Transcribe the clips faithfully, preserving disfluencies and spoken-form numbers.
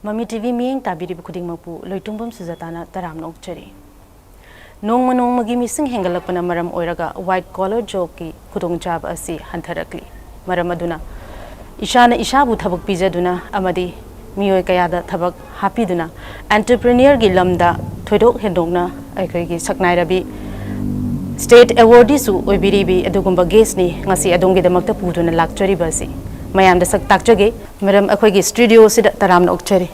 ꯃꯃꯤ ꯇꯤꯚꯤ ꯃꯤꯠꯌꯦꯡ ꯇꯥꯕꯤꯔꯤꯕ ꯈꯨꯗꯤꯡꯃꯛꯄꯨ ꯂꯣꯏꯇꯣꯡꯕꯝ ꯁꯨꯖꯥꯇꯥꯅ ꯇꯔꯥꯝꯅ ꯑꯣꯛꯆꯔꯤ꯫ ꯅꯣꯡꯃ ꯅꯣꯡꯃꯒꯤ ꯃꯤꯁꯤꯡ ꯍꯦꯟꯒꯠꯂꯛꯄꯅ ꯃꯔꯝ ꯑꯣꯏꯔꯒ white collar jobꯀꯤ ꯈꯨꯗꯣꯡꯆꯥꯕ ꯑꯁꯤ ꯍꯟꯊꯔꯛꯂꯤ꯫ ꯃꯔꯝ ꯑꯗꯨꯅ ꯏꯁꯥꯅ ꯏꯁꯥꯕꯨ ꯊꯕꯛ ꯄꯤꯖꯗꯨꯅ ꯑꯃꯗꯤ ꯃꯤꯑꯣꯏ ꯀꯌꯥꯗ ꯊꯕꯛ ꯍꯥꯞꯄꯤꯗꯨꯅ entrepreneurꯒꯤ ꯂꯝꯗ ꯊꯣꯏꯗꯣꯛ ꯍꯦꯟꯗꯣꯛꯅ ꯑꯩꯈꯣꯏꯒꯤ ꯁꯛꯅꯥꯏꯔꯕꯤ state awardꯁꯨ ꯑꯣꯏꯕꯤꯔꯤꯕꯤ ꯑꯗꯨꯒꯨꯝꯕ guestꯅꯤ ꯉꯁꯤ ꯑꯗꯣꯝꯒꯤꯗꯃꯛꯇ ꯄꯨꯗꯨꯅ ꯂꯥꯛꯆꯔꯤꯕ ꯑꯁꯤ꯫ ꯃꯌꯥꯝꯗ ꯁꯛ ꯇꯥꯛꯆꯒꯦ꯫ ꯃꯔꯝ ꯑꯩꯈꯣꯏꯒꯤ studioꯁꯤꯗ ꯇꯔꯥꯝꯅ ꯑꯣꯛꯆꯔꯤ꯫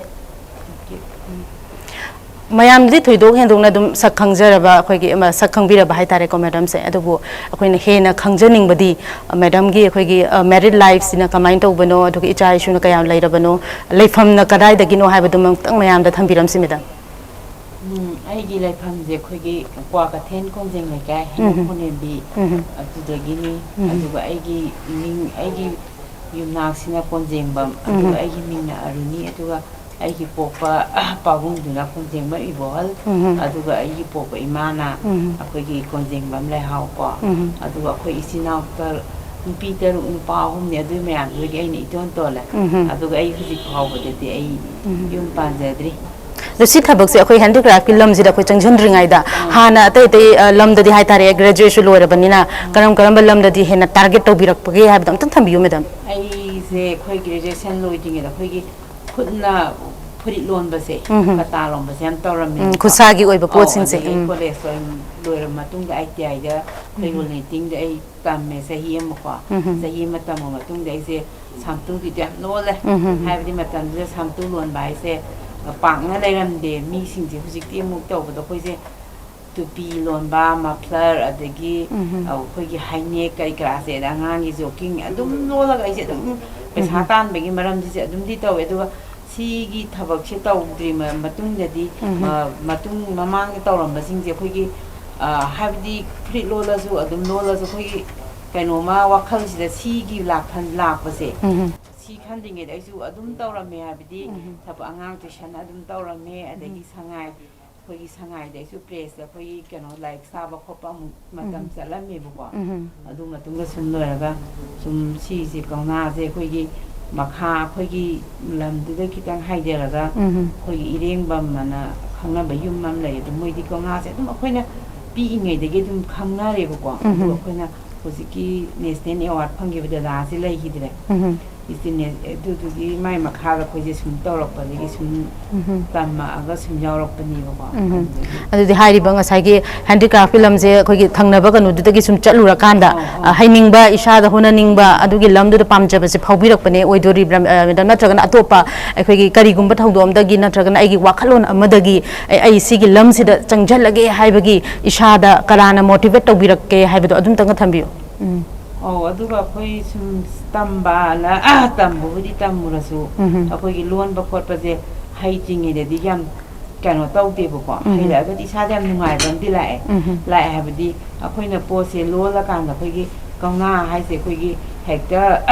ꯃꯌꯥꯝꯗꯤ ꯊꯣꯏꯗꯣꯛ ꯍꯦꯟꯗꯣꯛꯅ ꯑꯗꯨꯝ ꯁꯛ ꯈꯪꯖꯔꯕ ꯑꯩꯈꯣꯏꯒꯤ, ꯑꯃ, ꯁꯛ ꯈꯪꯕꯤꯔꯕ ꯍꯥꯏꯇꯥꯔꯦꯀꯣ madamꯁꯦ꯫ ꯑꯗꯨꯕꯨ ꯑꯩꯈꯣꯏꯅ ꯍꯦꯟꯅ ꯈꯪꯖꯅꯤꯡꯕꯗꯤ, ꯑ, madamꯒꯤ ꯑꯩꯈꯣꯏꯒꯤ, ꯑ, married lifeꯁꯤꯅ ꯀꯃꯥꯏꯅ ꯇꯧꯕꯅꯣ, ꯑꯗꯨꯒ ꯏꯆꯥ ꯏꯁꯨꯅ ꯀꯌꯥꯝ ꯂꯩꯔꯕꯅꯣ, ꯂꯩꯐꯝꯅ ꯀꯗꯥꯏꯗꯒꯤꯅꯣ ꯍꯥꯏꯕꯗꯨꯃꯛꯇꯪ ꯃꯌꯥꯝꯗ ꯊꯝꯕꯤꯔꯝꯁꯤ madam꯫ ꯎꯝ, ꯑꯩꯒꯤ ꯂꯩꯐꯝꯁꯦ ꯑꯩꯈꯣꯏꯒꯤ ꯀ꯭ꯋꯥꯀꯩꯊꯦꯜ ꯀꯣꯟꯖꯦꯡ ꯂꯩꯀꯥꯏ, ꯎꯝ꯫ ꯍꯦꯅꯧ ꯈꯣꯟꯅꯦꯝꯕꯤ, ꯎꯝ꯫ ꯑꯗꯨꯗꯒꯤꯅꯤ꯫ ꯎꯝ꯫ ꯑꯗꯨꯒ ꯑꯩꯒꯤ ꯃꯤꯡ, ꯑꯩꯒꯤ ꯌꯨꯝꯅꯥꯛꯁꯤꯅ ꯀꯣꯟꯖꯦꯡꯕꯝ, ꯑꯗꯨꯒ ꯎꯝ꯫ ꯑꯩꯒꯤ ꯃꯤꯡꯅ ꯑꯔꯨꯅꯤ, ꯑꯗꯨꯒ ꯑꯩꯒꯤ ꯄꯣꯛꯄ ꯄꯥꯕꯨꯡꯗꯨꯅ ꯀꯣꯟꯖꯦꯡꯕꯝ ꯏꯕꯣꯍꯜ, ꯎꯝ꯫ ꯑꯗꯨꯒ ꯑꯩꯒꯤ ꯄꯣꯛꯄ ꯏꯃꯥꯅ ꯎꯝ꯫ ꯑꯩꯈꯣꯏꯒꯤ ꯀꯣꯟꯖꯦꯡꯕꯝ ꯂꯩꯍꯥꯎ ꯀꯣ꯫ ꯎꯝ꯫ ꯑꯗꯨꯒ ꯑꯩꯈꯣꯏ ꯏꯆꯤꯟ ꯏꯅꯥꯎ ꯇꯔ-, ꯅꯨꯄꯤ ꯇꯔꯨꯛ ꯅꯨꯄꯥ ꯑꯍꯨꯝꯅꯤ꯫ ꯑꯗꯨ ꯃꯌꯥꯝꯗꯨꯗꯒꯤ ꯑꯩꯅ ꯏꯇꯣꯟ ꯇꯣꯜꯂꯦ꯫ ꯎꯝ꯫ ꯑꯗꯨꯒ ꯑꯩ ꯍꯧꯖꯤꯛ ꯐꯥꯎꯕꯗꯗꯤ ꯑꯩ ꯎꯝ꯫ ꯌꯨꯝ ꯄꯥꯟꯖꯗ꯭ꯔꯤ꯫ ꯑꯗꯣ ꯁꯤ ꯊꯕꯛꯁꯦ ꯑꯩꯈꯣꯏ handicraftꯀꯤ ꯂꯝꯁꯤꯗ ꯑꯩꯈꯣꯏ ꯆꯪꯁꯤꯟꯗ꯭ꯔꯤꯉꯩꯗ ꯑꯥ꯫ ꯍꯥꯟꯅ ꯑꯇꯩ ꯑꯇꯩ, ꯑ, ꯂꯝꯗꯗꯤ ꯍꯥꯏꯇꯥꯔꯦ, graduateꯁꯨ ꯂꯣꯏꯔꯕꯅꯤꯅ ꯑꯥ꯫ ꯀꯔꯝ ꯀꯔꯝꯕ ꯂꯝꯗꯗꯤ ꯍꯦꯟꯅ target ꯇꯧꯕꯤꯔꯛꯄꯒꯦ ꯍꯥꯏꯕꯗꯣ ꯑꯝꯇꯪ ꯊꯝꯕꯤꯌꯨ madam꯫ ꯑꯩꯁꯦ ꯑꯩꯈꯣꯏ graduation ꯂꯣꯏꯗ꯭ꯔꯤꯉꯩꯗ ꯑꯩꯈꯣꯏꯒꯤ ꯈꯨꯠꯅ ꯐꯨꯔꯤꯠ ꯂꯣꯟꯕꯁꯦ, ꯎꯝ꯫ ꯀꯇꯥ ꯂꯣꯟꯕꯁꯦ ꯌꯥꯝ ꯇꯧꯔꯝꯃꯦ꯫ ꯎꯝ, ꯈꯨꯠꯁꯥꯒꯤ ꯑꯣꯏꯕ ꯑꯧ, ꯄꯣꯠꯁꯤꯡꯁꯦ꯫ ꯑꯗꯒꯤ ꯑꯩ ꯎꯝ꯫ College ꯂꯣꯏꯔ ꯃꯇꯨꯡꯗ, I T Iꯗ ꯎꯝ꯫ ꯇꯦꯕꯜ knittingꯗ ꯑꯩ ꯇꯝꯃꯦ ꯆꯍꯤ ꯑꯃꯀꯣ꯫ ꯎꯝ꯫ ꯆꯍꯤ ꯑꯃ ꯇꯝꯃ ꯃꯇꯨꯡꯗ ꯑꯩꯁꯦ ꯁꯥꯝꯇꯨꯒꯤꯗꯤ ꯌꯥꯝ ꯂꯣꯜꯂꯦ꯫ ꯎꯝ꯫ ꯍꯥꯏꯕꯗꯤ ꯃꯇꯝꯗꯨꯗ ꯁꯥꯝꯇꯨ ꯂꯣꯟꯕ ꯍꯥꯏꯁꯦ ꯄꯥꯛꯅ ꯂꯩꯔꯝꯗꯦ꯫ ꯃꯤꯁꯤꯡꯁꯦ ꯍꯧꯖꯤꯛꯇꯤ ꯑꯃꯨꯛ ꯇꯧꯕꯗ ꯑꯩꯈꯣꯏꯁꯦ ꯇꯨꯄꯤ ꯂꯣꯟꯕ, muffler, ꯑꯗꯒꯤ ꯎꯝ꯫ ꯑꯩꯈꯣꯏꯒꯤ high neck ꯀꯔꯤ ꯀꯔꯥꯁꯦ, ꯑꯗ ꯑꯉꯥꯡꯒꯤ jogging ꯑꯗꯨꯝ ꯂꯣꯜꯂꯒ ꯑꯩꯁꯦ ꯑꯗꯨꯝ ꯄꯩꯁꯥ ꯎꯝ꯫ ꯇꯥꯟꯕꯒꯤ ꯃꯔꯝꯁꯤꯁꯦ ꯑꯗꯨꯝꯗꯤ ꯇꯧꯋꯦ꯫ ꯑꯗꯨꯒ ꯁꯤꯒꯤ ꯊꯕꯛꯁꯦ ꯇꯧꯗ꯭ꯔꯤ ꯃ-, ꯃꯇꯨꯡꯗꯗꯤ, ꯎꯝ꯫ ꯑ, ꯃꯇꯨꯡ ꯃꯃꯥꯡꯗ ꯇꯧꯔꯝꯕꯁꯤꯡꯁꯦ ꯑꯩꯈꯣꯏꯒꯤ, ꯑ, ꯍꯥꯏꯕꯗꯤ ꯐꯨꯔꯤꯠ ꯂꯣꯜꯂꯁꯨ ꯑꯗꯨꯝ ꯂꯣꯜꯂꯁꯨ ꯑꯩꯈꯣꯏꯒꯤ ꯀꯩꯅꯣꯝꯃ ꯋꯥꯈꯜꯁꯤꯗ ꯁꯤꯒꯤ ꯂꯥꯛꯐꯝ ꯂꯥꯛꯄꯁꯦ, ꯎꯝ꯫ ꯁꯤ ꯈꯟꯗ꯭ꯔꯤꯉꯩꯗ ꯑꯩꯁꯨ ꯑꯗꯨꯝ ꯇꯧꯔꯝꯃꯦ꯫ ꯍꯥꯏꯕꯗꯤ ꯎꯝ꯫ ꯊꯕꯛ ꯑꯉꯥꯡ tuition ꯑꯗꯨꯝ ꯇꯧꯔꯝꯃꯦ, ꯑꯗꯒꯤ ꯎꯝ꯫ ꯁꯉꯥꯏ, ꯑꯩꯈꯣꯏꯒꯤ ꯁꯉꯥꯏꯗ ꯑꯩꯁꯨ pressꯇ ꯑꯩꯈꯣꯏꯒꯤ ꯀꯩꯅꯣ ꯂꯥꯏꯔꯤꯛ ꯁꯥꯕ ꯈꯣꯠꯄ ꯑꯃꯨꯛ ꯃꯇꯝ ꯎꯝ꯫ ꯆꯠꯂꯝꯃꯦꯕꯀꯣ꯫ ꯎꯝ꯫ ꯑꯗꯨ ꯃꯇꯨꯡꯗ ꯁꯨꯝ ꯂꯣꯏꯔꯒ ꯁꯨꯝ ꯁꯤꯁꯦ ꯀꯧꯅꯥꯁꯦ ꯑꯩꯈꯣꯏꯒꯤ ꯃꯈꯥ ꯑꯩꯈꯣꯏꯒꯤ ꯂꯝꯗꯨꯗ ꯈꯤꯇꯪ ꯍꯥꯏꯊꯔꯒ ꯎꯝ꯫ ꯑꯩꯈꯣꯏꯒꯤ ꯏꯔꯦꯡꯕꯝ ꯑꯅ ꯈꯪꯅꯕ ꯌꯨꯝ ꯑꯃ ꯂꯩ꯫ ꯑꯗꯨ ꯃꯣꯏꯗꯤ ꯀꯧꯅꯥꯁꯦ ꯑꯗꯨꯝ ꯑꯩꯈꯣꯏꯅ ꯄꯤꯛꯏꯉꯩꯗꯒꯤ ꯑꯗꯨꯝ ꯈꯪꯅꯔꯦꯕꯀꯣ꯫ ꯎꯝ꯫ ꯑꯗꯨꯒ ꯑꯩꯈꯣꯏꯅ ꯍꯧꯖꯤꯛꯀꯤ ꯅꯦꯁꯅꯦꯜ ꯑꯦꯋꯥꯔꯗ ꯐꯪꯈꯤꯕ ꯗꯗꯥꯁꯦ ꯂꯩꯈꯤꯗ꯭ꯔꯦ꯫ ꯎꯝ꯫ ꯏꯆꯤꯟꯅꯦ ꯑꯗꯨꯗꯨꯒꯤ ꯃꯥꯏ ꯃꯈꯥꯗ ꯑꯩꯈꯣꯏꯁꯦ ꯁꯨꯝ ꯇꯧꯔꯛꯄꯗꯒꯤ ꯁꯨꯝ ꯎꯝ꯫ ꯇꯝꯃꯛꯑꯒ ꯁꯨꯝ ꯌꯥꯎꯔꯛꯄꯅꯦꯕꯀꯣ꯫ ꯎꯝ꯫ ꯑꯗꯨꯗꯒꯤ ꯑꯗꯨꯗꯤ ꯍꯥꯏꯔꯤꯕ ꯉꯁꯥꯏꯒꯤ ꯍꯦꯟꯗꯤꯀ꯭ꯔꯥꯐꯀꯤ ꯂꯝꯁꯦ ꯑꯩꯈꯣꯏꯒꯤ ꯊꯪꯅꯕ ꯀꯩꯅꯣꯗꯨꯗꯒꯤ ꯁꯨꯝ ꯆꯠꯂꯨꯔꯀꯥꯟꯗ ꯑꯧ, ꯑꯧ꯫ ꯑ, ꯍꯩꯅꯤꯡꯕ, ꯏꯁꯥꯗ ꯍꯣꯠꯅꯅꯤꯡꯕ, ꯑꯗꯨꯒꯤ ꯂꯝꯗꯨꯗ ꯄꯥꯝꯖꯕꯁꯦ ꯐꯥꯎꯕꯤꯔꯛꯄꯅꯦ ꯑꯣꯏꯗꯣꯔꯤꯕ꯭ꯔꯥ, ꯑ, ꯃꯦꯗꯥꯝ? ꯅꯠꯇ꯭ꯔꯒꯅ ꯑꯇꯣꯞꯄ ꯑꯩꯈꯣꯏꯒꯤ ꯀꯔꯤꯒꯨꯝꯕ ꯊꯧꯗꯣꯛ ꯑꯃꯗꯒꯤ ꯅꯠꯇ꯭ꯔꯒꯅ ꯑꯩꯒꯤ ꯋꯥꯈꯜꯂꯣꯟ ꯑꯃꯗꯒꯤ ꯑꯩ, ꯑꯩ ꯁꯤꯒꯤ ꯂꯝꯁꯤꯗ ꯆꯪꯁꯤꯜꯂꯒꯦ ꯍꯥꯏꯕꯒꯤ ꯏꯁꯥꯗ ꯀꯅꯥꯅ ꯃꯣꯇꯤꯚꯦꯠ ꯇꯧꯕꯤꯔꯛꯀꯦ ꯍꯥꯏꯕꯗꯣ ꯑꯗꯨꯝꯇꯪꯒ ꯊꯝꯕꯤꯌꯨ꯫ ꯎꯝ꯫ ꯑꯧ, ꯑꯗꯨꯒ ꯑꯩꯈꯣꯏ ꯁꯨꯝ ꯇꯝꯕꯅ ꯇꯝꯕꯕꯨꯗꯤ ꯇꯝꯃꯨꯔꯁꯨ ꯎꯝ꯫ ꯑꯩꯈꯣꯏꯒꯤ ꯂꯣꯟꯕ ꯈꯣꯠꯄꯁꯦ ꯍꯩꯇ꯭ꯔꯤꯉꯩꯗꯗꯤ ꯌꯥꯝ ꯀꯩꯅꯣ ꯇꯧꯗꯦꯕꯀꯣ꯫ ꯎꯝ꯫ ꯍꯩꯔꯛꯑꯒꯗꯤ ꯏꯁꯥꯗ ꯌꯥꯝ ꯅꯨꯡꯉꯥꯏꯕ ꯑꯃꯗꯤ ꯂꯥꯛꯑꯦ꯫ ꯎꯝ꯫ ꯂꯥꯛꯑꯦ ꯍꯥꯏꯕꯗꯤ ꯑꯩꯈꯣꯏꯅ ꯄꯣꯠꯁꯦ ꯂꯣꯜꯂꯀꯥꯟꯗ ꯑꯩꯈꯣꯏꯒꯤ ꯀꯧꯅꯥ ꯍꯥꯏꯁꯦ ꯑꯩꯈꯣꯏꯒꯤ ꯍꯦꯛꯇ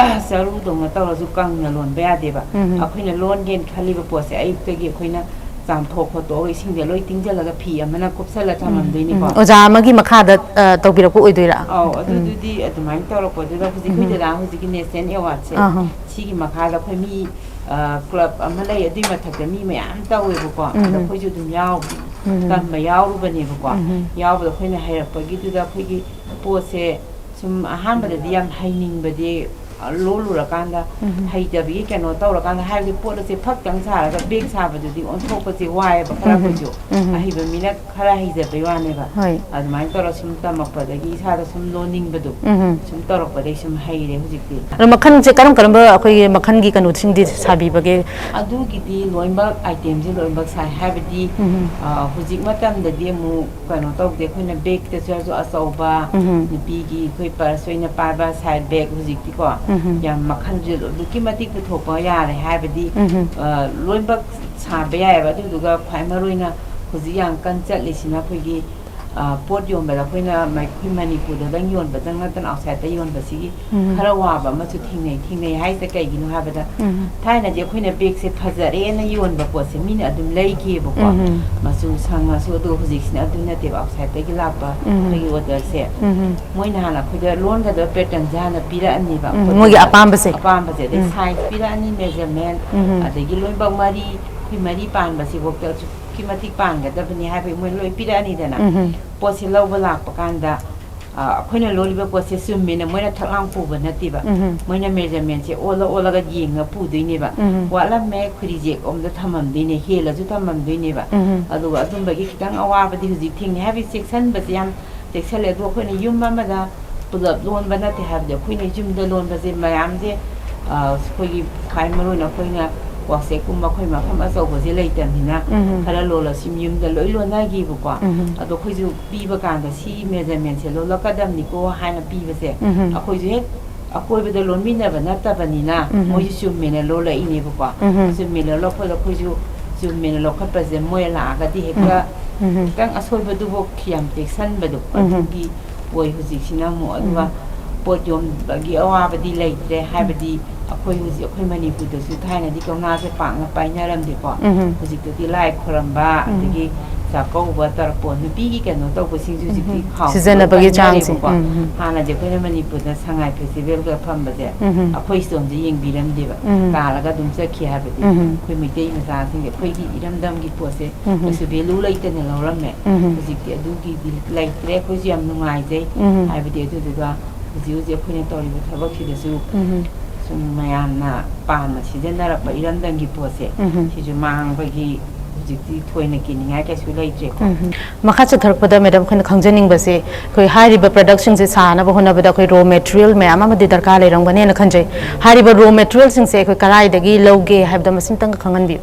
ꯆꯔꯨꯗꯧꯅ ꯇꯧꯔꯁꯨ ꯀꯪꯅ ꯂꯣꯟꯕ ꯌꯥꯗꯦꯕ꯫ ꯎꯝ꯫ ꯑꯩꯈꯣꯏꯅ ꯂꯣꯟꯒꯦꯅ ꯈꯜꯂꯤꯕ ꯄꯣꯠꯁꯦ ꯑꯌꯨꯛꯇꯒꯤ ꯑꯩꯈꯣꯏꯅ ꯆꯥꯝꯊꯣꯛ ꯈꯣꯠꯇꯣꯛꯑꯒ ꯏꯁꯤꯡꯗ ꯂꯣꯏ ꯇꯤꯡꯁꯤꯜꯂꯒ ꯐꯤ ꯑꯃꯅ ꯀꯨꯞꯁꯜꯂ ꯎꯝ꯫ ꯊꯝꯃꯝꯗꯣꯏꯅꯤꯀꯣ꯫ ꯎꯝ꯫ ꯑꯣꯖꯥ ꯑꯃꯒꯤ ꯃꯈꯥꯗ, ꯑ, ꯇꯧꯕꯤꯔꯛꯄ ꯑꯣꯏꯗꯣꯏꯔꯥ? ꯑꯧ, ꯑꯗꯨꯗꯨꯗꯤ ꯑꯗꯨꯃꯥꯏꯅ ꯇꯧꯔꯛꯄ ꯑꯗꯨꯗ ꯍꯧꯖꯤꯛ ꯎꯝ꯫ ꯑꯩꯈꯣꯏ ꯗꯗꯥ ꯍꯧꯖꯤꯛꯀꯤ ꯅꯦꯁꯅꯦꯜ ꯑꯦꯋꯥꯔꯗꯁꯦ ꯑꯍꯥ꯫ ꯁꯤꯒꯤ ꯃꯈꯥꯗ ꯑꯩꯈꯣꯏ ꯃꯤ, ꯑ, ꯀ꯭ꯂꯕ ꯑꯃ ꯂꯩ, ꯑꯗꯨꯏ ꯃꯊꯛꯇ ꯃꯤ ꯃꯌꯥꯝ ꯇꯧꯋꯦꯕꯀꯣ꯫ ꯎꯝ꯫ ꯑꯗꯣ ꯑꯩꯈꯣꯏꯁꯨ ꯑꯗꯨꯝ ꯌꯥꯎ ꯎꯝ꯫ ꯇꯝꯕ ꯌꯥꯎꯔꯨꯕꯅꯦꯕꯀꯣ꯫ ꯎꯝ꯫ ꯌꯥꯎꯕꯗ ꯑꯩꯈꯣꯏꯅ ꯍꯩꯔꯛꯄꯒꯤꯗꯨꯗ ꯑꯩꯈꯣꯏꯒꯤ ꯄꯣꯠꯁꯦ ꯁꯨꯝ ꯑꯍꯥꯟꯕꯗꯗꯤ ꯌꯥꯝ ꯍꯩꯅꯤꯡꯕꯗꯤ, ꯑ, ꯂꯣꯜꯂꯨꯔꯀꯥꯟꯗ ꯎꯝ꯫ ꯍꯩꯇꯕꯒꯤ ꯀꯩꯅꯣ ꯇꯧꯔꯀꯥꯟꯗ, ꯍꯥꯏꯕꯗꯤ ꯄꯣꯠ ꯑꯁꯦ ꯐꯛꯇꯪ ꯁꯥꯔꯒ ꯕꯦꯒ ꯁꯥꯕꯗꯨꯗꯤ ꯑꯣꯟꯊꯣꯛꯄꯁꯦ ꯋꯥꯏꯑꯦꯕ ꯈꯔ꯫ ꯎꯝ꯫ ꯑꯩꯈꯣꯏꯁꯨ ꯎꯝ꯫ ꯑꯍꯩꯕ ꯃꯤꯅ ꯈꯔ ꯍꯩꯖꯕꯩ ꯋꯥꯅꯦꯕ꯫ ꯍꯣꯏ꯫ ꯑꯗꯨꯃꯥꯏꯅ ꯇꯧꯔꯒ ꯁꯨꯝ ꯇꯝꯃꯛꯄꯗꯒꯤ ꯏꯁꯥꯗ ꯁꯨꯝ ꯂꯣꯟꯅꯤꯡꯕꯗꯣ ꯎꯝ꯫ ꯁꯨꯝ ꯇꯧꯔꯛꯄꯗꯒꯤ ꯁꯨꯝ ꯍꯩꯔꯦ ꯍꯧꯖꯤꯛꯇꯤ꯫ ꯑꯗꯣ ꯃꯈꯜꯁꯦ ꯀꯔꯝ ꯀꯔꯝꯕ ꯑꯩꯈꯣꯏꯒꯤ ꯃꯈꯜꯒꯤ ꯀꯩꯅꯣꯁꯤꯡꯗꯤ ꯁꯥꯕꯤꯕꯒꯦ? ꯑꯗꯨꯒꯤꯗꯤ ꯂꯣꯏꯅꯃꯛ ꯑꯥꯏꯇꯦꯝꯁꯦ ꯂꯣꯏꯅꯃꯛ ꯁꯥꯏ꯫ ꯍꯥꯏꯕꯗꯤ, ꯎꯝ꯫ ꯑ, ꯍꯧꯖꯤꯛ ꯃꯇꯝꯗꯗꯤ ꯑꯃꯨꯛ ꯀꯩꯅꯣ ꯇꯧꯗꯦ, ꯑꯩꯈꯣꯏꯅ ꯕꯦꯒꯇꯁꯨ ꯑꯆꯧꯕ, ꯎꯝ꯫ ꯅꯨꯄꯤꯒꯤ ꯑꯩꯈꯣꯏ ꯄꯔꯁ ꯑꯣꯏꯅ ꯄꯥꯏꯕ ꯁꯥꯏꯠ ꯕꯦꯒ ꯍꯧꯖꯤꯛꯇꯤꯀꯣ ꯎꯝ꯫ ꯌꯥꯝ ꯃꯈꯜꯁꯨ ꯑꯗꯨꯛꯀꯤ ꯃꯇꯤꯛ ꯄꯨꯊꯣꯛꯄ ꯌꯥꯔꯦ꯫ ꯍꯥꯏꯕꯗꯤ, ꯎꯝ꯫ ꯑ, ꯂꯣꯏꯅꯃꯛ ꯁꯥꯕ ꯌꯥꯏꯑꯕ꯫ ꯑꯗꯨꯗꯨꯒ ꯈ꯭ꯋꯥꯏ ꯃꯔꯨ ꯑꯣꯏꯅ ꯍꯧꯖꯤꯛ ꯌꯥꯝ ꯀꯟ ꯆꯠꯂꯤꯁꯤꯅ ꯑꯩꯈꯣꯏꯒꯤ ꯑ, ꯄꯣꯠ ꯌꯣꯟꯕꯗ ꯑꯩꯈꯣꯏꯅ ꯃ-, ꯑꯩꯈꯣꯏ ꯃꯅꯤꯄꯨꯔꯗꯗꯪ ꯌꯣꯟꯕꯗꯪ ꯅꯠꯇꯅ ꯑꯥꯎꯠꯁꯥꯏꯗꯠꯇ ꯌꯣꯟꯕꯁꯤꯒꯤ ꯎꯝ꯫ ꯈꯔ ꯋꯥꯕ ꯑꯃꯁꯨ ꯊꯦꯡꯅꯩ꯫ ꯊꯦꯡꯅꯩ ꯍꯥꯏꯁꯦ ꯀꯩꯒꯤꯅꯣ ꯍꯥꯏꯕꯗ, ꯎꯝ꯫ ꯊꯥꯏꯅꯗꯤ ꯑꯩꯈꯣꯏꯅ ꯕꯦꯒꯁꯦ ꯐꯖꯔꯦꯅ ꯌꯣꯟꯕ ꯄꯣꯠꯁꯦ ꯃꯤꯅ ꯑꯗꯨꯝ ꯂꯩꯈꯤꯑꯕꯀꯣ꯫ ꯎꯝ꯫ ꯃꯆꯨ ꯁꯪꯉꯁꯨ꯫ ꯑꯗꯨꯒ ꯍꯧꯖꯤꯛꯁꯤꯅ ꯑꯗꯨ ꯅꯠꯇꯦꯕ, ꯑꯥꯎꯠꯁꯥꯏꯗꯠꯇꯒꯤ ꯂꯥꯛꯄ ꯎꯝ꯫ ꯑꯩꯈꯣꯏꯒꯤ ꯑꯣꯔꯗꯔꯁꯦ꯫ ꯎꯝ꯫ ꯃꯣꯏꯅ ꯍꯥꯟꯅ ꯑꯩꯈꯣꯏꯗ ꯂꯣꯟꯒꯗꯕ ꯄꯦꯇꯔꯟꯁꯦ ꯍꯥꯟꯅ ꯄꯤꯔꯛꯑꯅꯤꯕ꯫ ꯎꯝ꯫ ꯃꯣꯏꯒꯤ ꯑꯄꯥꯝꯕꯁꯦ꯫ ꯑꯄꯥꯝꯕꯁꯦ, ꯑꯗꯩ ꯎꯝ꯫ ꯁꯥꯏꯖ ꯄꯤꯔꯛꯑꯅꯤ, ꯃꯦꯖꯔꯃꯦꯟ, ꯎꯝ꯫ ꯑꯗꯒꯤ ꯂꯣꯏꯅꯃꯛ ꯃꯔꯤ, ꯑꯩꯈꯣꯏ ꯃꯔꯤ ꯄꯥꯟꯕꯁꯤꯐꯥꯎꯗ ꯑꯁꯨꯛꯀꯤ ꯃꯇꯤꯛ ꯄꯥꯟꯒꯗꯕꯅꯤ ꯍꯥꯏꯕꯒꯤ ꯃꯣꯏ ꯂꯣꯏ ꯄꯤꯔꯛꯑꯅꯤꯗꯅ꯫ ꯎꯝ꯫ ꯄꯣꯠꯁꯦ ꯂꯧꯕ ꯂꯥꯛꯄ ꯀꯥꯟꯗ, ꯑ, ꯑꯩꯈꯣꯏꯅ ꯂꯣꯜꯂꯤꯕ ꯄꯣꯠꯁꯦ ꯆꯨꯝꯃꯦꯅ ꯃꯣꯏꯅ ꯊꯛ ꯂꯥꯡ ꯄꯨꯕ ꯅꯠꯇꯦꯕ꯫ ꯎꯝ꯫ ꯃꯣꯏꯅ ꯃꯦꯖꯔꯃꯦꯟꯁꯦ ꯑꯣꯜꯂ ꯑꯣꯜꯂꯒ ꯌꯦꯡꯉ ꯄꯨꯗꯣꯏꯅꯦꯕ꯫ ꯎꯝ꯫ ꯋꯥꯠꯂꯝꯃꯦ, ꯈꯨꯔꯤꯖꯦꯛ ꯑꯝꯗ ꯊꯝꯃꯝꯗꯣꯏꯅꯦ, ꯍꯦꯜꯂꯁꯨ ꯊꯝꯃꯝꯗꯣꯏꯅꯦꯕ꯫ ꯎꯝ꯫ ꯑꯗꯨꯒ ꯑꯗꯨꯝꯕꯒꯤ ꯈꯤꯇꯪ ꯑꯋꯥꯕꯗꯤ ꯍꯧꯖꯤꯛ ꯊꯦꯡꯅꯩ꯫ ꯍꯥꯏꯕꯗꯤ ꯆꯦꯛꯁꯤꯟꯕꯁꯦ ꯌꯥꯝ ꯆꯦꯛꯁꯤꯜꯂꯦ꯫ ꯑꯗꯣ ꯑꯩꯈꯣꯏꯅ ꯌꯨꯝ ꯑꯃꯗ ꯄꯨꯂꯞ ꯂꯣꯟꯕ ꯅꯠꯇꯦ ꯍꯥꯏꯕꯗꯤ, ꯑꯩꯈꯣꯏꯅ ꯌꯨꯝꯗ ꯂꯣꯟꯕꯁꯦ ꯃꯌꯥꯝꯁꯦ, ꯑ, ꯑꯩꯈꯣꯏꯒꯤ ꯈ꯭ꯋꯥꯏ ꯃꯔꯨ ꯑꯣꯏꯅ ꯑꯩꯈꯣꯏꯅ ꯋꯥꯛꯁꯦꯞꯀꯨꯝꯕ ꯑꯩꯈꯣꯏ ꯃꯐꯝ ꯑꯆꯧꯕꯁꯦ ꯂꯩꯇꯕꯅꯤꯅ ꯎꯝ꯫ ꯈꯔ ꯂꯣꯜꯂꯁꯤ ꯌꯨꯝꯗ ꯂꯣꯏ ꯂꯣꯟꯅꯈꯤꯕꯀꯣ꯫ ꯎꯝ꯫ ꯑꯗꯣ ꯑꯩꯈꯣꯏꯁꯨ ꯄꯤꯕ ꯀꯥꯟꯗ ꯁꯤ ꯃꯦꯖꯔꯃꯦꯟꯁꯦ ꯂꯣꯜꯂꯛꯀꯗꯕꯅꯤꯀꯣ ꯍꯥꯏꯅ ꯄꯤꯕꯁꯦ ꯎꯝ꯫ ꯑꯩꯈꯣꯏꯁꯨ ꯍꯦꯛ ꯑꯀꯣꯏꯕꯗ ꯂꯣꯟꯃꯤꯟꯅꯕ ꯅꯠꯇꯕꯅꯤꯅ ꯎꯝ꯫ ꯃꯣꯏꯁꯨ ꯆꯨꯝꯃꯦꯅ ꯂꯣꯜꯂꯛꯏꯅꯦꯕꯀꯣ꯫ ꯎꯝ꯫ ꯆꯨꯝꯃꯦꯅ ꯂꯧꯈꯠꯄꯗ ꯑꯩꯈꯣꯏꯁꯨ ꯆꯨꯝꯃꯦꯅ ꯂꯧꯈꯠꯄꯁꯦ ꯃꯣꯏ ꯂꯥꯛꯑꯒꯗꯤ ꯍꯦꯛꯇ ꯎꯝ꯫ ꯈꯤꯇꯪ ꯑꯁꯣꯏꯕꯗꯨꯐꯥꯎ ꯌꯥꯝ ꯆꯦꯛꯁꯤꯟꯕꯗꯣ ꯎꯝ꯫ ꯑꯗꯨꯒꯤ ꯑꯣꯏ꯫ ꯍꯧꯖꯤꯛꯁꯤꯅ ꯑꯃꯨꯛ ꯑꯗꯨꯒ ꯎꯝ꯫ ꯄꯣꯠ ꯌꯣꯟꯕꯒꯤ ꯑꯋꯥꯕꯗꯤ ꯂꯩꯇ꯭ꯔꯦ꯫ ꯍꯥꯏꯕꯗꯤ ꯑꯩꯈꯣꯏ ꯍꯧꯖꯤꯛ ꯑꯩꯈꯣꯏ ꯃꯅꯤꯄꯨꯔꯗꯁꯨ ꯊꯥꯏꯅꯗꯤ ꯀꯧꯅꯥꯁꯦ ꯄꯥꯛꯅ ꯄꯥꯏꯅꯔꯝꯗꯦꯀꯣ꯫ ꯎꯝ꯫ ꯍꯧꯖꯤꯛꯇꯗꯤ ꯂꯥꯏ ꯈꯨꯔꯝꯕ, ꯎꯝ꯫ ꯑꯗꯒꯤ ꯆꯥꯛꯀꯧꯕ, ꯇꯔꯄꯣꯟ, ꯅꯨꯄꯤꯒꯤ ꯀꯩꯅꯣ ꯇꯧꯕꯁꯤꯡꯁꯨ ꯍꯧꯖꯤꯛꯇꯤ ꯎꯝ꯫ ꯈꯥꯎ ꯁꯤꯖꯤꯟꯅꯕꯒꯤ ꯆꯥꯡꯁꯦ꯫ ꯄꯥꯏꯅꯔꯦꯕꯀꯣ꯫ ꯎꯝ, ꯎꯝ꯫ ꯍꯥꯟꯅꯗꯤ ꯑꯩꯈꯣꯏꯅ ꯃꯅꯤꯄꯨꯔꯗ ꯁꯉꯥꯏ ꯐꯦꯁꯇꯤꯚꯦꯜꯒ ꯐꯝꯕꯁꯦ ꯎꯝ꯫ ꯑꯩꯈꯣꯏ ꯁ꯭ꯇꯣꯟꯁꯦ ꯌꯦꯡꯕꯤꯔꯝꯗꯦꯕ꯫ ꯎꯝ꯫ ꯇꯥꯔꯒ ꯑꯗꯨꯝ ꯆꯠꯈꯤ꯫ ꯍꯥꯏꯕꯗꯤ ꯎꯝ꯫ ꯑꯩꯈꯣꯏ ꯃꯩꯇꯩ ꯃꯆꯥꯁꯤꯡꯁꯦ ꯑꯩꯈꯣꯏꯒꯤ ꯏꯔꯝꯗꯝꯒꯤ ꯄꯣꯠꯁꯦ ꯎꯝ꯫ ꯀꯩꯁꯨ ꯚꯦꯂꯨ ꯂꯩꯇꯅ ꯂꯧꯔꯝꯃꯦ꯫ ꯎꯝ꯫ ꯍꯧꯖꯤꯛꯇꯤ ꯑꯗꯨꯒꯤꯗꯤ ꯂꯩꯇ꯭ꯔꯦ꯫ ꯑꯩꯈꯣꯏꯁꯨ ꯌꯥꯝ ꯅꯨꯡꯉꯥꯏꯖꯩ꯫ ꯎꯝ꯫ ꯍꯥꯏꯕꯗꯤ ꯑꯗꯨꯗꯨꯒ ꯍꯧꯖꯤꯛ ꯍꯧꯖꯤꯛ ꯑꯩꯈꯣꯏꯅ ꯇꯧꯔꯤꯕ ꯊꯕꯛꯁꯤꯗꯁꯨ ꯎꯝ꯫ ꯁꯨꯝ ꯃꯌꯥꯝꯅ ꯄꯥꯝꯅ ꯁꯤꯖꯤꯟꯅꯔꯛꯄ ꯏꯔꯝꯗꯝꯒꯤ ꯄꯣꯠꯁꯦ ꯎꯝ꯫ ꯁꯤꯁꯨ ꯃꯥꯡꯕꯒꯤ ꯍꯧꯖꯤꯛꯇꯤ ꯊꯣꯏꯅ ꯀꯤꯅꯤꯡꯉꯥꯏ ꯀꯩꯁꯨ ꯂꯩꯇ꯭ꯔꯦꯀꯣ꯫ ꯎꯝ꯫ ꯃꯈꯥ ꯆꯠꯊꯔꯛꯄꯗ ꯃꯦꯗꯥꯝ ꯑꯩꯈꯣꯏꯅ ꯈꯪꯖꯅꯤꯡꯕꯁꯦ, ꯑꯩꯈꯣꯏ ꯍꯥꯏꯔꯤꯕ ꯄ꯭ꯔꯗꯛꯁꯤꯡꯁꯦ ꯁꯥꯅꯕ ꯍꯣꯠꯅꯕꯗ ꯑꯩꯈꯣꯏ ꯔꯣ ꯃꯦꯇꯔꯤꯌꯦꯜ ꯃꯌꯥꯝ ꯑꯃꯗꯤ ꯗꯔꯀꯥꯔ ꯂꯩꯔꯝꯒꯅꯦꯅ ꯈꯟꯖꯩ꯫ ꯍꯥꯏꯔꯤꯕ ꯔꯣ ꯃꯦꯇꯔꯤꯌꯦꯜꯁꯤꯡꯁꯦ ꯑꯩꯈꯣꯏ ꯀꯗꯥꯏꯗꯒꯤ ꯂꯧꯒꯦ ꯍꯥꯏꯕꯗꯣ ꯃꯁꯤꯝꯇꯪꯒ ꯈꯪꯍꯟꯕꯤꯌꯨ꯫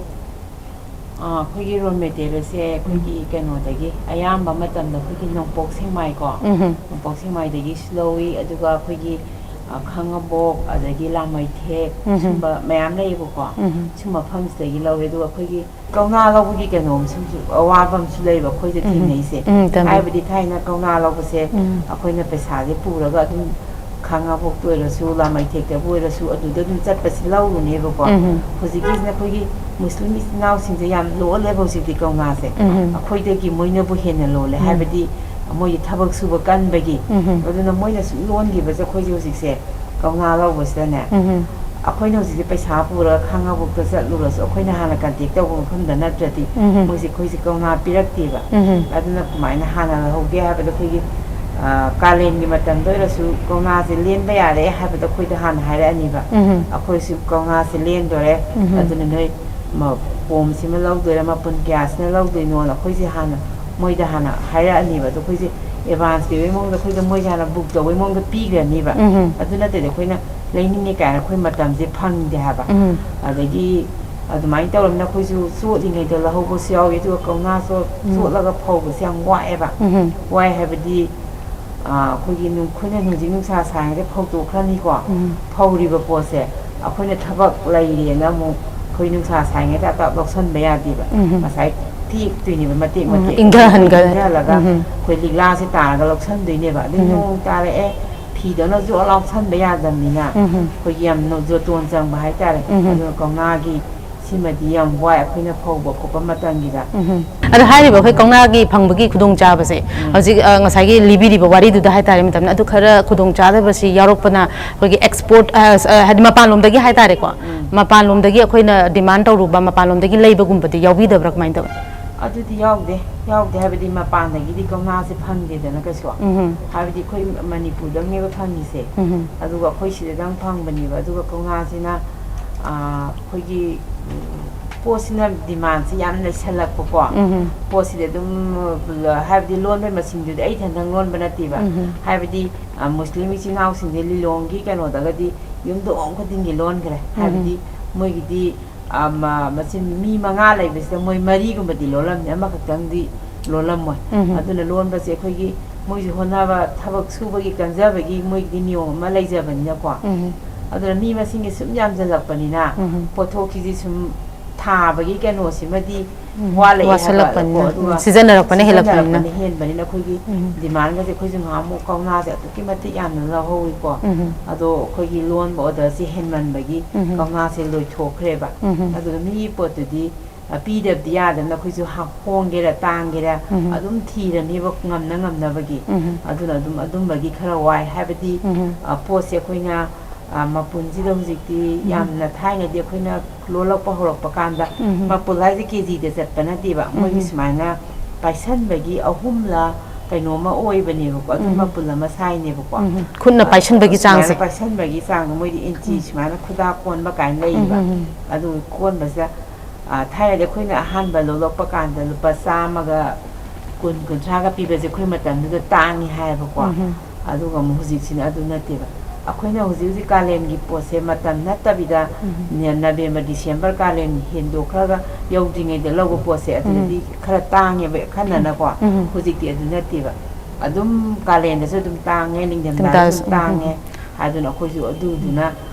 ꯑꯥ, ꯑꯩꯈꯣꯏꯒꯤ ꯔꯣ ꯃꯦꯇꯔꯤꯌꯦꯜꯁꯦ ꯑꯩꯈꯣꯏꯒꯤ ꯎꯝ꯫ ꯀꯩꯅꯣꯗꯒꯤ, ꯑꯌꯥꯝꯕ ꯃꯇꯝꯗ ꯑꯩꯈꯣꯏꯒꯤ ꯅꯣꯡꯄꯣꯛ ꯁꯦꯛꯃꯥꯏꯀꯣ, ꯎꯝ꯫ ꯅꯣꯡꯄꯣꯛ ꯁꯦꯛꯃꯥꯏꯗꯒꯤꯁꯨ ꯂꯧꯏ꯫ ꯑꯗꯨꯒ ꯑꯩꯈꯣꯏꯒꯤ ꯑ, ꯈꯥꯡꯉꯕꯣꯛ, ꯑꯗꯒꯤ ꯂꯥꯃꯩꯊꯦꯛ, ꯎꯝ꯫ ꯁꯨꯝꯕ ꯃꯌꯥꯝ ꯂꯩꯌꯦꯕꯀꯣ꯫ ꯎꯝ꯫ ꯁꯨꯝꯕ ꯃꯐꯝꯁꯤꯗꯒꯤ ꯂꯧꯔꯦ꯫ ꯑꯗꯨꯒ ꯑꯩꯈꯣꯏꯒꯤ ꯀꯧꯅꯥ ꯂꯧꯕꯒꯤ ꯀꯩꯅꯣꯝꯁꯨ, ꯑꯋꯥꯕ ꯑꯃꯁꯨ ꯂꯩꯕ ꯑꯩꯈꯣꯏꯗ ꯎꯝ꯫ ꯊꯦꯡꯅꯩꯁꯦ꯫ ꯎꯝ, ꯇꯝꯕꯤꯌꯨ꯫ ꯍꯥꯏꯕꯗꯤ ꯊꯥꯏꯅ ꯀꯧꯅꯥ ꯂꯧꯕꯁꯦ ꯎꯝ꯫ ꯑꯩꯈꯣꯏꯅ ꯄꯩꯁꯥꯁꯦ ꯄꯨꯔꯒ ꯑꯗꯨꯝ ꯈꯥꯡꯉꯕꯣꯛꯇ ꯑꯣꯏꯔꯁꯨ, ꯂꯥꯃꯩꯊꯦꯛꯇꯕꯨ ꯑꯣꯏꯔꯁꯨ, ꯑꯗꯨꯗ ꯑꯗꯨꯝ ꯆꯠꯄꯁꯤ ꯂꯧꯔꯨꯅꯦꯕꯀꯣ꯫ ꯎꯝ꯫ ꯍꯧꯖꯤꯛꯀꯤꯁꯤꯅ ꯑꯩꯈꯣꯏꯒꯤ ꯃꯨꯁꯂꯤꯝ ꯏꯆꯤꯟ ꯏꯅꯥꯎꯁꯤꯡꯁꯦ ꯌꯥꯝ ꯂꯣꯜꯂꯦꯕ ꯍꯧꯖꯤꯛꯇꯤ ꯀꯧꯅꯥꯁꯦ꯫ ꯎꯝ꯫ ꯑꯩꯈꯣꯏꯗꯒꯤ ꯃꯣꯏꯅꯕꯨ ꯍꯦꯟꯅ ꯂꯣꯜꯂꯦ꯫ ꯎꯝ꯫ ꯍꯥꯏꯕꯗꯤ ꯃꯣꯏꯒꯤ ꯊꯕꯛ ꯁꯨꯕ ꯀꯟꯕꯒꯤ꯫ ꯎꯝ꯫ ꯑꯗꯨꯅ ꯃꯣꯏꯅ ꯁꯨꯝ ꯂꯣꯟꯈꯤꯕꯁꯦ ꯑꯩꯈꯣꯏꯁꯦ ꯍꯧꯖꯤꯛꯁꯦ ꯀꯧꯅꯥ ꯂꯧꯕꯁꯤꯗꯅꯦ, ꯎꯝ꯫ ꯑꯩꯈꯣꯏꯅ ꯍꯧꯖꯤꯛꯁꯦ ꯄꯩꯁꯥ ꯄꯨꯔꯒ ꯈꯥꯡꯉꯕꯣꯛꯇ ꯆꯠꯂꯨꯔꯁꯨ, ꯑꯩꯈꯣꯏꯅ ꯍꯥꯟꯅ ꯀꯟꯇꯦꯛ ꯇꯧꯕ ꯃꯐꯝꯗ ꯅꯠꯇ꯭ꯔꯗꯤ ꯎꯝ꯫ ꯃꯣꯏꯁꯦ ꯑꯩꯈꯣꯏꯁꯦ ꯀꯧꯅꯥ ꯄꯤꯔꯛꯇꯦꯕ꯫ ꯎꯝ꯫ ꯑꯗꯨꯅ ꯀꯃꯥꯏꯅ ꯍꯥꯟꯅ ꯂꯧꯍꯧꯒꯦ ꯍꯥꯏꯕꯗ, ꯑꯩꯈꯣꯏꯒꯤ, ꯑ, ꯀꯥꯂꯦꯟꯒꯤ ꯃꯇꯝꯗ ꯑꯣꯏꯔꯁꯨ ꯀꯧꯅꯥꯁꯦ ꯂꯦꯟꯕ ꯌꯥꯔꯦ ꯍꯥꯏꯕꯗꯣ ꯑꯩꯈꯣꯏꯗ ꯍꯥꯟꯅ ꯍꯥꯏꯔꯛꯑꯅꯤꯕ꯫ ꯎꯝ꯫ ꯑꯩꯈꯣꯏꯁꯨ ꯀꯧꯅꯥꯁꯦ ꯂꯦꯟꯗꯣꯔꯦ, ꯎꯝ꯫ ꯑꯗꯨꯅ ꯅꯣꯏ ꯃ-, ꯀꯣꯝꯁꯤꯃ ꯂꯧꯗꯣꯏꯔꯥ, ꯃꯄꯨꯟ ꯀꯌꯥꯁꯤꯅ ꯂꯧꯗꯣꯏꯅꯣꯅ ꯑꯩꯈꯣꯏꯁꯦ ꯍꯥꯟꯅ ꯃꯣꯏꯗ ꯍꯥꯟꯅ ꯍꯥꯏꯔꯛꯑꯅꯤꯕ꯫ ꯑꯗꯣ ꯑꯩꯈꯣꯏꯁꯦ ꯑꯦꯗꯚꯥꯟꯁ ꯄꯤꯕꯒꯤ ꯃꯑꯣꯡꯗ ꯑꯩꯈꯣꯏꯗ ꯃꯣꯏꯁꯦ ꯍꯥꯟꯅ ꯕꯨꯛ ꯇꯧꯕꯒꯤ ꯃꯑꯣꯡꯗ ꯄꯤꯈ꯭ꯔꯅꯤꯕ꯫ ꯎꯝ꯫ ꯑꯗꯨ ꯅꯠꯇ꯭ꯔꯗꯤ ꯑꯩꯈꯣꯏꯅ ꯂꯩꯅꯤꯡꯉꯦ ꯀꯥꯏꯅ ꯑꯩꯈꯣꯏ ꯃꯇꯝꯁꯦ ꯐꯪꯗꯦ ꯍꯥꯏꯕ꯫ ꯎꯝ꯫ ꯑꯗꯒꯤ ꯑꯗꯨꯃꯥꯏꯅ ꯇꯧꯔꯕꯅꯤꯅ ꯑꯩꯈꯣꯏꯁꯨ ꯆꯣꯠꯂꯤꯉꯩꯗ ꯂꯧꯍꯧꯕꯁꯨ ꯌꯥꯎꯏ, ꯑꯗꯨꯒ ꯀꯧꯅꯥ ꯆꯣꯠ-, ꯎꯝ꯫ ꯆꯣꯠꯂꯒ ꯐꯧꯕꯁꯦ ꯌꯥꯝ ꯋꯥꯏꯑꯦꯕ꯫ ꯎꯝ꯫ ꯋꯥꯏ ꯍꯥꯏꯕꯗꯤ, ꯑ, ꯑꯩꯈꯣꯏꯒꯤ ꯅꯨꯡ-, ꯑꯩꯈꯣꯏꯅ ꯍꯧꯖꯤꯛ ꯅꯨꯡꯁꯥ ꯁꯥꯔꯤꯉꯩꯗ ꯐꯧꯗꯣꯛꯈ꯭ꯔꯅꯤꯀꯣ꯫ ꯎꯝ꯫ ꯐꯧꯔꯤꯕ ꯄꯣꯠꯁꯦ ꯑꯩꯈꯣꯏꯅ ꯊꯕꯛ ꯂꯩꯔꯦꯅ ꯑꯃꯨꯛ ꯑꯩꯈꯣꯏ ꯅꯨꯡꯁꯥ ꯁꯥꯔꯤꯉꯩꯗ ꯇꯞ ꯇꯞ ꯂꯧꯁꯟꯕ ꯌꯥꯗꯦꯕ꯫ ꯎꯝ꯫ ꯉꯁꯥꯏ ꯇꯦꯛꯇꯣꯏꯅꯦꯕ ꯃꯇꯦꯛ ꯎꯝ, ꯃꯇꯦꯛ꯫ ꯏꯪꯊꯍꯟꯒ-, ꯏꯪꯊꯍꯜꯂꯒ ꯎꯝ꯫ ꯑꯩꯈꯣꯏ ꯂꯤꯛꯂꯥꯁꯦ ꯇꯥꯔꯒ ꯂꯧꯁꯟꯗꯣꯏꯅꯦꯕ꯫ ꯑꯗꯩ ꯎꯝ꯫ ꯅꯣꯡ ꯇꯥꯔꯛꯑꯦ, ꯐꯤꯗꯧꯅ ꯖꯣ ꯂꯥꯎꯁꯟꯕ ꯌꯥꯗꯕꯅꯤꯅ ꯎꯝ꯫ ꯑꯩꯈꯣꯏꯒꯤ ꯌꯥꯝꯅ ꯖꯣꯇꯣꯟ ꯆꯪꯕ ꯍꯥꯏꯇꯥꯔꯦ꯫ ꯎꯝ꯫ ꯑꯗꯨꯅ ꯀꯧꯅꯥꯒꯤ ꯁꯤꯃꯗꯤ ꯌꯥꯝ ꯋꯥꯏ ꯑꯩꯈꯣꯏꯅ ꯐꯧꯕ ꯈꯣꯠꯄ ꯃꯇꯝꯒꯤꯗ꯫ ꯎꯝ꯫ ꯑꯗꯣ ꯍꯥꯏꯔꯤꯕ ꯑꯩꯈꯣꯏ ꯀꯧꯅꯥꯒꯤ ꯐꯪꯕꯒꯤ ꯈꯨꯗꯣꯡꯆꯥꯕꯁꯦ, ꯎꯝ꯫ ꯍꯧꯖꯤꯛ, ꯑ, ꯉꯁꯥꯏꯒꯤ ꯂꯤꯕꯤꯔꯤꯕ ꯋꯥꯔꯤꯗꯨꯗ ꯍꯥꯏꯇꯥꯔꯦ, ꯃꯇꯝꯗ ꯑꯗꯨ ꯈꯔ ꯈꯨꯗꯣꯡꯆꯥꯗꯕꯁꯤ ꯌꯥꯎꯔꯛꯄꯅ ꯑꯩꯈꯣꯏꯒꯤ ꯑꯦꯛꯁꯄꯣꯔꯠ, ꯑ, ꯑ, ꯍꯥꯏꯗꯤ ꯃꯄꯥꯟꯂꯣꯝꯗꯒꯤ ꯍꯥꯏꯇꯥꯔꯦꯀꯣ, ꯎꯝ꯫ ꯃꯄꯥꯟꯂꯣꯝꯗꯒꯤ ꯑꯩꯈꯣꯏꯅ ꯗꯤꯃꯥꯟ ꯇꯧꯔꯨꯕ, ꯃꯄꯥꯟꯂꯣꯝꯗꯒꯤ ꯂꯩꯕꯒꯨꯝꯕꯗꯤ ꯌꯥꯎꯕꯤꯗꯕ꯭ꯔꯥ, ꯀꯃꯥꯏꯅ ꯇꯧꯋꯤ? ꯑꯗꯨꯗꯤ ꯌꯥꯎꯗꯦ꯫ ꯌꯥꯎꯗꯦ ꯍꯥꯏꯕꯗꯤ ꯃꯄꯥꯟꯗꯒꯤꯗꯤ ꯀꯧꯅꯥꯁꯦ ꯐꯪꯗꯦꯗꯅ ꯀꯩꯁꯨ꯫ ꯎꯝ꯫ ꯍꯥꯏꯕꯗꯤ ꯑꯩꯈꯣꯏ ꯃꯅꯤꯄꯨꯔꯗꯪꯅꯦꯕ ꯐꯪꯉꯤꯁꯦ꯫ ꯎꯝ꯫ ꯑꯗꯨꯒ ꯑꯩꯈꯣꯏ ꯁꯤꯗꯗꯪ ꯐꯪꯕꯅꯦꯕ꯫ ꯑꯗꯨꯒ ꯀꯧꯅꯥꯁꯤꯅ, ꯑꯥ, ꯑꯩꯈꯣꯏꯒꯤ, ꯎꯝ, ꯄꯣꯠꯁꯤꯅ ꯗꯤꯃꯥꯟꯁꯤ ꯌꯥꯝ ꯂꯩꯁꯜꯂꯛꯄꯀꯣ꯫ ꯎꯝ꯫ ꯄꯣꯠꯁꯤꯗꯤ ꯑꯗꯨꯝ, ꯑ, ꯍꯥꯏꯕꯗꯤ ꯂꯣꯟꯕꯩ ꯃꯁꯤꯡꯗꯨꯗꯤ ꯑꯩ ꯏꯊꯟꯇꯪ ꯂꯣꯟꯕ ꯅꯠꯇꯦꯕ꯫ ꯎꯝ꯫ ꯍꯥꯏꯕꯗꯤ, ꯑ, ꯃꯨꯁꯂꯤꯝ ꯏꯆꯤꯟ ꯏꯅꯥꯎꯁꯤꯡꯁꯦ ꯂꯤꯂꯣꯡꯒꯤ ꯀꯩꯅꯣꯗꯒꯗꯤ ꯌꯨꯝꯊꯣꯡ ꯈꯨꯗꯤꯡꯒꯤ ꯂꯣꯟꯈ꯭ꯔꯦ꯫ ꯎꯝ꯫ ꯍꯥꯏꯕꯗꯤ ꯃꯣꯏꯒꯤꯗꯤ, ꯑ, ꯃ-, ꯃꯆꯤꯟ ꯃꯤ ꯃꯉꯥ ꯂꯩꯕꯁꯤꯗ ꯃꯣꯏ ꯃꯔꯤꯒꯨꯝꯕꯗꯤ ꯂꯣꯜꯂꯝꯅꯤ, ꯑꯃꯈꯛꯇꯪꯗꯤ ꯂꯣꯜꯂꯝꯃꯣꯏ꯫ ꯎꯝ꯫ ꯑꯗꯨꯅ ꯂꯣꯟꯕꯁꯦ ꯑꯩꯈꯣꯏꯒꯤ ꯃꯣꯏꯁꯨ ꯍꯣꯠꯅꯕ, ꯊꯕꯛ ꯁꯨꯕꯒꯤ ꯀꯟꯖꯕꯒꯤ ꯃꯣꯏꯒꯤꯗꯤ ꯅꯤꯌꯣꯝ ꯑꯃ ꯂꯩꯖꯕꯅꯤꯅꯀꯣ꯫ ꯎꯝ꯫ ꯑꯗꯨꯅ ꯃꯤ ꯃꯁꯤꯡꯒꯤ ꯁꯨꯝ ꯌꯥꯝꯁꯤꯜꯂꯛꯄꯅꯤꯅ ꯎꯝ꯫ ꯄꯣꯠꯊꯣꯛꯁꯤꯗꯤ ꯁꯨꯝ ꯊꯥꯕꯒꯤ ꯀꯩꯅꯣꯁꯤꯃꯗꯤ ꯎꯝ꯫ ꯋꯥꯠꯂꯛꯑꯦ ꯍꯥꯏꯕ꯫ ꯋꯥꯁꯜꯂꯛꯄꯅꯤꯅ, ꯑꯗꯨꯒ ꯎꯝ, ꯁꯤꯖꯤꯟꯅꯔꯛꯄꯅ ꯍꯦꯜꯂꯛꯄꯅꯤꯅ꯫ ꯁꯤꯖꯤꯟꯅꯔꯛꯄꯅ ꯍꯦꯟꯕꯅꯤꯅ ꯑꯩꯈꯣꯏꯒꯤ ꯎꯝ꯫ ꯗꯤꯃꯥꯟꯒꯁꯦ ꯑꯩꯈꯣꯏꯁꯨ ꯉꯍꯥꯟꯃꯨꯛ ꯀꯧꯅꯥꯁꯦ ꯑꯗꯨꯛꯀꯤ ꯃꯇꯤꯛ ꯌꯥꯝꯅ ꯂꯧꯍꯧꯋꯤꯀꯣ꯫ ꯎꯝ꯫ ꯑꯗꯣ ꯑꯩꯈꯣꯏꯒꯤ ꯂꯣꯟꯕ ꯑꯣꯔꯗꯔꯁꯦ ꯍꯦꯟꯃꯟꯕꯒꯤ ꯎꯝ꯫ ꯀꯧꯅꯥꯁꯦ ꯂꯣꯏꯊꯣꯛꯈ꯭ꯔꯦꯕ꯫ ꯎꯝ꯫ ꯑꯗꯨꯒ ꯃꯤꯒꯤ ꯄꯣꯠꯇꯨꯗꯤ ꯑ, ꯄꯤꯗꯕꯗꯤ ꯌꯥꯗꯕꯅ ꯑꯩꯈꯣꯏꯁꯨ ꯍ-, ꯍꯣꯡꯒꯦꯔꯥ ꯇꯥꯡꯒꯦꯔꯥ ꯎꯝ꯫ ꯑꯗꯨꯝ ꯊꯤꯔꯅꯦꯕ, ꯉꯝꯅ ꯉꯝꯅꯕꯒꯤ꯫ ꯎꯝ꯫ ꯑꯗꯨꯅ ꯑꯗꯨꯝ ꯑꯗꯨꯝꯕꯒꯤ ꯈꯔ ꯋꯥꯏ ꯍꯥꯏꯕꯗꯤ, ꯎꯝ꯫ ꯑ, ꯄꯣꯠꯁꯦ ꯑꯩꯈꯣꯏꯅ, ꯑ, ꯃꯄꯨꯟꯁꯤꯗ ꯍꯧꯖꯤꯛꯇꯤ ꯎꯝ꯫ ꯌꯥꯝꯅ, ꯊꯥꯏꯅꯗꯤ ꯑꯩꯈꯣꯏꯅ ꯂꯣꯜꯂꯛꯄ ꯍꯧꯔꯛꯄ ꯀꯥꯟꯗ ꯎꯝ꯫ ꯃꯄꯨꯜ ꯍꯥꯏꯁꯦ ꯀꯦ ꯖꯤꯗ ꯆꯠꯄ ꯅꯠꯇꯦꯕ, ꯃꯣꯏꯒꯤ ꯎꯝ꯫ ꯁꯨꯃꯥꯏꯅ ꯄꯥꯏꯁꯟꯕꯒꯤ ꯑꯍꯨꯝꯂ ꯀꯩꯅꯣꯝꯃ ꯑꯣꯏꯕꯅꯦꯕꯀꯣ, ꯑꯗꯨꯝ ꯎꯝ꯫ ꯃꯄꯨꯜ ꯑꯃ ꯁꯥꯏꯅꯦꯕꯀꯣ꯫ ꯎꯝ꯫ ꯈꯨꯠꯅ ꯑ, ꯄꯥꯏꯁꯟꯕꯒꯤ ꯁꯨꯃꯥꯏꯅ ꯆꯥꯡꯁꯦ꯫ ꯄꯥꯏꯁꯟꯕꯒꯤ ꯆꯥꯡꯗꯣ ꯃꯣꯏꯗꯤ ꯏꯟꯆꯤ ꯎꯝ꯫ ꯁꯨꯃꯥꯏꯅ ꯈꯨꯗꯥ ꯀꯣꯟꯕ ꯀꯥꯏꯅ ꯎꯝ, ꯂꯩꯌꯦꯕ꯫ ꯎꯝ, ꯎꯝ꯫ ꯑꯗꯨ ꯀꯣꯟꯕꯁꯤꯗ ꯑ, ꯊꯥꯏꯅꯗꯤ ꯑꯩꯈꯣꯏꯅ ꯑꯍꯥꯟꯕ ꯂꯣꯜꯂꯛꯄ ꯀꯥꯟꯗ ꯂꯨꯄꯥ ꯆꯥꯝꯃꯒ ꯀꯨꯟ, ꯀꯨꯟꯊ꯭ꯔꯥꯒ ꯄꯤꯕꯁꯦ ꯑꯩꯈꯣꯏ ꯃꯇꯝꯗꯨꯗ ꯇꯥꯡꯉꯤ ꯍꯥꯏꯌꯦꯕꯀꯣ꯫ ꯎꯝ꯫ ꯑꯗꯨꯒ ꯑꯃꯨꯛ ꯍꯧꯖꯤꯛꯁꯤꯅ ꯑꯗꯨ ꯅꯠꯇꯦꯕ꯫ ꯑꯩꯈꯣꯏꯅ ꯍꯧꯖꯤꯛ ꯍꯧꯖꯤꯛ ꯀꯥꯂꯦꯟꯒꯤ ꯄꯣꯠꯁꯦ ꯃꯇꯝ ꯅꯠꯇꯕꯤꯗ ꯎꯝ꯫ ꯅ-, ꯅꯕꯦꯝꯕꯔ, ꯗꯤꯁꯦꯝꯕꯔ ꯀꯥꯂꯦꯟ ꯍꯦꯟꯗꯣꯛꯈ꯭ꯔꯒ ꯌꯧꯗ꯭ꯔꯤꯉꯩꯗ ꯂꯧꯕ ꯄꯣꯠꯁꯦ ꯎꯝ꯫ ꯑꯗꯨꯗꯗꯤ ꯈꯔ ꯇꯥꯡꯉꯦꯕ ꯑꯈꯟꯅꯅꯀꯣ꯫ ꯎꯝ꯫ ꯍꯧꯖꯤꯛꯇꯤ ꯑꯗꯨ ꯅꯠꯇꯦꯕ꯫ ꯑꯗꯨꯝ ꯀꯥꯂꯦꯟꯗꯁꯨ ꯑꯗꯨꯝ ꯇꯥꯡꯉꯦ, ꯅꯤꯡꯊꯝꯊꯥꯗꯁꯨ ꯅꯤꯡꯊꯝꯊꯥꯗꯁꯨ, ꯑꯗꯨꯝ ꯎꯝ, ꯇꯥꯡꯉꯦ꯫ ꯎꯝ꯫ ꯑꯗꯨꯅ ꯑꯩꯈꯣꯏꯁꯨ ꯑꯗꯨꯗꯨꯅ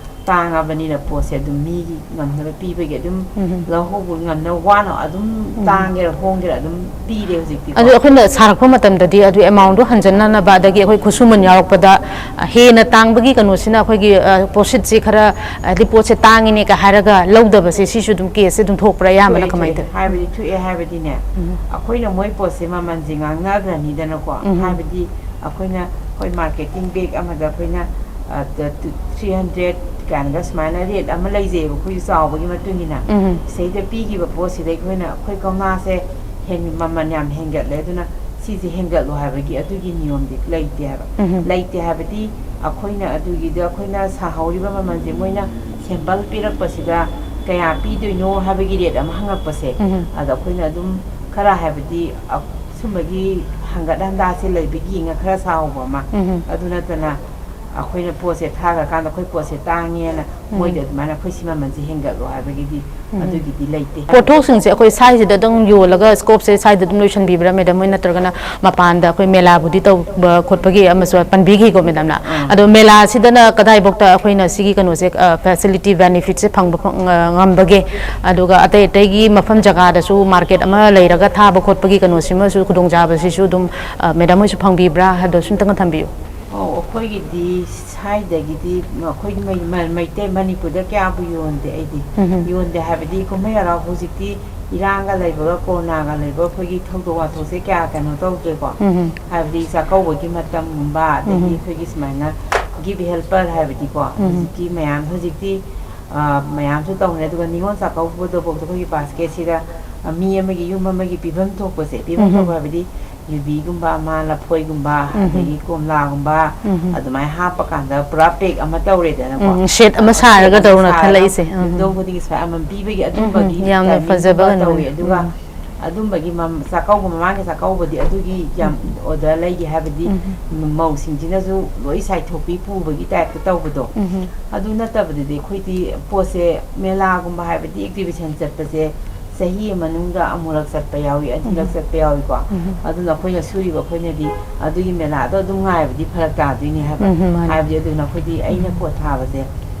ꯇꯥꯡꯉꯕꯅꯤꯅ ꯄꯣꯠꯁꯦ ꯑꯗꯨꯝ ꯃꯤꯒꯤ ꯉꯝꯅꯕ ꯄꯤꯕꯒꯤ ꯑꯗꯨꯝ ꯎꯝ꯫ ꯂꯧꯍꯧꯕ ꯉꯝꯅꯕ ꯋꯥꯅ ꯑꯗꯨꯝ ꯎꯝ꯫ ꯇꯥꯡꯒꯦꯔꯥ ꯍꯣꯡꯒꯦꯔꯥ ꯑꯗꯨꯝ ꯄꯤꯔꯦ ꯍꯧꯖꯤꯛꯇꯤꯀꯣ꯫ ꯑꯗꯨ ꯑꯩꯈꯣꯏꯅ ꯁꯥꯔꯛꯄ ꯃꯇꯝꯗꯗꯤ ꯑꯗꯨ amount ꯗꯣ ꯍꯟꯖꯟꯅꯅꯕ, ꯑꯗꯒꯤ ꯑꯩꯈꯣꯏ ꯈꯨꯠꯁꯨꯃꯟ ꯌꯥꯎꯔꯛꯄꯗ, ꯑ, ꯍꯦꯟꯅ ꯇꯥꯡꯕꯒꯤ ꯀꯩꯅꯣꯁꯤꯅ ꯑꯩꯈꯣꯏꯒꯤ, ꯑ, profit ꯁꯦ ꯈꯔ, ꯍꯥꯏꯗꯤ ꯄꯣꯠꯁꯦ ꯇꯥꯡꯉꯤꯅꯦ ꯀ ꯍꯥꯏꯔꯒ ꯂꯧꯗꯕꯁꯦ, ꯁꯤꯁꯨ ꯑꯗꯨꯝ case ꯁꯦ ꯑꯗꯨꯝ ꯊꯣꯛꯄ꯭ꯔꯥ? ꯑꯌꯥꯝꯕꯅ ꯊꯣꯛꯑꯦ, ꯀꯃꯥꯏꯅ ꯊꯣꯛꯑꯦ꯫ ꯇꯧꯋꯤ? ꯍꯥꯏꯕꯗꯤ ꯊꯣꯛꯑꯦ ꯍꯥꯏꯕꯗꯤꯅꯦ, ꯎꯝ꯫ ꯑꯩꯈꯣꯏꯅ ꯃꯣꯏ ꯄꯣꯠꯁꯦ ꯃꯃꯜꯁꯦ ꯉꯥꯡꯅꯈ꯭ꯔꯅꯤꯗꯅꯀꯣ꯫ ꯎꯝ꯫ ꯍꯥꯏꯕꯗꯤ ꯑꯩꯈꯣꯏꯅ, ꯑꯩꯈꯣꯏ marketing bag ꯑꯃꯗ ꯑꯩꯈꯣꯏꯅ, ꯑ, ꯇ-, ꯇꯨ-, three hundred ꯀꯥꯏꯅꯒ ꯁꯨꯃꯥꯏꯅ rate ꯑꯃ ꯂꯩꯖꯩꯑꯕ ꯑꯩꯈꯣꯏꯒꯤ ꯆꯥꯎꯕꯒꯤ ꯃꯇꯨꯡ ꯏꯟꯅ꯫ ꯎꯝ꯫ ꯁꯤꯗꯩꯗ ꯄꯤꯈꯤꯕ ꯄꯣꯠꯁꯤꯗ ꯑꯩꯈꯣꯏꯅ, ꯑꯩꯈꯣꯏ ꯀꯧꯅꯥꯁꯦ ꯍꯦꯟ-, ꯃꯃꯜ ꯌꯥꯝ ꯍꯦꯟꯒꯠꯂꯦ, ꯑꯗꯨꯅ ꯁꯤꯁꯦ ꯍꯦꯟꯒꯠꯂꯣ ꯍꯥꯏꯕꯒꯤ ꯑꯗꯨꯒꯤ ꯅꯤꯌꯣꯝꯗꯤ ꯂꯩꯇꯦ ꯍꯥꯏꯕ꯫ ꯎꯝ꯫ ꯂꯩꯇꯦ ꯍꯥꯏꯕꯗꯤ ꯑꯩꯈꯣꯏꯅ ꯑꯗꯨꯒꯤꯗ ꯑꯩꯈꯣꯏꯅ ꯁꯥꯍꯧꯔꯤꯕ ꯃꯃꯜꯁꯦ ꯃꯣꯏꯅ sample ꯄꯤꯔꯛꯄꯁꯤꯗ ꯀꯌꯥ ꯄꯤꯗꯣꯏꯅꯣ ꯍꯥꯏꯕꯒꯤ rate ꯑꯃ ꯍꯪꯉꯛꯄꯁꯦ, ꯎꯝ꯫ ꯑꯗ ꯑꯩꯈꯣꯏꯅ ꯑꯗꯨꯝ ꯈꯔ ꯍꯥꯏꯕꯗꯤ, ꯑ, ꯁꯨꯝꯕꯒꯤ ꯍꯪꯒꯠ ꯍꯟꯗꯥꯁꯦ ꯂꯩꯕ ꯌꯦꯡꯉ ꯈꯔ ꯁꯥꯍꯧꯕ ꯑꯃ꯫ ꯎꯝ꯫ ꯑꯗꯨ ꯅꯠꯇꯅ ꯑꯩꯈꯣꯏꯅ ꯄꯣꯠꯁꯦ ꯊꯥꯈ꯭ꯔꯀꯥꯟꯗ ꯑꯩꯈꯣꯏ ꯄꯣꯠꯁꯦ ꯇꯥꯡꯉꯦꯅ ꯎꯝ꯫ ꯃꯣꯏꯗ ꯑꯗꯨꯃꯥꯏꯅ ꯑꯩꯈꯣꯏ ꯁꯤ ꯃꯃꯜꯁꯦ ꯍꯦꯟꯒꯠꯂꯣ ꯍꯥꯏꯕꯒꯤꯗꯤ ꯎꯝ꯫ ꯑꯗꯨꯒꯤꯗꯤ ꯂꯩꯇꯦ꯫ ꯄꯣꯠꯊꯣꯛꯁꯤꯡꯁꯦ ꯑꯩꯈꯣꯏ ꯁ꯭ꯋꯥꯏꯁꯤꯗ ꯑꯗꯨꯝ ꯌꯣꯜꯂꯒ ꯁ꯭ꯀꯣꯞꯁꯦ ꯁ꯭ꯋꯥꯏꯗ ꯑꯗꯨꯝ ꯂꯣꯏꯁꯤꯟꯕꯤꯕ꯭ꯔꯥ ꯃꯦꯗꯥꯝ ꯍꯣꯏ? ꯅꯠꯇ꯭ꯔꯒꯅ ꯃꯄꯥꯟꯗ ꯑꯩꯈꯣꯏ ꯃꯦꯂꯥꯕꯨꯗꯤ ꯇꯧꯕ ꯈꯣꯠꯄꯒꯤ ꯑꯃꯁꯨ ꯄꯟꯕꯤꯈꯤꯀꯣ ꯃꯦꯗꯥꯝꯅ꯫ ꯑꯥ꯫ ꯑꯗꯣ ꯃꯦꯂꯥꯁꯤꯗꯅ ꯀꯗꯥꯏꯐꯥꯎꯇ ꯑꯩꯈꯣꯏꯅ ꯁꯤꯒꯤ ꯀꯩꯅꯣꯁꯦ, ꯑ, ꯐꯦꯁꯤꯂꯤꯇꯤ, ꯕꯦꯅꯤꯐꯤꯠꯁꯦ ꯐꯪꯕ ꯐꯪ-, ꯑ, ꯉꯝꯕꯒꯦ? ꯑꯗꯨꯒ ꯑꯇꯩ ꯑꯇꯩꯒꯤ ꯃꯐꯝ ꯖꯒꯥꯗꯁꯨ ꯃꯥꯔꯀꯦꯠ ꯑꯃ ꯂꯩꯔꯒ ꯊꯥꯕ ꯈꯣꯠꯄꯒꯤ ꯀꯩꯅꯣꯁꯤꯃꯁꯨ ꯈꯨꯗꯣꯡꯆꯥꯕꯁꯤꯁꯨ ꯑꯗꯨꯝ, ꯑ, ꯃꯦꯗꯥꯝ ꯍꯣꯏꯁꯨ ꯐꯪꯕꯤꯕ꯭ꯔꯥ ꯍꯥꯏꯕꯗꯣ ꯁꯨꯝꯇꯪꯒ ꯊꯝꯕꯤꯌꯨ꯫ ꯑꯣ, ꯑꯩꯈꯣꯏꯒꯤꯗꯤ ꯁ꯭ꯋꯥꯏꯗꯒꯤꯗꯤ ꯑꯩꯈꯣꯏꯒꯤ ꯃꯩ-, ꯃ-, ꯃꯩꯇꯩ ꯃꯅꯤꯄꯨꯔꯗ ꯀꯌꯥꯕꯨ ꯌꯣꯟꯗꯦ ꯑꯩꯗꯤ꯫ ꯎꯝ ꯍꯝ꯫ ꯌꯣꯟꯗꯦ ꯍꯥꯏꯕꯗꯤ ꯀꯨꯝꯍꯩ ꯍꯔꯥꯎ ꯍꯧꯖꯤꯛꯇꯤ ꯏꯔꯥꯡꯒ ꯂꯩꯕꯒ ꯀꯣꯔꯣꯅꯥꯒ ꯂꯩꯕꯒ ꯑꯩꯈꯣꯏꯒꯤ ꯊꯧꯗꯣꯛ ꯋꯥꯊꯣꯛꯁꯦ ꯀꯌꯥ ꯀꯩꯅꯣ ꯇꯧꯗ꯭ꯔꯦꯀꯣ꯫ ꯎꯝ ꯍꯝ꯫ ꯍꯥꯏꯕꯗꯤ ꯆꯥꯛꯀꯧꯕꯒꯤ ꯃꯇꯝꯒꯨꯝꯕ, ꯑꯗꯒꯤ ꯎꯝ꯫ ꯑꯩꯈꯣꯏꯒꯤ ꯁꯨꯃꯥꯏꯅ ꯒꯤꯐ ꯍꯦꯜꯄꯔ ꯍꯥꯏꯕꯗꯤꯀꯣ, ꯎꯝ꯫ ꯍꯧꯖꯤꯛꯀꯤ ꯃꯌꯥꯝ ꯍꯧꯖꯤꯛꯇꯤ, ꯑ, ꯃꯌꯥꯝꯁꯨ ꯇꯧꯅꯔꯦ꯫ ꯑꯗꯨꯒ ꯅꯤꯉꯣꯜ ꯆꯥꯛꯀꯧꯕꯗꯐꯥꯎꯗ ꯑꯩꯈꯣꯏꯒꯤ ꯕꯥꯁꯀꯦꯠꯁꯤꯗ, ꯑ, ꯃꯤ ꯑꯃꯒꯤ ꯌꯨꯝ ꯑꯃꯒꯤ ꯄꯤꯐꯝ ꯊꯣꯛꯄꯁꯦ, ꯄꯤꯐꯝ ꯎꯝ꯫ ꯊꯣꯛꯄ ꯍꯥꯏꯕꯗꯤ ꯌꯨꯕꯤꯒꯨꯝꯕ ꯑꯃ, ꯂꯐꯣꯏꯒꯨꯝꯕ, ꯎꯝ꯫ ꯑꯗꯒꯤ ꯀꯣꯝꯂꯥꯒꯨꯝꯕ, ꯎꯝ꯫ ꯑꯗꯨꯃꯥꯏꯅ ꯍꯥꯞꯄꯀꯥꯟꯗ ꯄꯨꯔꯥ ꯄꯦꯛ ꯑꯃ ꯇꯧꯔꯦꯗꯅꯀꯣ꯫ ꯎꯝ, ꯁꯦꯠ ꯑꯃ ꯁꯥꯔꯒ ꯁꯦꯠ ꯑꯃ ꯇꯧꯅ ꯁꯥꯔꯒ ꯊꯜꯂꯛꯏꯁꯦ꯫ ꯎꯝ꯫ ꯌꯨꯝꯊꯣꯡ ꯈꯨꯗꯤꯡꯒꯤ ꯁꯨꯃꯥꯏꯅ ꯑꯃꯃꯝ ꯄꯤꯕꯒꯤ ꯎꯝ, ꯎꯝ, ꯑꯗꯨꯝꯕꯒꯤ ꯌꯥꯝꯅ ꯐꯖꯕ ꯇꯥꯏꯃꯤꯡꯒꯨꯝꯕ ꯀꯩꯅꯣꯅꯤ꯫ ꯇꯧꯋꯤ꯫ ꯑꯗꯨꯒ ꯎꯝ꯫ ꯑꯗꯨꯝꯕꯒꯤ ꯃꯝ-, ꯆꯥꯛꯀꯧꯕ ꯃꯃꯥꯡꯒꯤ ꯆꯥꯛꯀꯧꯕꯗꯤ ꯑꯗꯨꯒꯤ ꯌꯥꯝ ꯎꯝ꯫ ꯑꯣꯔꯗꯔ ꯂꯩꯒꯦ ꯍꯥꯏꯕꯗꯤ ꯎꯝ꯫ ꯃꯧꯁꯤꯡꯁꯤꯅꯁꯨ ꯂꯣꯏ ꯆꯥꯏꯊꯣꯛꯄꯤ ꯄꯨꯕꯒꯤ ꯇꯥꯏꯞꯇ ꯇꯧꯕꯗꯣ꯫ ꯎꯝ꯫ ꯑꯗꯨ ꯅꯠꯇꯕꯗꯗꯤ ꯑꯩꯈꯣꯏꯗꯤ ꯄꯣꯠꯁꯦ ꯃꯦꯂꯥꯒꯨꯝꯕ ꯍꯥꯏꯕꯗꯤ ꯑꯦꯛꯖꯤꯕꯤꯁꯟ ꯆꯠꯄꯁꯦ ꯆꯍꯤ ꯑꯃ ꯃꯅꯨꯡꯗ ꯑꯃꯨꯔꯛ ꯆꯠꯄ ꯌꯥꯎꯏ, ꯑꯅꯤꯔꯛ ꯎꯝ꯫ ꯆꯠꯄ ꯌꯥꯎꯏꯀꯣ꯫ ꯎꯝ꯫ ꯑꯗꯨꯅ ꯑꯩꯈꯣꯏꯅ ꯁꯨꯔꯤꯕ ꯑꯩꯈꯣꯏꯅꯗꯤ ꯑꯗꯨꯒꯤ ꯃꯦꯂꯥꯗꯣ ꯑꯗꯨꯝ ꯉꯥꯏꯕꯗꯤ ꯐꯔꯛ ꯇꯥꯗꯣꯏꯅꯦ ꯍꯥꯏꯕ꯫ ꯎꯝ, ꯃꯥꯅꯦ꯫ ꯍꯥꯏꯕꯗꯤ ꯑꯗꯨꯅ ꯑꯩꯈꯣꯏꯗꯤ ꯑꯩꯅ ꯎꯝ꯫ ꯄꯣꯠ ꯊꯥꯕꯁꯦ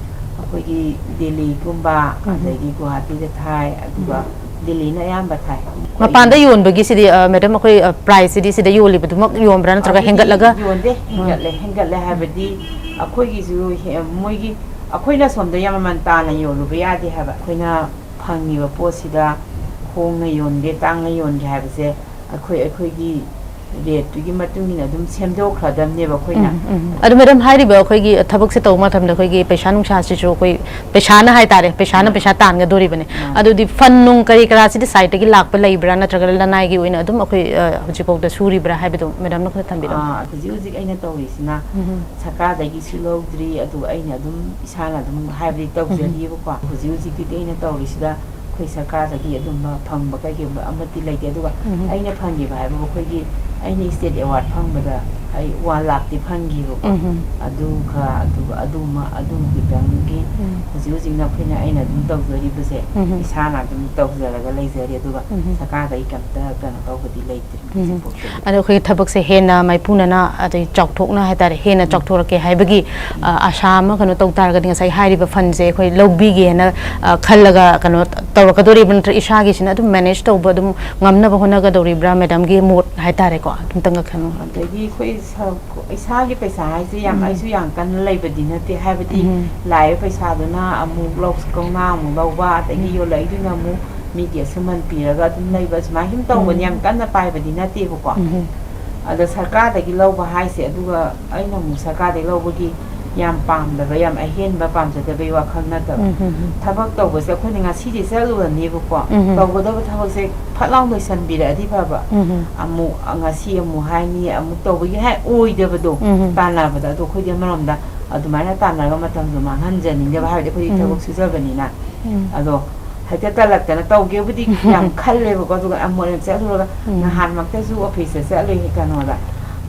ꯑꯩꯈꯣꯏꯒꯤ ꯗꯦꯜꯂꯤꯒꯨꯝꯕ, ꯎꯝ꯫ ꯑꯗꯒꯤ ꯒꯨꯋꯥꯍꯥꯇꯤꯗ ꯊꯥꯏ, ꯑꯗꯨꯒ ꯎꯝ꯫ ꯗꯦꯜꯂꯤꯅ ꯑꯌꯥꯝꯕ ꯊꯥꯏ꯫ ꯃꯄꯥꯟꯗ ꯌꯣꯟꯕꯒꯤꯁꯤꯗꯤ, ꯑ, ꯃꯦꯗꯥꯝ, ꯑꯩꯈꯣꯏ, ꯑ, ꯄ꯭ꯔꯥꯏꯁꯁꯤꯗꯤ ꯁꯤꯗ ꯌꯣꯜꯂꯤꯕꯗꯨꯃꯛ ꯌꯣꯟꯕ꯭ꯔꯥ ꯅꯠꯇ꯭ꯔꯒ ꯑꯗꯨꯗꯤ ꯍꯦꯟꯒꯠꯂꯒ? ꯌꯣꯟꯗꯦ, ꯎꯝ꯫ ꯍꯦꯟꯒꯠꯂꯦ꯫ ꯍꯦꯟꯒꯠꯂꯦ ꯍꯥꯏꯕꯗꯤ ꯑꯩꯈꯣꯏꯒꯤꯁꯨ ꯍꯦ-, ꯃꯣꯏꯒꯤ, ꯑꯩꯈꯣꯏꯅ ꯁꯣꯝꯗ ꯌꯥꯝ ꯃꯃꯜ ꯇꯥꯅ ꯌꯣꯜꯂꯨꯕ ꯌꯥꯗꯦ ꯍꯥꯏꯕ꯫ ꯑꯩꯈꯣꯏꯅ ꯐꯪꯉꯤꯕ ꯄꯣꯠꯁꯤꯗ ꯍꯣꯡꯅ ꯌꯣꯟꯒꯦ, ꯇꯥꯡꯅ ꯌꯣꯟꯒꯦ ꯍꯥꯏꯕꯁꯦ ꯑꯩꯈꯣꯏ, ꯑꯩꯈꯣꯏꯒꯤ ꯔꯦꯠꯇꯨꯒꯤ ꯃꯇꯨꯡ ꯏꯟꯅ ꯑꯗꯨꯝ ꯁꯦꯝꯗꯣꯛꯈ꯭ꯔꯗꯕꯅꯦꯕ ꯑꯩꯈꯣꯏꯅ꯫ ꯎꯝ, ꯎꯝ꯫ ꯑꯗꯨ ꯃꯦꯗꯥꯝ, ꯍꯥꯏꯔꯤꯕ ꯑꯩꯈꯣꯏꯒꯤ ꯊꯕꯛꯁꯦ ꯇꯧꯕ ꯃꯇꯝꯗ ꯑꯩꯈꯣꯏꯒꯤ ꯄꯩꯁꯥ ꯅꯨꯡꯁꯥꯁꯤꯁꯨ ꯑꯩꯈꯣꯏ ꯄꯩꯁꯥꯅ ꯍꯥꯏꯇꯥꯔꯦ, ꯄꯩꯁꯥꯅ ꯃꯥꯅꯦ꯫ ꯄꯩꯁꯥ ꯇꯥꯟꯒꯗꯣꯔꯤꯕꯅꯦ꯫ ꯃꯥꯅꯦ꯫ ꯑꯗꯨꯗꯤ ꯐꯟ ꯅꯨꯡ ꯀꯔꯤ ꯀꯔꯥꯁꯤꯗꯤ ꯁꯥꯏꯠꯇꯒꯤ ꯂꯥꯛꯄ ꯂꯩꯕ꯭ꯔꯥ, ꯅꯠꯇ꯭ꯔꯒ ꯂꯅꯥꯏꯒꯤ ꯑꯣꯏꯅ ꯑꯗꯨꯝ ꯑꯩꯈꯣꯏ, ꯑ, ꯍꯧꯖꯤꯛꯐꯥꯎꯗ ꯁꯨꯔꯤꯕ꯭ꯔꯥ ꯍꯥꯏꯕꯗꯣ ꯃꯦꯗꯥꯝꯅ ꯈꯔ ꯊꯝꯕꯤꯔꯝꯃꯨ꯫ ꯑꯥ, ꯍꯧꯖꯤꯛ ꯍꯧꯖꯤꯛ ꯑꯩꯅ ꯇꯧꯔꯤꯁꯤꯅ ꯎꯝ꯫ ꯁꯔꯀꯥꯔꯗꯒꯤꯁꯨ ꯂꯧꯗ꯭ꯔꯤ, ꯑꯗꯨꯒ ꯑꯩꯅ ꯑꯗꯨꯝ ꯏꯁꯥꯅ ꯑꯗꯨꯝ ꯍꯥꯏꯕꯗꯤ ꯎꯝ꯫ ꯇꯧꯖꯔꯤꯕꯀꯣ꯫ ꯍꯧꯖꯤꯛ ꯍꯧꯖꯤꯛꯀꯤꯗꯤ ꯑꯩꯅ ꯇꯧꯔꯤꯁꯤꯗ ꯑꯩꯈꯣꯏ ꯁꯔꯀꯥꯔꯗꯒꯤ ꯑꯗꯨꯝꯕ ꯐꯪꯕ ꯀꯩꯒꯨꯝꯕ ꯑꯃꯠꯇꯤ ꯂꯩꯇꯦ꯫ ꯑꯗꯨꯒ ꯎꯝ꯫ ꯑꯩꯅ ꯐꯪꯈꯤꯕ ꯍꯥꯏꯕꯕꯨ ꯑꯩꯈꯣꯏꯒꯤ, ꯑꯩꯅ ꯁ꯭ꯇꯦꯠ ꯑꯦꯋꯥꯔꯗ ꯐꯪꯕꯗ ꯑꯩ ꯋꯥꯟ ꯂꯥꯛꯇꯤ ꯐꯪꯈꯤꯕꯀꯣ꯫ ꯎꯝ꯫ ꯑꯗꯨꯒ ꯑꯗꯨꯒ ꯑꯗꯨꯃ ꯑꯗꯨꯒꯤꯗꯪꯒꯤ ꯎꯝ꯫ ꯍꯧꯖꯤꯛ ꯍꯧꯖꯤꯛꯅ ꯑꯩꯈꯣꯏꯅ ꯑꯩꯅ ꯑꯗꯨꯝ ꯇꯧꯖꯔꯤꯕꯁꯦ ꯎꯝ꯫ ꯏꯁꯥꯅ ꯑꯗꯨꯝ ꯇꯧꯖꯔꯒ ꯂꯩꯖꯔꯤ꯫ ꯑꯗꯨꯒ ꯎꯝ꯫ ꯁꯔꯀꯥꯔꯗꯒꯤ ꯀꯩꯝꯇ ꯀꯩꯅꯣ ꯇꯧꯕꯗꯤ ꯂꯩꯇ꯭ꯔꯤ ꯎꯝ꯫ ꯍꯧꯖꯤꯛꯐꯥꯎꯗꯗꯤ꯫ ꯑꯗꯣ ꯑꯩꯈꯣꯏꯒꯤ ꯊꯕꯛꯁꯦ ꯍꯦꯟꯅ ꯃꯥꯏꯄꯨꯅꯅ ꯑꯗꯩ ꯆꯥꯎꯊꯣꯛꯅ ꯍꯥꯏꯇꯥꯔꯦ, ꯍꯦꯟꯅ ꯎꯝ꯫ ꯆꯥꯎꯊꯣꯔꯛꯀꯦ ꯍꯥꯏꯕꯒꯤ, ꯎꯝ꯫ ꯑ, ꯑꯥꯁꯥ ꯑꯃ ꯀꯩꯅꯣ ꯇꯧ ꯇꯥꯔꯒꯗꯤ ꯉꯁꯥꯏ ꯍꯥꯏꯔꯤꯕ ꯐꯟꯁꯦ ꯑꯩꯈꯣꯏ ꯂꯧꯕꯤꯒꯦꯅ, ꯑ, ꯈꯜꯂꯒ ꯀꯩꯅꯣ ꯇꯧꯔꯛꯀꯗꯣꯔꯤꯕ꯭ꯔꯥ, ꯅꯠꯇ꯭ꯔꯒ ꯏꯁꯥꯒꯤꯁꯤꯅ ꯑꯗꯨꯝ ꯃꯦꯅꯦꯖ ꯇꯧꯕ ꯑꯗꯨꯝ ꯉꯝꯅꯕ ꯍꯣꯠꯅꯒꯗꯧꯔꯤꯕ꯭ꯔꯥ, ꯃꯦꯗꯥꯝꯒꯤ ꯃꯣꯠ ꯍꯥꯏꯇꯥꯔꯦꯀꯣ, ꯑꯗꯨꯝꯇꯪꯒ ꯈꯟꯅ ꯑꯗꯒꯤ ꯑꯩꯈꯣꯏ ꯁ-, ꯏꯁꯥꯒꯤ ꯄꯩꯁꯥ ꯍꯥꯏꯁꯦ ꯌꯥꯝ, ꯎꯝ꯫ ꯑꯩꯁꯨ ꯌꯥꯝ ꯀꯟꯅ ꯂꯩꯕꯗꯤ ꯅꯠꯇꯦ, ꯍꯥꯏꯕꯗꯤ ꯎꯝ꯫ ꯂꯥꯛꯏꯕ ꯄꯩꯁꯥꯗꯨꯅ ꯑꯃꯨꯛ ꯂꯧ-, ꯀꯧꯅꯥ ꯑꯃꯨꯛ ꯂꯧꯕ, ꯑꯗꯒꯤ ꯎꯝ꯫ ꯌꯣꯜꯂꯛꯏꯗꯨꯅ ꯑꯃꯨꯛ ꯃꯤꯒꯤ ꯑꯁꯨꯃꯟ ꯄꯤꯔꯒ ꯑꯗꯨꯝ ꯂꯩꯕ, ꯁꯨꯃꯥꯏꯅ ꯁꯨꯝ ꯇꯧꯕꯅꯤ, ꯎꯝ꯫ ꯌꯥꯝ ꯀꯟꯅ ꯄꯥꯏꯕꯗꯤ ꯅꯠꯇꯦꯕꯀꯣ꯫ ꯎꯝ꯫ ꯑꯗ ꯁꯔꯀꯥꯔꯗꯒꯤ ꯂꯧꯕ ꯍꯥꯏꯁꯦ, ꯑꯗꯨꯒ ꯑꯩꯅ ꯑꯃꯨꯛ ꯁꯔꯀꯥꯔꯗꯒꯤ ꯂꯧꯕꯒꯤ ꯌꯥꯝ ꯄꯥꯝꯗꯕ, ꯌꯥꯝ ꯑꯍꯦꯟꯕ ꯄꯥꯝꯖꯗꯕꯩ ꯋꯥꯈꯜ ꯅꯠꯇꯕ꯫ ꯎꯝ, ꯎꯝ, ꯎꯝ꯫ ꯊꯕꯛ ꯇꯧꯕꯁꯦ ꯑꯩꯈꯣꯏꯅ ꯉꯁꯤꯗꯤ ꯆꯠꯂꯨꯔꯅꯦꯕꯀꯣ, ꯎꯝ, ꯎꯝ꯫ ꯇꯧꯒꯗꯕ ꯊꯕꯛꯁꯦ ꯐꯠ ꯂꯥꯎ ꯂꯣꯏꯁꯟꯕꯤꯔꯛꯑꯗꯤ ꯐꯕ꯫ ꯎꯝ, ꯎꯝ꯫ ꯑꯃꯨꯛ ꯉꯁꯤ ꯑꯃꯨꯛ ꯍꯥꯏꯅꯤ, ꯑꯃꯨꯛ ꯇꯧꯕꯒꯤ ꯍꯥꯏ ꯑꯣꯏꯗꯕꯗꯣ ꯎꯝ, ꯎꯝ꯫ ꯇꯥꯟꯅꯕꯗ꯫ ꯑꯗꯣ ꯑꯩꯈꯣꯏꯗꯤ ꯑꯃꯔꯣꯝꯗ ꯑꯗꯨꯃꯥꯏꯅ ꯇꯥꯟꯅꯔꯒ ꯃꯇꯝꯗꯣ ꯃꯥꯡꯍꯟꯖꯅꯤꯡꯗꯕ, ꯍꯥꯏꯕꯗꯤ ꯑꯩꯈꯣꯏꯗꯤ ꯎꯝ꯫ ꯊꯕꯛ ꯁꯨꯖꯕꯅꯤꯅ꯫ ꯎꯝ꯫ ꯑꯗꯣ ꯍꯦꯛꯇ ꯇꯜꯂꯛꯇꯅ ꯇꯧꯒꯦꯕꯨꯗꯤ ꯌꯥꯝ ꯈꯜꯂꯦꯕꯀꯣ, ꯑꯗꯨꯒ ꯑꯃꯨꯛ ꯍꯦꯛ ꯆꯠꯂꯨꯔꯒ ꯎꯝ꯫ ꯅꯍꯥꯟꯃꯛꯇꯁꯨ ꯑꯣꯐꯤꯁꯇ ꯆꯠꯂꯨꯏ, ꯀꯩꯅꯣꯗ,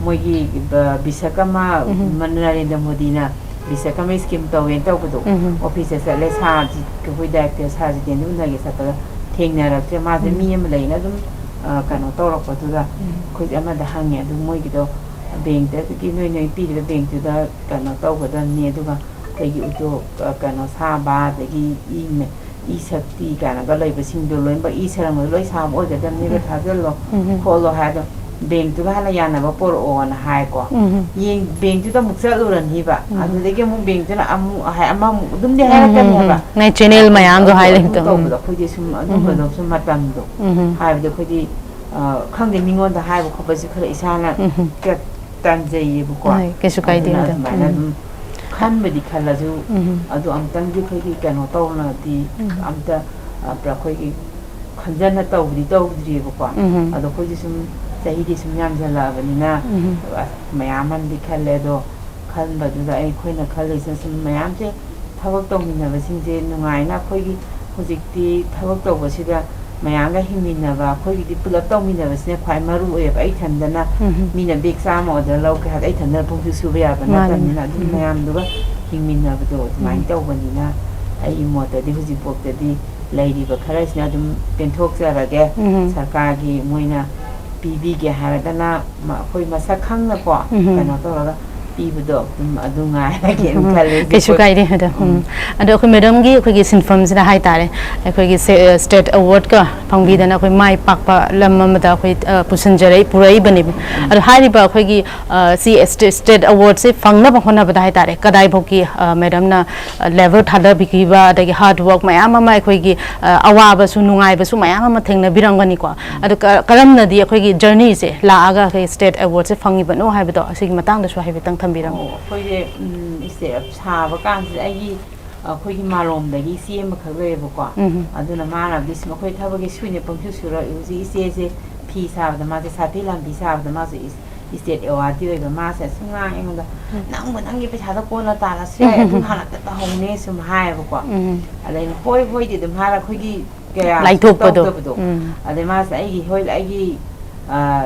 ꯃꯣꯏꯒꯤ, ꯑ, ꯕꯤꯁꯀꯔꯃ, ꯎꯝ꯫ ꯃ-, ꯅꯔꯦꯟꯗ꯭ꯔ ꯃꯣꯗꯤꯅ ꯕꯤꯁꯀꯔꯃ ꯁ꯭ꯀꯤꯝ ꯇꯧꯋꯦꯅ ꯇꯧꯕꯗꯣ, ꯎꯝ꯫ ꯑꯣꯐꯤꯁꯇ ꯆꯠꯂꯦ, ꯁꯥꯔ ꯖꯤ-, ꯑꯩꯈꯣꯏ ꯗꯥꯏꯔꯦꯛꯇꯔ ꯁꯥꯔ ꯖꯤꯇꯦꯟꯗꯨ ꯎꯅꯒꯦ ꯆꯠꯄꯗ ꯊꯦꯡꯅꯔꯛꯇ꯭ꯔꯦ, ꯃꯥꯁꯦ ꯎꯝ꯫ ꯃꯤ ꯑꯃ ꯂꯩꯅ ꯑꯗꯨꯝ, ꯑ, ꯀꯩꯅꯣ ꯇꯧꯔꯛꯄꯗꯨꯗ ꯎꯝ꯫ ꯑꯩꯈꯣꯏꯁꯦ ꯑꯃꯗ ꯍꯪꯉꯦ, ꯑꯗꯨ ꯃꯣꯏꯒꯤꯗꯣ ꯕꯦꯡꯛꯇꯒꯤ ꯅꯣꯏ, ꯅꯣꯏ ꯄꯤꯔꯤꯕ ꯕꯦꯡꯛꯇꯨꯗ ꯀꯩꯅꯣ ꯇꯧꯒꯗꯕꯅꯤ, ꯑꯗꯨꯒ ꯑꯩꯈꯣꯏꯒꯤ ꯎꯇꯣ, ꯑ, ꯀꯩꯅꯣ ꯁꯥꯕ, ꯑꯗꯒꯤ ꯏ ꯃ-, ꯏ ꯁꯛꯇꯤ ꯀꯥꯏꯅꯒ ꯂꯩꯕꯁꯤꯡꯗꯣ ꯂꯣꯏꯅꯃꯛ ꯏ ꯁꯔꯝꯕꯗꯣ ꯂꯣꯏ ꯁꯥꯕ ꯑꯣꯏꯒꯗꯕꯅꯦꯕ, ꯎꯝ꯫ ꯊꯥꯖꯤꯜꯂꯣ, ꯎꯝ꯫ ꯈꯣꯠꯂꯣ ꯍꯥꯏꯗꯣ, ꯕꯦꯡꯛꯇꯨꯒ ꯍꯥꯟꯅ ꯌꯥꯅꯕ ꯄꯣꯔꯛꯑꯣꯅ ꯍꯥꯏꯀꯣ꯫ ꯎꯝ꯫ ꯌꯦꯡ-, ꯕꯦꯡꯛꯇꯨꯗ ꯑꯃꯨꯛ ꯆꯠꯂꯨꯔꯅꯤꯕ, ꯎꯝ꯫ ꯑꯗꯨꯗꯒꯤ ꯑꯃꯨꯛ ꯕꯦꯡꯛꯇꯨꯅ ꯑꯃꯨꯛ ꯍꯥꯏ, ꯑꯃꯃꯨꯛ ꯑꯗꯨꯝꯗꯤ ꯎꯝ, ꯎꯝ, ꯍꯥꯏꯔꯛꯀꯅꯦꯕ꯫ ꯎꯝ꯫ ꯅꯣꯏ ꯆꯦꯅꯦꯜ ꯑꯗꯨ, ꯃꯌꯥꯝꯗꯣ ꯑꯗꯨ, ꯍꯥꯏ ꯑꯗꯨ ꯂꯩꯕꯗꯣ꯫ ꯎꯝ꯫ ꯇꯧꯕꯗꯣ ꯑꯩꯈꯣꯏꯗꯤ ꯁꯨꯝ ꯎꯝ꯫ ꯑꯗꯨꯝꯕꯗꯣ ꯁꯨꯝ ꯃꯇꯝꯗꯣ, ꯎꯝ꯫ ꯍꯥꯏꯕꯗꯤ ꯑꯩꯈꯣꯏꯗꯤ, ꯑ, ꯈꯪꯗꯦ, ꯃꯤꯉꯣꯟꯗ ꯍꯥꯏꯕ ꯈꯣꯠꯄꯁꯨ ꯈꯔ ꯏꯁꯥꯅ ꯎꯝ꯫ ꯈꯔ ꯇꯟꯖꯩꯌꯦꯕꯀꯣ꯫ ꯍꯣꯏ, ꯀꯩꯁꯨ ꯀꯥꯏꯗꯦ ꯑꯗꯨꯅ ꯃꯦꯗꯥꯝ꯫ ꯑꯗꯨꯃꯥꯏꯅ ꯎꯝ꯫ ꯑꯗꯨꯝ ꯈꯟꯕꯗꯤ ꯈꯜꯂꯁꯨ, ꯎꯝ꯫ ꯑꯗꯨ ꯑꯃꯨꯛꯇꯪꯗꯤ ꯑꯩꯈꯣꯏꯒꯤ ꯀꯩꯅꯣ ꯇꯧꯅꯗꯤ ꯎꯝ꯫ ꯑꯝꯇ, ꯑ, ꯑꯩꯈꯣꯏꯒꯤ ꯈꯟꯖꯅ ꯇꯧꯕꯗꯤ ꯇꯧꯗ꯭ꯔꯤꯕꯀꯣ꯫ ꯎꯝ꯫ ꯑꯗꯣ ꯑꯩꯈꯣꯏꯗꯤ ꯁꯨꯝ ꯆꯍꯤꯗꯤ ꯁꯨꯝ ꯌꯥꯝꯁꯤꯜꯂꯛꯑꯕꯅꯤꯅ, ꯎꯝ꯫ ꯑꯁ, ꯃꯌꯥꯝ ꯑꯃꯗꯤ ꯈꯜꯂꯦ꯫ ꯑꯗꯣ ꯈꯟꯕꯗꯨꯗ ꯑꯩꯈꯣꯏꯅ ꯈꯜꯂꯤꯁꯤꯅ ꯁꯨꯝ ꯃꯌꯥꯝꯁꯦ ꯊꯕꯛ ꯇꯧꯃꯤꯟꯅꯕꯁꯤꯡꯁꯦ ꯅꯨꯡꯉꯥꯏꯅ, ꯑꯩꯈꯣꯏꯒꯤ ꯍꯧꯖꯤꯛꯇꯤ ꯊꯕꯛ ꯇꯧꯕꯁꯤꯗ ꯃꯌꯥꯝꯒ ꯍꯤꯡꯃꯤꯟꯅꯕ, ꯑꯩꯈꯣꯏꯒꯤꯗꯤ ꯄꯨꯂꯞ ꯇꯧꯃꯤꯟꯅꯕꯁꯤꯅ ꯈ꯭ꯋꯥꯏ ꯃꯔꯨ ꯑꯣꯏꯌꯦꯕ꯫ ꯑꯩ ꯏꯊꯟꯗꯅ, ꯎꯝ꯫ ꯃꯤꯅ ꯕꯦꯛ ꯆꯥꯝꯃ ꯑꯣꯔꯗꯔ ꯂꯧꯒꯦ ꯍꯥꯏꯕꯗ ꯑꯩ ꯏꯊꯟꯗꯅ ꯄꯨꯡꯁꯨ ꯁꯨꯕ ꯌꯥꯕ ꯃꯥꯅꯤ꯫ ꯅꯠꯇꯕꯅꯤꯅ, ꯑꯗꯨꯝ ꯎꯝ꯫ ꯃꯌꯥꯝꯗꯨꯒ ꯍꯤꯡꯃꯤꯟꯅꯕꯗꯣ ꯑꯗꯨꯃꯥꯏꯅ ꯎꯝ꯫ ꯇꯧꯕꯅꯤꯅ, ꯑꯩꯒꯤ ꯃꯣꯠꯇꯗꯤ ꯍꯧꯖꯤꯛꯐꯥꯎꯗꯗꯤ ꯂꯩꯔꯤꯕ ꯈꯔꯁꯤꯅ ꯑꯗꯨꯝ ꯄꯦꯟꯊꯣꯛꯆꯔꯒꯦ꯫ ꯎꯝ꯫ ꯁꯔꯀꯥꯔꯒꯤ ꯃꯣꯏꯅ ꯄꯤꯕꯤꯒꯦ ꯍꯥꯏꯔꯒꯅ ꯃ-, ꯑꯩꯈꯣꯏ ꯃꯁꯛ ꯈꯪꯅꯀꯣ, ꯎꯝ꯫ ꯀꯩꯅꯣ ꯇꯧꯔꯒ ꯄꯤꯕꯗꯣ ꯑꯗꯨꯝ ꯑꯗꯨ ꯉꯥꯏꯔꯒꯦ ꯑꯗꯨꯝ ꯎꯝ꯫ ꯈꯜꯂꯦ ꯀꯩꯁꯨ ꯍꯧꯖꯤꯛꯄꯨꯗꯤ꯫ ꯀꯥꯏꯗꯦ, ꯃꯦꯗꯥꯝ꯫ ꯎꯝ꯫ ꯎꯝ꯫ ꯑꯗꯣ ꯑꯩꯈꯣꯏ ꯃꯦꯗꯥꯝꯒꯤ ꯑꯩꯈꯣꯏꯒꯤ ꯁꯤꯟꯐꯝꯁꯤꯗ ꯍꯥꯏꯇꯥꯔꯦ, ꯑꯩꯈꯣꯏꯒꯤ ꯁꯦ-, ꯁ꯭ꯇꯦꯠ ꯑꯦꯋꯥꯔꯗꯀ ꯐꯪꯕꯤꯗꯅ ꯑꯩꯈꯣꯏ ꯃꯥꯏ ꯄꯥꯛꯄ ꯂꯝ ꯑꯃꯗ ꯑꯩꯈꯣꯏ, ꯑ, ꯄꯨꯁꯤꯟꯖꯔꯛꯏ, ꯄꯨꯔꯛꯏꯕꯅꯦꯕ꯫ ꯎꯝ꯫ ꯑꯗꯣ ꯍꯥꯏꯔꯤꯕ ꯑꯩꯈꯣꯏꯒꯤ, ꯑ, ꯁꯤ ꯁ꯭ꯇꯦ-, ꯁ꯭ꯇꯦꯠ ꯑꯦꯋꯥꯔꯗꯁꯦ ꯐꯪꯅꯕ ꯍꯣꯠꯅꯕꯗ ꯍꯥꯏꯇꯥꯔꯦ, ꯀꯗꯥꯏꯐꯥꯎꯒꯤ, ꯑ, ꯃꯦꯗꯥꯝꯅ, ꯑ, ꯂꯦꯕꯔ ꯊꯥꯗꯕꯤꯈꯤꯕ, ꯑꯗꯒꯤ ꯍꯥꯔꯗ ꯋꯥꯔꯛ ꯃꯌꯥꯝ ꯑꯃ, ꯑꯩꯈꯣꯏꯒꯤ, ꯑ, ꯑꯋꯥꯕꯁꯨ ꯅꯨꯡꯉꯥꯏꯕꯁꯨ ꯃꯌꯥꯝ ꯑꯃ ꯊꯦꯡꯅꯕꯤꯔꯝꯒꯅꯤꯀꯣ꯫ ꯑꯗꯣ ꯀ-, ꯀꯔꯝꯅꯗꯤ ꯑꯩꯈꯣꯏꯒꯤ ꯖꯔꯅꯤꯁꯦ ꯂꯥꯛꯑꯒ ꯑꯩꯈꯣꯏ ꯁ꯭ꯇꯦꯠ ꯑꯦꯋꯥꯔꯗꯁꯦ ꯐꯪꯉꯤꯕꯅꯣ ꯍꯥꯏꯕꯗꯣ, ꯑꯁꯤꯒꯤ ꯃꯇꯥꯡꯗꯁꯨ ꯍꯥꯏꯐꯦꯠꯇꯪ ꯊꯝꯕꯤꯔꯝꯃꯨ꯫ ꯑꯣ, ꯑꯩꯈꯣꯏꯁꯦ, ꯎꯝ, ꯏꯁꯇꯦꯞ ꯁꯥꯕ ꯀꯥꯟꯁꯤꯗ ꯑꯩꯒꯤ, ꯑꯩꯈꯣꯏꯒꯤ ꯃꯥꯂꯣꯝꯗꯒꯤ ꯏꯆꯦ ꯑꯃꯈꯛ ꯂꯩꯌꯦꯕꯀꯣ꯫ ꯎꯝ꯫ ꯑꯗꯨꯅ ꯃꯥꯅꯕꯨꯗꯤ ꯁꯨꯝ ꯑꯩꯈꯣꯏ ꯊꯕꯛꯀꯤ ꯁꯨꯏꯅ ꯄꯪꯁꯨ ꯁꯨꯔꯛꯏ꯫ ꯍꯧꯖꯤꯛ ꯏꯆꯦꯁꯦ ꯐꯤ ꯁꯥꯕꯗ, ꯃꯥꯁꯦ ꯁꯥꯊꯤ ꯂꯥꯟꯕꯤ ꯁꯥꯕꯗ ꯃꯥꯁꯨ ꯏꯁ-, ꯏꯁꯇꯦꯠ ꯑꯦꯋꯥꯔꯗꯇꯤ ꯑꯣꯏꯕ꯫ ꯃꯥꯁꯦ ꯁꯨꯝ ꯉꯥꯡꯉꯦ ꯑꯩꯉꯣꯟꯗ, ꯎꯝ꯫ "ꯅꯪꯕꯨ ꯅꯪꯒꯤ ꯄꯩꯁꯥꯗ ꯀꯣꯟꯅ ꯇꯥꯜꯂꯁꯨ ꯌꯥꯏ, ꯑꯗꯨ ꯍꯥꯟꯅ ꯑꯝꯇ ꯇꯧꯍꯧꯅꯦ", ꯁꯨꯝ ꯍꯥꯏꯌꯦꯕꯀꯣ꯫ ꯎꯝ꯫ ꯑꯗꯩ ꯑꯩꯅ, "ꯍꯣꯏ, ꯍꯣꯏꯗꯤ" ꯑꯗꯨꯝ ꯍꯥꯏꯔ ꯑꯩꯈꯣꯏꯒꯤ ꯀꯌꯥ ꯂꯥꯏꯊꯣꯛꯄꯗꯣ꯫ ꯇꯧꯗꯕꯗꯣ꯫ ꯎꯝ꯫ ꯑꯗꯩ ꯃꯥꯁꯦ ꯑꯩꯒꯤ, ꯍꯣꯏ, ꯑꯩꯒꯤ, ꯑ,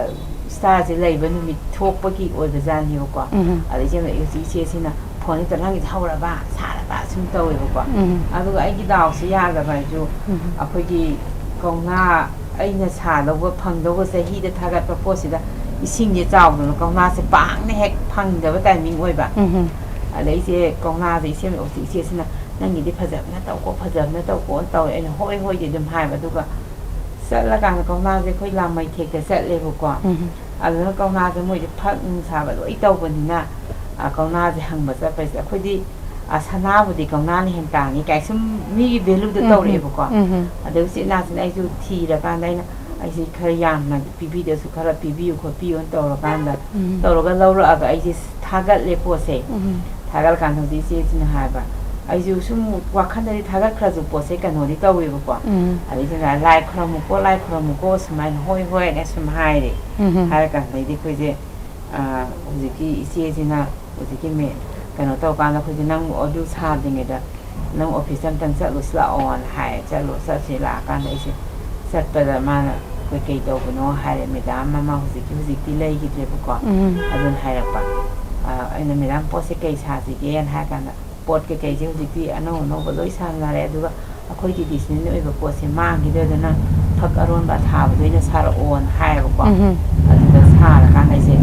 ꯏꯁꯇꯥꯔꯁꯦ ꯂꯩꯕ ꯅꯨꯃꯤꯠ ꯊꯣꯛꯄꯒꯤ ꯑꯣꯏꯕꯖꯥꯠꯅꯦꯕꯀꯣ꯫ ꯎꯝ꯫ ꯑꯗꯩ ꯏꯆꯦꯅ, ꯍꯧꯖꯤꯛ ꯏꯆꯦꯁꯤꯅ ꯐꯣꯟꯁꯦ ꯇꯧꯔ, "ꯅꯪꯒꯤꯁꯦ ꯍꯧꯔꯕ? ꯁꯥꯔꯕ?" ꯁꯨꯝ ꯇꯧꯋꯦꯕꯀꯣ꯫ ꯎꯝ꯫ ꯑꯗꯨꯒ ꯑꯩꯒꯤ ꯗꯥꯎꯁꯦ ꯌꯥꯗꯕ ꯍꯥꯏꯁꯨ, ꯎꯝ꯫ ꯑꯩꯈꯣꯏꯒꯤ ꯀꯧꯅꯥ ꯑꯩꯅ ꯁꯥꯗꯧꯕ, ꯐꯪꯗꯧꯕ ꯆꯍꯤꯗ ꯊꯥꯒꯠꯄ ꯄꯣꯠꯁꯤꯗ ꯏꯁꯤꯡꯁꯦ ꯆꯥꯎꯗꯅ ꯀꯧꯅꯥꯁꯦ ꯄꯥꯛꯅ ꯍꯦꯛ ꯐꯪꯗꯕ ꯇꯥꯏꯃꯤꯡ ꯑꯣꯏꯕ꯫ ꯎꯝ꯫ ꯑꯗꯩ ꯏꯆꯦ ꯀꯧꯅꯥꯁꯦ ꯏꯆꯦ, ꯏꯆꯦꯁꯤꯅ, "ꯅꯪꯒꯤꯗꯤ ꯐꯖꯕꯅ ꯇꯧꯀꯣ, ꯐꯖꯕꯅ ꯇꯧꯀꯣꯅ" ꯇꯧꯋꯦ꯫ ꯑꯩꯅ, "ꯍꯣꯏ, ꯍꯣꯏꯗꯤ" ꯑꯗꯨꯝ ꯍꯥꯏꯕ꯫ ꯑꯗꯨꯒ ꯆꯠꯂꯀꯥꯟꯗ ꯀꯧꯅꯥꯁꯦ ꯑꯩꯈꯣꯏ ꯂꯥꯃꯩꯊꯦꯛꯇ ꯆꯠꯂꯦꯕꯀꯣ꯫ ꯎꯝ꯫ ꯑꯗꯨꯅ ꯀꯧꯅꯥꯁꯦ ꯃꯣꯏꯗꯤ ꯐꯛ ꯅꯨꯡ ꯁꯥꯕ ꯂꯣꯏ ꯇꯧꯕꯅꯤꯅ, ꯑ, ꯀꯧꯅꯥꯁꯦ ꯍꯪꯕ ꯆꯠꯄꯁꯤꯗ ꯑꯩꯈꯣꯏꯗꯤ, ꯑ, ꯁꯅꯥꯕꯨꯗꯤ ꯀꯧꯅꯥꯅ ꯍꯦꯟꯅ ꯇꯥꯡꯉꯤ ꯀꯥꯏ ꯁꯨꯝ ꯃꯤꯒꯤ ꯚꯦꯂꯨꯗ ꯎꯝ, ꯎꯝ, ꯇꯧꯔꯛꯑꯦꯕꯀꯣ꯫ ꯎꯝ, ꯎꯝ꯫ ꯑꯗꯩ ꯎꯆꯤꯟ ꯅꯥꯆꯤꯟ ꯑꯩꯁꯨ ꯊꯤꯔꯀꯥꯟꯗ ꯑꯩꯅ, "ꯑꯩꯁꯦ ꯈꯔ ꯌꯥꯝꯅ ꯄꯤꯕꯤꯗꯁꯨ ꯈꯔ ꯄꯤꯕꯤꯌꯨ ꯈꯣꯠꯄꯤꯌꯨꯅ" ꯇꯧꯔꯀꯥꯟꯗ, ꯎꯝ꯫ ꯇꯧꯔꯒ ꯂꯧꯔꯛꯑꯒ ꯑꯩꯁꯦ ꯊꯥꯒꯠꯂꯦ ꯄꯣꯠꯁꯦ꯫ ꯎꯝ꯫ ꯊꯥꯒꯠꯂꯀꯥꯟꯗ ꯍꯧꯖꯤꯛ ꯏꯆꯦꯁꯤꯅ ꯍꯥꯏꯕ, ꯑꯩꯁꯨ ꯁꯨꯝ ꯋꯥꯈꯜꯗꯗꯤ ꯊꯥꯒꯠꯈ꯭ꯔꯁꯨ ꯄꯣꯠꯁꯦ ꯀꯩꯅꯣꯗꯤ ꯇꯧꯋꯦꯕꯀꯣ꯫ ꯎꯝ꯫ ꯑꯗꯩꯁꯤꯗ "ꯂꯥꯏ ꯈꯨꯔꯝꯃꯨꯀꯣ, ꯂꯥꯏ ꯈꯨꯔꯝꯃꯨꯀꯣ" ꯁꯨꯃꯥꯏꯅ, "ꯍꯣꯏ, ꯍꯣꯏ" ꯍꯥꯏꯅ ꯁꯨꯝ ꯍꯥꯏꯔꯦ꯫ ꯎꯝ꯫ ꯍꯥꯏꯔꯀꯥꯟꯗꯩꯗꯤ ꯑꯩꯈꯣꯏꯁꯦ, ꯑ, ꯍꯧꯖꯤꯛꯀꯤ ꯏꯆꯦꯁꯤꯅ ꯍꯧꯖꯤꯛꯀꯤ ꯃꯦ-, ꯀꯩꯅꯣ ꯇꯧꯀꯥꯟꯗ ꯑꯩꯈꯣꯏꯁꯦ, "ꯅꯪ ꯑꯗꯨ ꯁꯥꯗ꯭ꯔꯤꯉꯩꯗ ꯅꯪ ꯑꯣꯐꯤꯁꯇ ꯑꯝꯇꯪ ꯆꯠꯂꯨꯁꯤ ꯂꯥꯛꯑꯣꯅ" ꯍꯥꯏꯌꯦ꯫ ꯆꯠꯂꯨ, ꯆꯠꯁꯤ ꯂꯥꯛꯑꯀꯥꯟꯗ ꯑꯩꯁꯦ ꯆꯠꯄꯗ ꯃꯥꯅ, "ꯑꯩꯈꯣꯏ ꯀꯩ ꯇꯧꯕꯅꯣ?" ꯍꯥꯏꯔꯦ꯫ "ꯃꯦꯗꯥꯝ, ꯑꯃ ꯍꯧꯖꯤꯛꯀꯤ ꯍꯧꯖꯤꯛꯇꯤ ꯂꯩꯈꯤꯗ꯭ꯔꯦꯕꯀꯣ꯫ ꯎꯝ꯫ ꯑꯗꯨꯅ ꯍꯥꯏꯔꯛꯄ, ꯑ, ꯑꯩꯅ, "ꯃꯦꯗꯥꯝ, ꯄꯣꯠꯁꯦ ꯀꯩ ꯁꯥꯁꯤꯒꯦꯅ?" ꯍꯥꯏꯔ ꯀꯥꯟꯗ, "ꯄꯣꯠ ꯀꯩꯀꯩꯁꯦ ꯍꯧꯖꯤꯛꯇꯤ ꯑꯅꯧ ꯑꯅꯧꯕ ꯂꯣꯏ ꯁꯥꯟꯅꯔꯦ, ꯑꯗꯨꯒ ꯑꯩꯈꯣꯏ ꯇ꯭ꯔꯦꯗꯤꯁꯅꯦꯜ ꯑꯣꯏꯕ ꯄꯣꯠꯁꯦ ꯃꯥꯡꯈꯤꯗꯣꯏ, ꯑꯗꯨꯅ ꯐꯛ ꯑꯔꯣꯟꯕ ꯑꯊꯥꯕꯗ ꯑꯣꯏꯅ ꯁꯥꯔꯛꯑꯣꯅ" ꯍꯥꯏꯌꯦꯕꯀꯣ꯫ ꯎꯝ꯫ ꯑꯗꯨꯗ ꯁꯥꯔꯀꯥꯟꯗ ꯑꯩꯁꯦ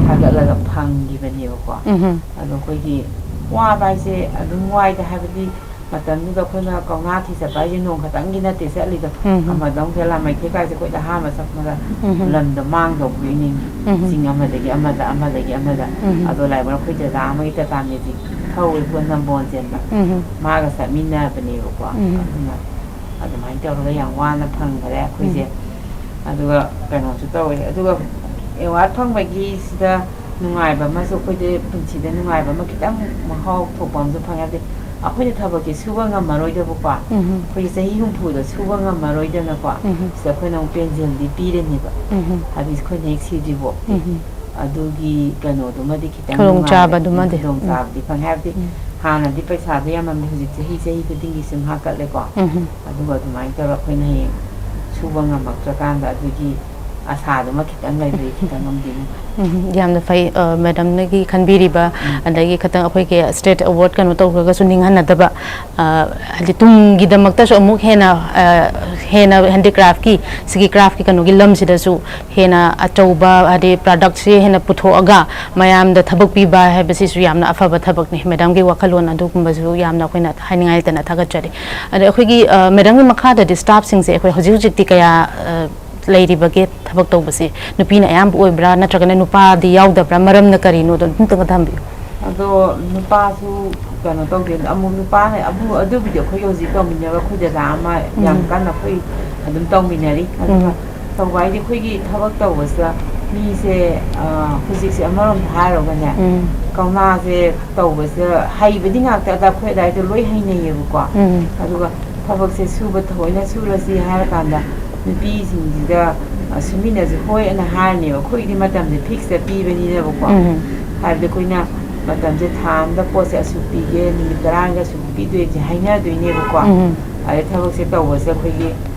ꯊꯥꯒꯠꯂꯒ ꯐꯪꯈꯤꯕꯅꯦꯕꯀꯣ꯫ ꯎꯝ꯫ ꯑꯗꯣ ꯑꯩꯈꯣꯏꯒꯤ ꯋꯥꯕ ꯍꯥꯏꯁꯦ ꯑꯗꯨꯝ ꯋꯥꯏꯗ, ꯍꯥꯏꯕꯗꯤ ꯃꯇꯝꯗꯨꯗ ꯑꯩꯈꯣꯏꯅ ꯀꯧꯅꯥ ꯊꯤ ꯆꯠꯄ ꯍꯥꯏꯁꯦ ꯅꯣꯡ ꯈꯛꯇꯪꯒꯤ ꯅꯠꯇꯦ ꯆꯠꯂꯤꯗꯣ꯫ ꯎꯝ꯫ ꯑꯃꯗ ꯑꯃꯨꯛ ꯆꯠꯂꯝ, ꯃꯩꯈꯦꯠ ꯀꯥꯏꯁꯦ ꯑꯩꯈꯣꯏꯗ ꯑꯍꯥꯟꯕ ꯆꯠꯄꯗ ꯎꯝ꯫ ꯂꯝꯗꯣ ꯃꯥꯡꯗꯧꯕꯒꯤ ꯅꯤꯡꯉꯤ꯫ ꯎꯝ꯫ ꯆꯤꯡ ꯑꯃꯗꯒꯤ ꯑꯃꯗ, ꯑꯃꯗꯒꯤ ꯑꯃꯗ꯫ ꯎꯝ꯫ ꯑꯗꯣ ꯂꯥꯏꯕꯛ ꯑꯩꯈꯣꯏ ꯗꯗꯥ ꯑꯃꯒꯤ ꯇꯇꯥ ꯃꯦꯖꯤꯛ ꯊꯧꯋꯦꯕꯀꯣ, ꯅꯝꯕꯣꯜ ꯆꯦꯟꯕ꯫ ꯎꯝ꯫ ꯃꯥꯒ ꯆꯠꯃꯤꯟꯅꯕꯅꯦꯕꯀꯣ꯫ ꯎꯝ꯫ ꯑꯗꯨꯅ ꯑꯗꯨꯃꯥꯏꯅ ꯇꯧꯔꯒ ꯌꯥꯝ ꯋꯥꯅ ꯐꯪꯈꯔꯦ ꯑꯩꯈꯣꯏꯁꯦ꯫ ꯎꯝ꯫ ꯑꯗꯨꯒ ꯀꯩꯅꯣꯁꯨ ꯇꯧꯋꯦ꯫ ꯑꯗꯨꯒ ꯑꯦꯋꯥꯔꯗ ꯐꯪꯕꯒꯤ ꯁꯤꯗ ꯅꯨꯡꯉꯥꯏꯕ ꯑꯃꯁꯨ, ꯑꯩꯈꯣꯏꯗꯤ ꯄꯨꯟꯁꯤꯗ ꯅꯨꯡꯉꯥꯏꯕ ꯑꯃ ꯈꯤꯇꯪ ꯃꯍꯥꯎ ꯊꯣꯛꯄ ꯑꯃꯁꯨ ꯐꯪꯉꯦ꯫ ꯍꯥꯏꯕꯗꯤ ꯑꯩꯈꯣꯏꯅ ꯊꯕꯛꯁꯦ ꯁꯨꯕ ꯉꯝꯃꯔꯣꯏꯗꯕꯀꯣ꯫ ꯎꯝ꯫ ꯑꯩꯈꯣꯏꯒꯤ ꯆꯍꯤ ꯍꯨꯝꯐꯨꯗ ꯁꯨꯕ ꯉꯝꯃꯔꯣꯏꯗꯅꯀꯣ꯫ ꯎꯝ꯫ ꯁꯤꯗ ꯑꯩꯈꯣꯏꯅ ꯑꯃꯨꯛ ꯄꯦꯟꯁꯤꯜꯗꯤ ꯄꯤꯔꯅꯦꯕ꯫ ꯎꯝ꯫ ꯍꯥꯏꯕꯗꯤ ꯑꯩꯈꯣꯏꯅ ꯍꯦꯛ ꯁꯤꯗ꯭ꯔꯤꯕꯣꯛ꯫ ꯎꯝ꯫ ꯑꯗꯨꯒꯤ ꯀꯩꯅꯣꯗꯨꯃꯗꯤ ꯈꯤꯇꯪ ꯈꯨꯗꯣꯡꯆꯥꯕꯗꯨꯃꯗꯤ꯫ ꯅꯨꯡꯉꯥꯏꯕ, ꯎꯝ꯫ ꯈꯨꯗꯣꯡꯆꯥꯕꯗꯤ ꯐꯪꯉꯦ꯫ ꯍꯥꯏꯕꯗꯤ ꯎꯝ꯫ ꯍꯥꯟꯅꯗꯤ ꯄꯩꯁꯥꯗꯣ ꯌꯥꯝꯃꯝꯗꯦ, ꯍꯧꯖꯤꯛ ꯆꯍꯤ, ꯆꯍꯤ ꯈꯨꯗꯤꯡꯒꯤ ꯁꯨꯝ ꯍꯥꯞꯀꯠꯂꯦꯀꯣ꯫ ꯎꯝ꯫ ꯑꯗꯨꯒ ꯑꯗꯨꯃꯥꯏꯅ ꯇꯧꯔꯒ ꯑꯩꯈꯣꯏꯅ ꯍꯌꯦꯡ ꯁꯨꯕ ꯉꯝꯃꯛꯇ꯭ꯔꯀꯥꯟꯗ ꯑꯗꯨꯒꯤ ꯑꯁꯥꯗꯨꯃ ꯈꯤꯇꯪ ꯂꯩꯕꯒꯤ ꯈꯤꯇꯪ ꯑꯃꯗꯤ ꯅꯨꯡꯉꯥꯏ꯫ ꯎꯝ, ꯌꯥꯝꯅ ꯐꯩ, ꯑ, ꯃꯦꯗꯥꯝꯅꯒꯤ ꯈꯟꯕꯤꯔꯤꯕ, ꯎꯝ꯫ ꯑꯗꯒꯤ ꯈꯤꯇꯪ ꯑꯩꯈꯣꯏꯒꯤ ꯁ꯭ꯇꯦꯠ ꯑꯦꯋꯥꯔꯗ ꯀꯩꯅꯣ ꯇꯧꯈ꯭ꯔꯒꯁꯨ ꯅꯤꯡꯍꯟꯅꯗꯕ, ꯑ, ꯍꯥꯏꯗꯤ ꯇꯨꯡꯒꯤꯗꯃꯛꯇꯁꯨ ꯑꯃꯨꯛ ꯍꯦꯟꯅ, ꯑ, ꯍꯦꯟꯅ ꯍꯦꯟꯗꯤꯀ꯭ꯔꯥꯐꯀꯤ, ꯁꯤꯒꯤ ꯀ꯭ꯔꯥꯐꯀꯤ ꯀꯩꯅꯣꯒꯤ ꯂꯝꯁꯤꯗꯁꯨ ꯍꯦꯟꯅ ꯑꯆꯧꯕ, ꯍꯥꯏꯗꯤ ꯄ꯭ꯔꯗꯛꯁꯤ ꯍꯦꯟꯅ ꯄꯨꯊꯣꯛꯑꯒ ꯃꯌꯥꯝꯗ ꯊꯕꯛ ꯄꯤꯕ ꯍꯥꯏꯕꯁꯤꯁꯨ ꯌꯥꯝꯅ ꯑꯐꯕ ꯊꯕꯛꯅꯤ꯫ ꯃꯦꯗꯥꯝꯒꯤ ꯋꯥꯈꯜꯂꯣꯟ ꯑꯗꯨꯒꯨꯝꯕꯁꯨ ꯌꯥꯝꯅ ꯑꯩꯈꯣꯏꯅ ꯍꯥꯏꯅꯤꯡꯉꯥꯏ ꯂꯩꯇꯅ ꯊꯥꯒꯠꯆꯔꯤ꯫ ꯑꯗ ꯑꯩꯈꯣꯏꯒꯤ, ꯑ, ꯃꯦꯗꯥꯝꯒꯤ ꯃꯈꯥꯗꯗꯤ ꯁ꯭ꯇꯥꯐꯁꯤꯡꯁꯦ ꯑꯩꯈꯣꯏ ꯍꯧꯖꯤꯛ ꯍꯧꯖꯤꯛꯇꯤ ꯀꯌꯥ, ꯑ, ꯂꯩꯔꯤꯕꯒꯦ? ꯊꯕꯛ ꯇꯧꯕꯁꯦ ꯅꯨꯄꯤꯅ ꯑꯌꯥꯝꯕ ꯑꯣꯏꯕ꯭ꯔꯥ, ꯅꯠꯇ꯭ꯔꯒꯅ ꯅꯨꯄꯥꯗꯤ ꯌꯥꯎꯗꯕ꯭ꯔꯥ? ꯃꯔꯝꯅ ꯀꯔꯤꯅꯣꯗꯣ ꯑꯝꯇꯪꯒ ꯊꯝꯕꯤꯌꯨ꯫ ꯑꯗꯣ ꯅꯨꯄꯥꯁꯨ ꯀꯩꯅꯣ ꯇꯧꯗꯦ, ꯑꯃꯨꯛ ꯅꯨꯄꯥꯅ ꯑꯃꯨꯛ, ꯑꯗꯨꯕꯨꯗꯤ ꯑꯩꯈꯣꯏ ꯍꯧꯖꯤꯛ ꯇꯧꯃꯤꯟꯅꯕ ꯑꯩꯈꯣꯏ ꯗꯗꯥ ꯑꯃ ꯌꯥꯝ ꯎꯝ꯫ ꯀꯟꯅ ꯑꯩꯈꯣꯏ ꯑꯗꯨꯝ ꯇꯧꯃꯤꯟꯅꯔꯤ꯫ ꯑꯗꯨꯒ ꯎꯝ꯫ ꯇꯧꯕ ꯍꯥꯏꯗꯤ ꯑꯩꯈꯣꯏꯒꯤ ꯊꯕꯛ ꯇꯧꯕꯁꯤꯗ ꯃꯤꯁꯦ, ꯑ, ꯍꯧꯖꯤꯛꯁꯦ ꯑꯃꯔꯣꯝꯗ ꯍꯥꯏꯔꯨꯔꯒꯅꯦ, ꯎꯝ꯫ ꯀꯧꯅꯥꯁꯦ ꯇꯧꯕꯁꯤꯗ ꯍꯩꯕꯗꯤ ꯉꯥꯛꯇ ꯑꯗ ꯑꯩꯈꯣꯏ ꯑꯗꯥꯏꯗꯣ ꯂꯣꯏ ꯍꯩꯅꯩꯌꯦꯕꯀꯣ꯫ ꯎꯝ꯫ ꯑꯗꯨꯒ ꯊꯕꯛꯁꯦ ꯁꯨꯕ ꯊꯑꯣꯏꯅ ꯁꯨꯔꯁꯤ ꯍꯥꯏꯔꯀꯥꯟꯗ ꯅꯨꯄꯤꯁꯤꯡꯁꯤꯗ, ꯑ, ꯁꯨꯃꯤꯟꯅꯁꯤ ꯍꯣꯏ ꯑꯅ ꯍꯥꯏꯔꯅꯦꯕ꯫ ꯑꯩꯈꯣꯏꯒꯤꯗꯤ ꯃꯇꯝꯁꯦ ꯐꯤꯛꯁꯇ ꯄꯤꯕꯅꯤꯅꯕꯀꯣ꯫ ꯎꯝ꯫ ꯍꯥꯏꯕꯗꯤ ꯑꯩꯈꯣꯏꯅ ꯃꯇꯝꯁꯦ ꯊꯥ ꯑꯃꯗ ꯄꯣꯠꯁꯦ ꯑꯁꯨꯛ ꯄꯤꯒꯦ, ꯅꯨꯃꯤꯠ ꯇꯔꯥꯅꯤꯗ ꯑꯁꯨꯛ ꯄꯤꯗꯣꯏꯁꯦ ꯍꯥꯏꯅꯗꯣꯏꯅꯦꯕꯀꯣ꯫ ꯎꯝ꯫ ꯑꯗꯩ ꯊꯕꯛꯁꯦ ꯇꯧꯕꯁꯦ ꯑꯩꯈꯣꯏꯒꯤ,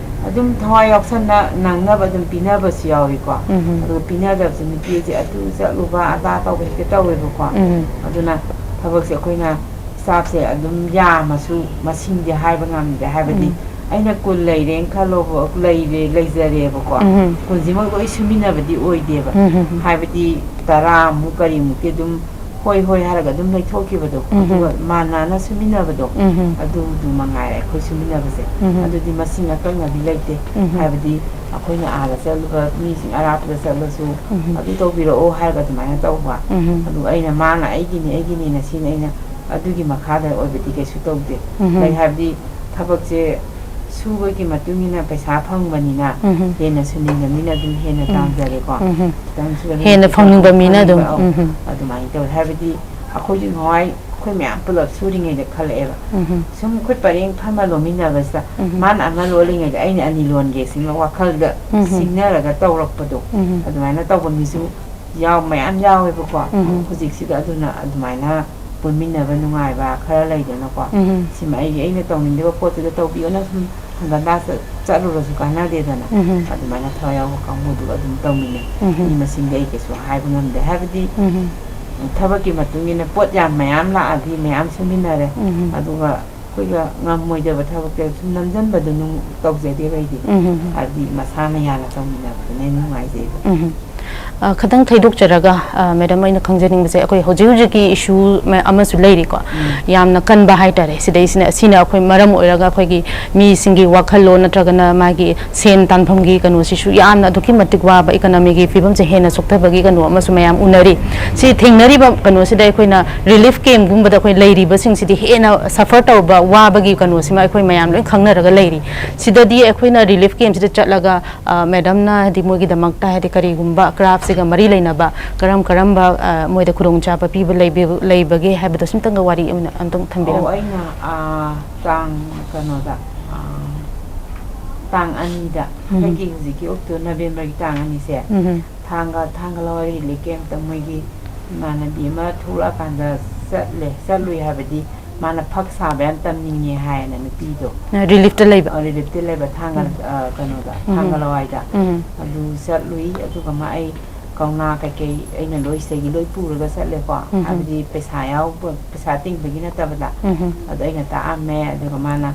ꯑ, ꯑꯗꯨꯝ ꯊꯋꯥꯏ ꯌꯥꯎꯁꯟꯅ ꯅꯪꯅꯕ ꯑꯗꯨꯝ ꯄꯤꯅꯕꯁꯨ ꯌꯥꯎꯏꯀꯣ꯫ ꯎꯝ꯫ ꯑꯗꯨꯒ ꯄꯤꯅꯗꯕꯁꯨ ꯅꯨꯄꯤꯁꯦ ꯑꯗꯨ ꯆꯠꯂꯨꯕ ꯑꯗꯥ ꯇꯧꯕ ꯍꯦꯛꯇ ꯇꯧꯋꯦꯕꯀꯣ꯫ ꯎꯝ꯫ ꯑꯗꯨꯅ ꯊꯕꯛꯁꯦ ꯑꯩꯈꯣꯏꯅ staffꯁꯦ ꯑꯗꯨꯝ ꯌꯥꯝꯃꯁꯨ ꯃꯁꯤꯡꯗꯤ ꯍꯥꯏꯕ ꯉꯝꯗꯦ꯫ ꯍꯥꯏꯕꯗꯤ ꯎꯝ꯫ ꯑꯩꯅ ꯀꯨꯟ ꯂꯩꯔꯦꯅ ꯈꯜꯂꯣꯕ, ꯂꯩꯔꯦ, ꯂꯩꯖꯔꯦꯕꯀꯣ꯫ ꯎꯝ꯫ ꯀꯨꯟꯁꯤꯃꯛ ꯂꯣꯏ ꯁꯨꯃꯤꯟꯅꯕꯗꯤ ꯑꯣꯏꯗꯦꯕ꯫ ꯎꯝ꯫ ꯍꯥꯏꯕꯗꯤ ꯇꯔꯥꯃꯨꯛ ꯀꯔꯤꯃꯨꯛꯇꯤ ꯑꯗꯨꯝ ꯍꯣꯏ ꯍꯣꯏ ꯍꯥꯏꯔꯒ ꯑꯗꯨꯝ ꯂꯩꯊꯣꯛꯈꯤꯕꯗꯣ꯫ ꯎꯝ꯫ ꯑꯗꯨꯒ ꯃꯥꯟꯅꯅ ꯁꯨꯃꯤꯟꯅꯕꯗꯣ꯫ ꯎꯝ꯫ ꯑꯗꯨꯗꯨ ꯃꯉꯥꯏꯔꯦ ꯑꯩꯈꯣꯏ ꯁꯨꯃꯤꯟꯅꯕꯁꯦ꯫ ꯎꯝ꯫ ꯑꯗꯨꯗꯤ ꯃꯁꯤꯡ ꯑꯀꯛꯅꯗꯤ ꯂꯩꯇꯦ꯫ ꯎꯝ꯫ ꯍꯥꯏꯕꯗꯤ ꯑꯩꯈꯣꯏꯅ ꯑꯥꯗ ꯆꯠꯂꯨꯕ ꯃꯤꯁꯤꯡ ꯑꯔꯥꯞꯄꯗ ꯆꯠꯂꯁꯨ ꯎꯝ꯫ ꯑꯗꯨ ꯇꯧꯕꯤꯔꯛꯑꯣ ꯍꯥꯏꯔꯒ ꯑꯗꯨꯃꯥꯏꯅ ꯇꯧꯕ꯫ ꯎꯝ꯫ ꯑꯗꯨꯒ ꯑꯩꯅ ꯃꯥꯅ ꯑꯩꯒꯤꯅꯤ ꯑꯩꯒꯤꯅꯤꯅ ꯁꯤꯅ ꯑꯩꯅ ꯑꯗꯨꯒꯤ ꯃꯈꯥꯗ ꯑꯣꯏꯕꯗꯤ ꯀꯩꯁꯨ ꯇꯧꯗꯦ꯫ ꯎꯝ꯫ ꯂꯩ ꯍꯥꯏꯕꯗꯤ ꯊꯕꯛꯁꯦ ꯁꯨꯕꯒꯤ ꯃꯇꯨꯡ ꯏꯟꯅ ꯄꯩꯁꯥ ꯐꯪꯕꯅꯤꯅ ꯎꯝ꯫ ꯍꯦꯟꯅ ꯁꯨꯅꯤꯡꯕ ꯃꯤꯅ ꯑꯗꯨꯝ ꯍꯦꯟꯅ ꯎꯝ꯫ ꯇꯥꯟꯖꯔꯦꯀꯣ꯫ ꯎꯝ꯫ ꯈꯤꯇꯪ ꯁꯨꯕ ꯃꯤꯅ ꯍꯦꯟꯅ ꯈꯤꯇꯪ ꯐꯪꯅꯤꯡꯕ ꯃꯤꯅ ꯑꯗꯨꯝ, ꯐꯪꯅꯤꯡꯕ, ꯑꯧ, ꯎꯝ꯫ ꯑꯗꯨꯃꯥꯏꯅ ꯇꯧꯋꯦ꯫ ꯍꯥꯏꯕꯗꯤ ꯑꯩꯈꯣꯏꯁꯨ ꯅꯍꯥꯟꯋꯥꯏ ꯑꯩꯈꯣꯏ ꯃꯌꯥꯝ ꯄꯨꯂꯞ ꯁꯨꯔꯤꯉꯩꯗ ꯈꯜꯂꯛꯑꯦꯕ꯫ ꯎꯝ꯫ ꯁꯨꯝ ꯈꯨꯠ ꯄꯔꯦꯡ ꯐꯝꯃ ꯂꯣꯟꯃꯤꯟꯅꯕꯁꯤꯗ ꯎꯝ꯫ ꯃꯥꯅ ꯑꯃ ꯂꯣꯜꯂꯤꯉꯩꯗ ꯑꯩꯅ ꯑꯅꯤ ꯂꯣꯟꯒꯦ ꯁꯤꯡꯅ ꯋꯥꯈꯜꯗ ꯎꯝ꯫ ꯁꯤꯡꯅꯔꯒ ꯇꯧꯔꯛꯄꯗꯣ ꯎꯝ꯫ ꯑꯗꯨꯃꯥꯏꯅ ꯇꯧꯕ ꯃꯤꯁꯨ ꯌꯥꯎ-, ꯃꯌꯥꯝ ꯌꯥꯎꯋꯦꯕꯀꯣ꯫ ꯎꯝ꯫ ꯍꯧꯖꯤꯛꯁꯤꯗ ꯑꯗꯨꯅ ꯑꯗꯨꯃꯥꯏꯅ ꯄꯨꯟꯃꯤꯟꯅꯕ ꯅꯨꯡꯉꯥꯏꯕ ꯈꯔ ꯂꯩꯗꯅꯀꯣ꯫ ꯎꯝ꯫ ꯁꯤꯃ ꯑꯩꯒꯤ, ꯑꯩꯅ ꯇꯧꯅꯤꯡꯗꯕ ꯄꯣꯠꯇꯨꯗ ꯇꯧꯕꯤꯌꯣꯅ ꯁꯨꯝ ꯍꯪꯒꯟꯗꯥ ꯆꯠ-, ꯆꯠꯂꯨꯔꯁꯨ ꯀꯥꯟꯅꯗꯦꯗꯅ꯫ ꯎꯝ꯫ ꯑꯗꯨꯃꯥꯏꯅ ꯊꯋꯥꯏ ꯌꯥꯎꯕ ꯀꯥꯡꯕꯨꯗꯨꯒ ꯑꯗꯨꯝ ꯇꯧꯃꯤꯟꯅꯩ꯫ ꯎꯝ꯫ ꯃꯤ ꯃꯁꯤꯡꯗꯤ ꯑꯩ ꯀꯩꯁꯨ ꯍꯥꯏꯕ ꯉꯝꯗꯦ꯫ ꯍꯥꯏꯕꯗꯤ ꯎꯝ꯫ ꯊꯕꯛꯀꯤ ꯃꯇꯨꯡ ꯏꯟꯅ ꯄꯣꯠ ꯌꯥꯝ ꯃꯌꯥꯝ ꯂꯥꯛꯑꯗꯤ ꯃꯌꯥꯝ ꯁꯨꯃꯤꯟꯅꯔꯦ꯫ ꯎꯝ꯫ ꯑꯗꯨꯒ ꯑꯩꯈꯣꯏꯒ ꯉꯝꯃꯣꯏꯗꯕ ꯊꯕꯛꯇ ꯁꯨꯝ ꯅꯝꯁꯤꯟꯕꯗꯨ ꯅꯨꯡ ꯇꯧꯖꯗꯦꯕ ꯑꯩꯗꯤ꯫ ꯎꯝ꯫ ꯍꯥꯏꯕꯗꯤ ꯃꯁꯥꯅ ꯌꯥꯅ ꯇꯧꯃꯤꯟꯅꯕꯗꯨꯅ ꯍꯦꯟꯅ ꯅꯨꯡꯉꯥꯏꯖꯩꯕ꯫ ꯎꯝ꯫ ꯑ, ꯈꯤꯇꯪ ꯊꯩꯗꯣꯛꯆꯔꯒ, ꯑ, madam, ꯑꯩꯅ ꯈꯪꯖꯅꯤꯡꯕꯁꯦ, ꯑꯩꯈꯣꯏ ꯍꯧꯖꯤꯛ ꯍꯧꯖꯤꯛꯀꯤ issue ꯃ-, ꯑꯃꯁꯨ ꯂꯩꯔꯤꯀꯣ, ꯎꯝ꯫ ꯌꯥꯝꯅ ꯀꯟꯕ ꯍꯥꯏꯇꯥꯔꯦ꯫ ꯁꯤꯗꯩꯁꯤꯅ, ꯁꯤꯅ ꯑꯩꯈꯣꯏ ꯃꯔꯝ ꯑꯣꯏꯔꯒ ꯑꯩꯈꯣꯏꯒꯤ ꯃꯤꯁꯤꯡꯒꯤ ꯋꯥꯈꯜꯂꯣꯟ ꯅꯠꯇ꯭ꯔꯒꯅ ꯃꯥꯒꯤ ꯁꯦꯟ ꯇꯥꯟꯐꯝꯒꯤ ꯀꯩꯅꯣꯁꯤꯁꯨ ꯌꯥꯝꯅ ꯑꯗꯨꯛꯀꯤ ꯃꯇꯤꯛ ꯋꯥꯕ, economyꯒꯤ ꯐꯤꯕꯝꯁꯦ ꯍꯦꯟꯅ ꯁꯣꯛꯊꯕꯒꯤ ꯀꯩꯅꯣ ꯑꯃꯁꯨ ꯃꯌꯥꯝ ꯎꯅꯔꯤ꯫ ꯁꯤ ꯊꯦꯡꯅꯔꯤꯕ ꯀꯩꯅꯣꯁꯤꯗ ꯑꯩꯈꯣꯏꯅ relief campꯒꯨꯝꯕꯗ ꯑꯩꯈꯣꯏ ꯂꯩꯔꯤꯕꯁꯤꯡꯁꯤꯗꯤ ꯍꯦꯟꯅ suffer ꯇꯧꯕ, ꯋꯥꯕꯒꯤ ꯀꯩꯅꯣꯁꯤꯃ ꯑꯩꯈꯣꯏ ꯃꯌꯥꯝ ꯂꯣꯏ ꯈꯪꯅꯔꯒ ꯂꯩꯔꯤ꯫ ꯁꯤꯗꯗꯤ ꯑꯩꯈꯣꯏꯅ relief campꯁꯤꯗ ꯆꯠꯂꯒ ꯑ, madamꯅ ꯍꯥꯏꯗꯤ ꯃꯣꯏꯒꯤꯗꯃꯛꯇ ꯍꯥꯏꯗꯤ ꯀꯔꯤꯒꯨꯝꯕ craftꯁꯤꯒ ꯃꯔꯤ ꯂꯩꯅꯕ ꯀꯔꯝ ꯀꯔꯝꯕ, ꯑ, ꯃꯣꯏꯗ ꯈꯨꯗꯣꯡꯆꯥꯕ ꯄꯤꯕ ꯂꯩꯕꯤ-, ꯂꯩꯕꯒꯦ ꯍꯥꯏꯕꯗꯣ ꯁꯨꯝꯇꯪꯒ ꯋꯥꯔꯤ ꯑꯣꯏꯅ ꯑꯝꯇꯪ ꯑꯣ, ꯊꯝꯕꯤꯔꯝꯃꯨ꯫ ꯑꯩꯅ, ꯑ, ꯇꯥꯡ ꯀꯩꯅꯣꯗ, ꯑ, ꯇꯥꯡ ꯑꯅꯤꯗ, ꯎꯝ꯫ ꯍꯟꯗꯛꯀꯤ ꯍꯧꯖꯤꯛꯀꯤ ꯑꯣꯛꯇꯣ-, Novemberꯒꯤ ꯇꯥꯡ ꯑꯅꯤꯁꯦ, ꯎꯝ꯫ ꯊꯥꯡꯒ, ꯊꯥꯡꯒ ꯂꯋꯥꯏ relief campꯇ ꯃꯣꯏꯒꯤ ꯏꯃꯥꯟꯅꯕꯤ ꯑꯃ ꯊꯣꯛꯂꯛꯑꯀꯥꯟꯗ ꯆꯠꯂꯦ, ꯆꯠꯂꯨꯏ ꯍꯥꯏꯕꯗꯤ ꯃꯥꯅ ꯐꯛ ꯁꯥꯕ ꯌꯥꯝ ꯇꯝꯅꯤꯡꯉꯦ ꯍꯥꯏꯌꯦꯅ ꯅꯨꯄꯤꯗꯣ꯫ ꯔꯤꯂꯤꯐꯇ ꯂꯩꯕ꯫ ꯑ, ꯔꯤꯂꯤꯐꯇ ꯂꯩꯕ ꯊꯥꯡꯒ ꯎꯝ꯫ ꯑ, ꯀꯩꯅꯣꯗ ꯎꯝ꯫ ꯊꯥꯡꯒ ꯂꯋꯥꯏꯗ꯫ ꯎꯝ꯫ ꯑꯗꯨ ꯆꯠꯂꯨꯏ꯫ ꯑꯗꯨꯒ ꯃꯥ ꯑꯩ ꯀꯧꯅꯥ ꯀꯩꯀꯩ ꯑꯩꯅ ꯂꯣꯏ ꯁꯤꯗꯒꯤ ꯂꯣꯏ ꯄꯨꯔꯒ ꯆꯠꯂꯦꯀꯣ꯫ ꯎꯝ꯫ ꯍꯥꯏꯕꯗꯤ ꯄꯩꯁꯥ ꯌꯥꯎꯕ, ꯄꯩꯁꯥ ꯇꯤꯡꯕꯒꯤ ꯅꯠꯇꯕꯗ꯫ ꯎꯝ꯫ ꯑꯗꯣ ꯑꯩꯅ ꯇꯥꯛꯑꯝꯃꯦ꯫ ꯑꯗꯨꯒ ꯃꯥꯅ,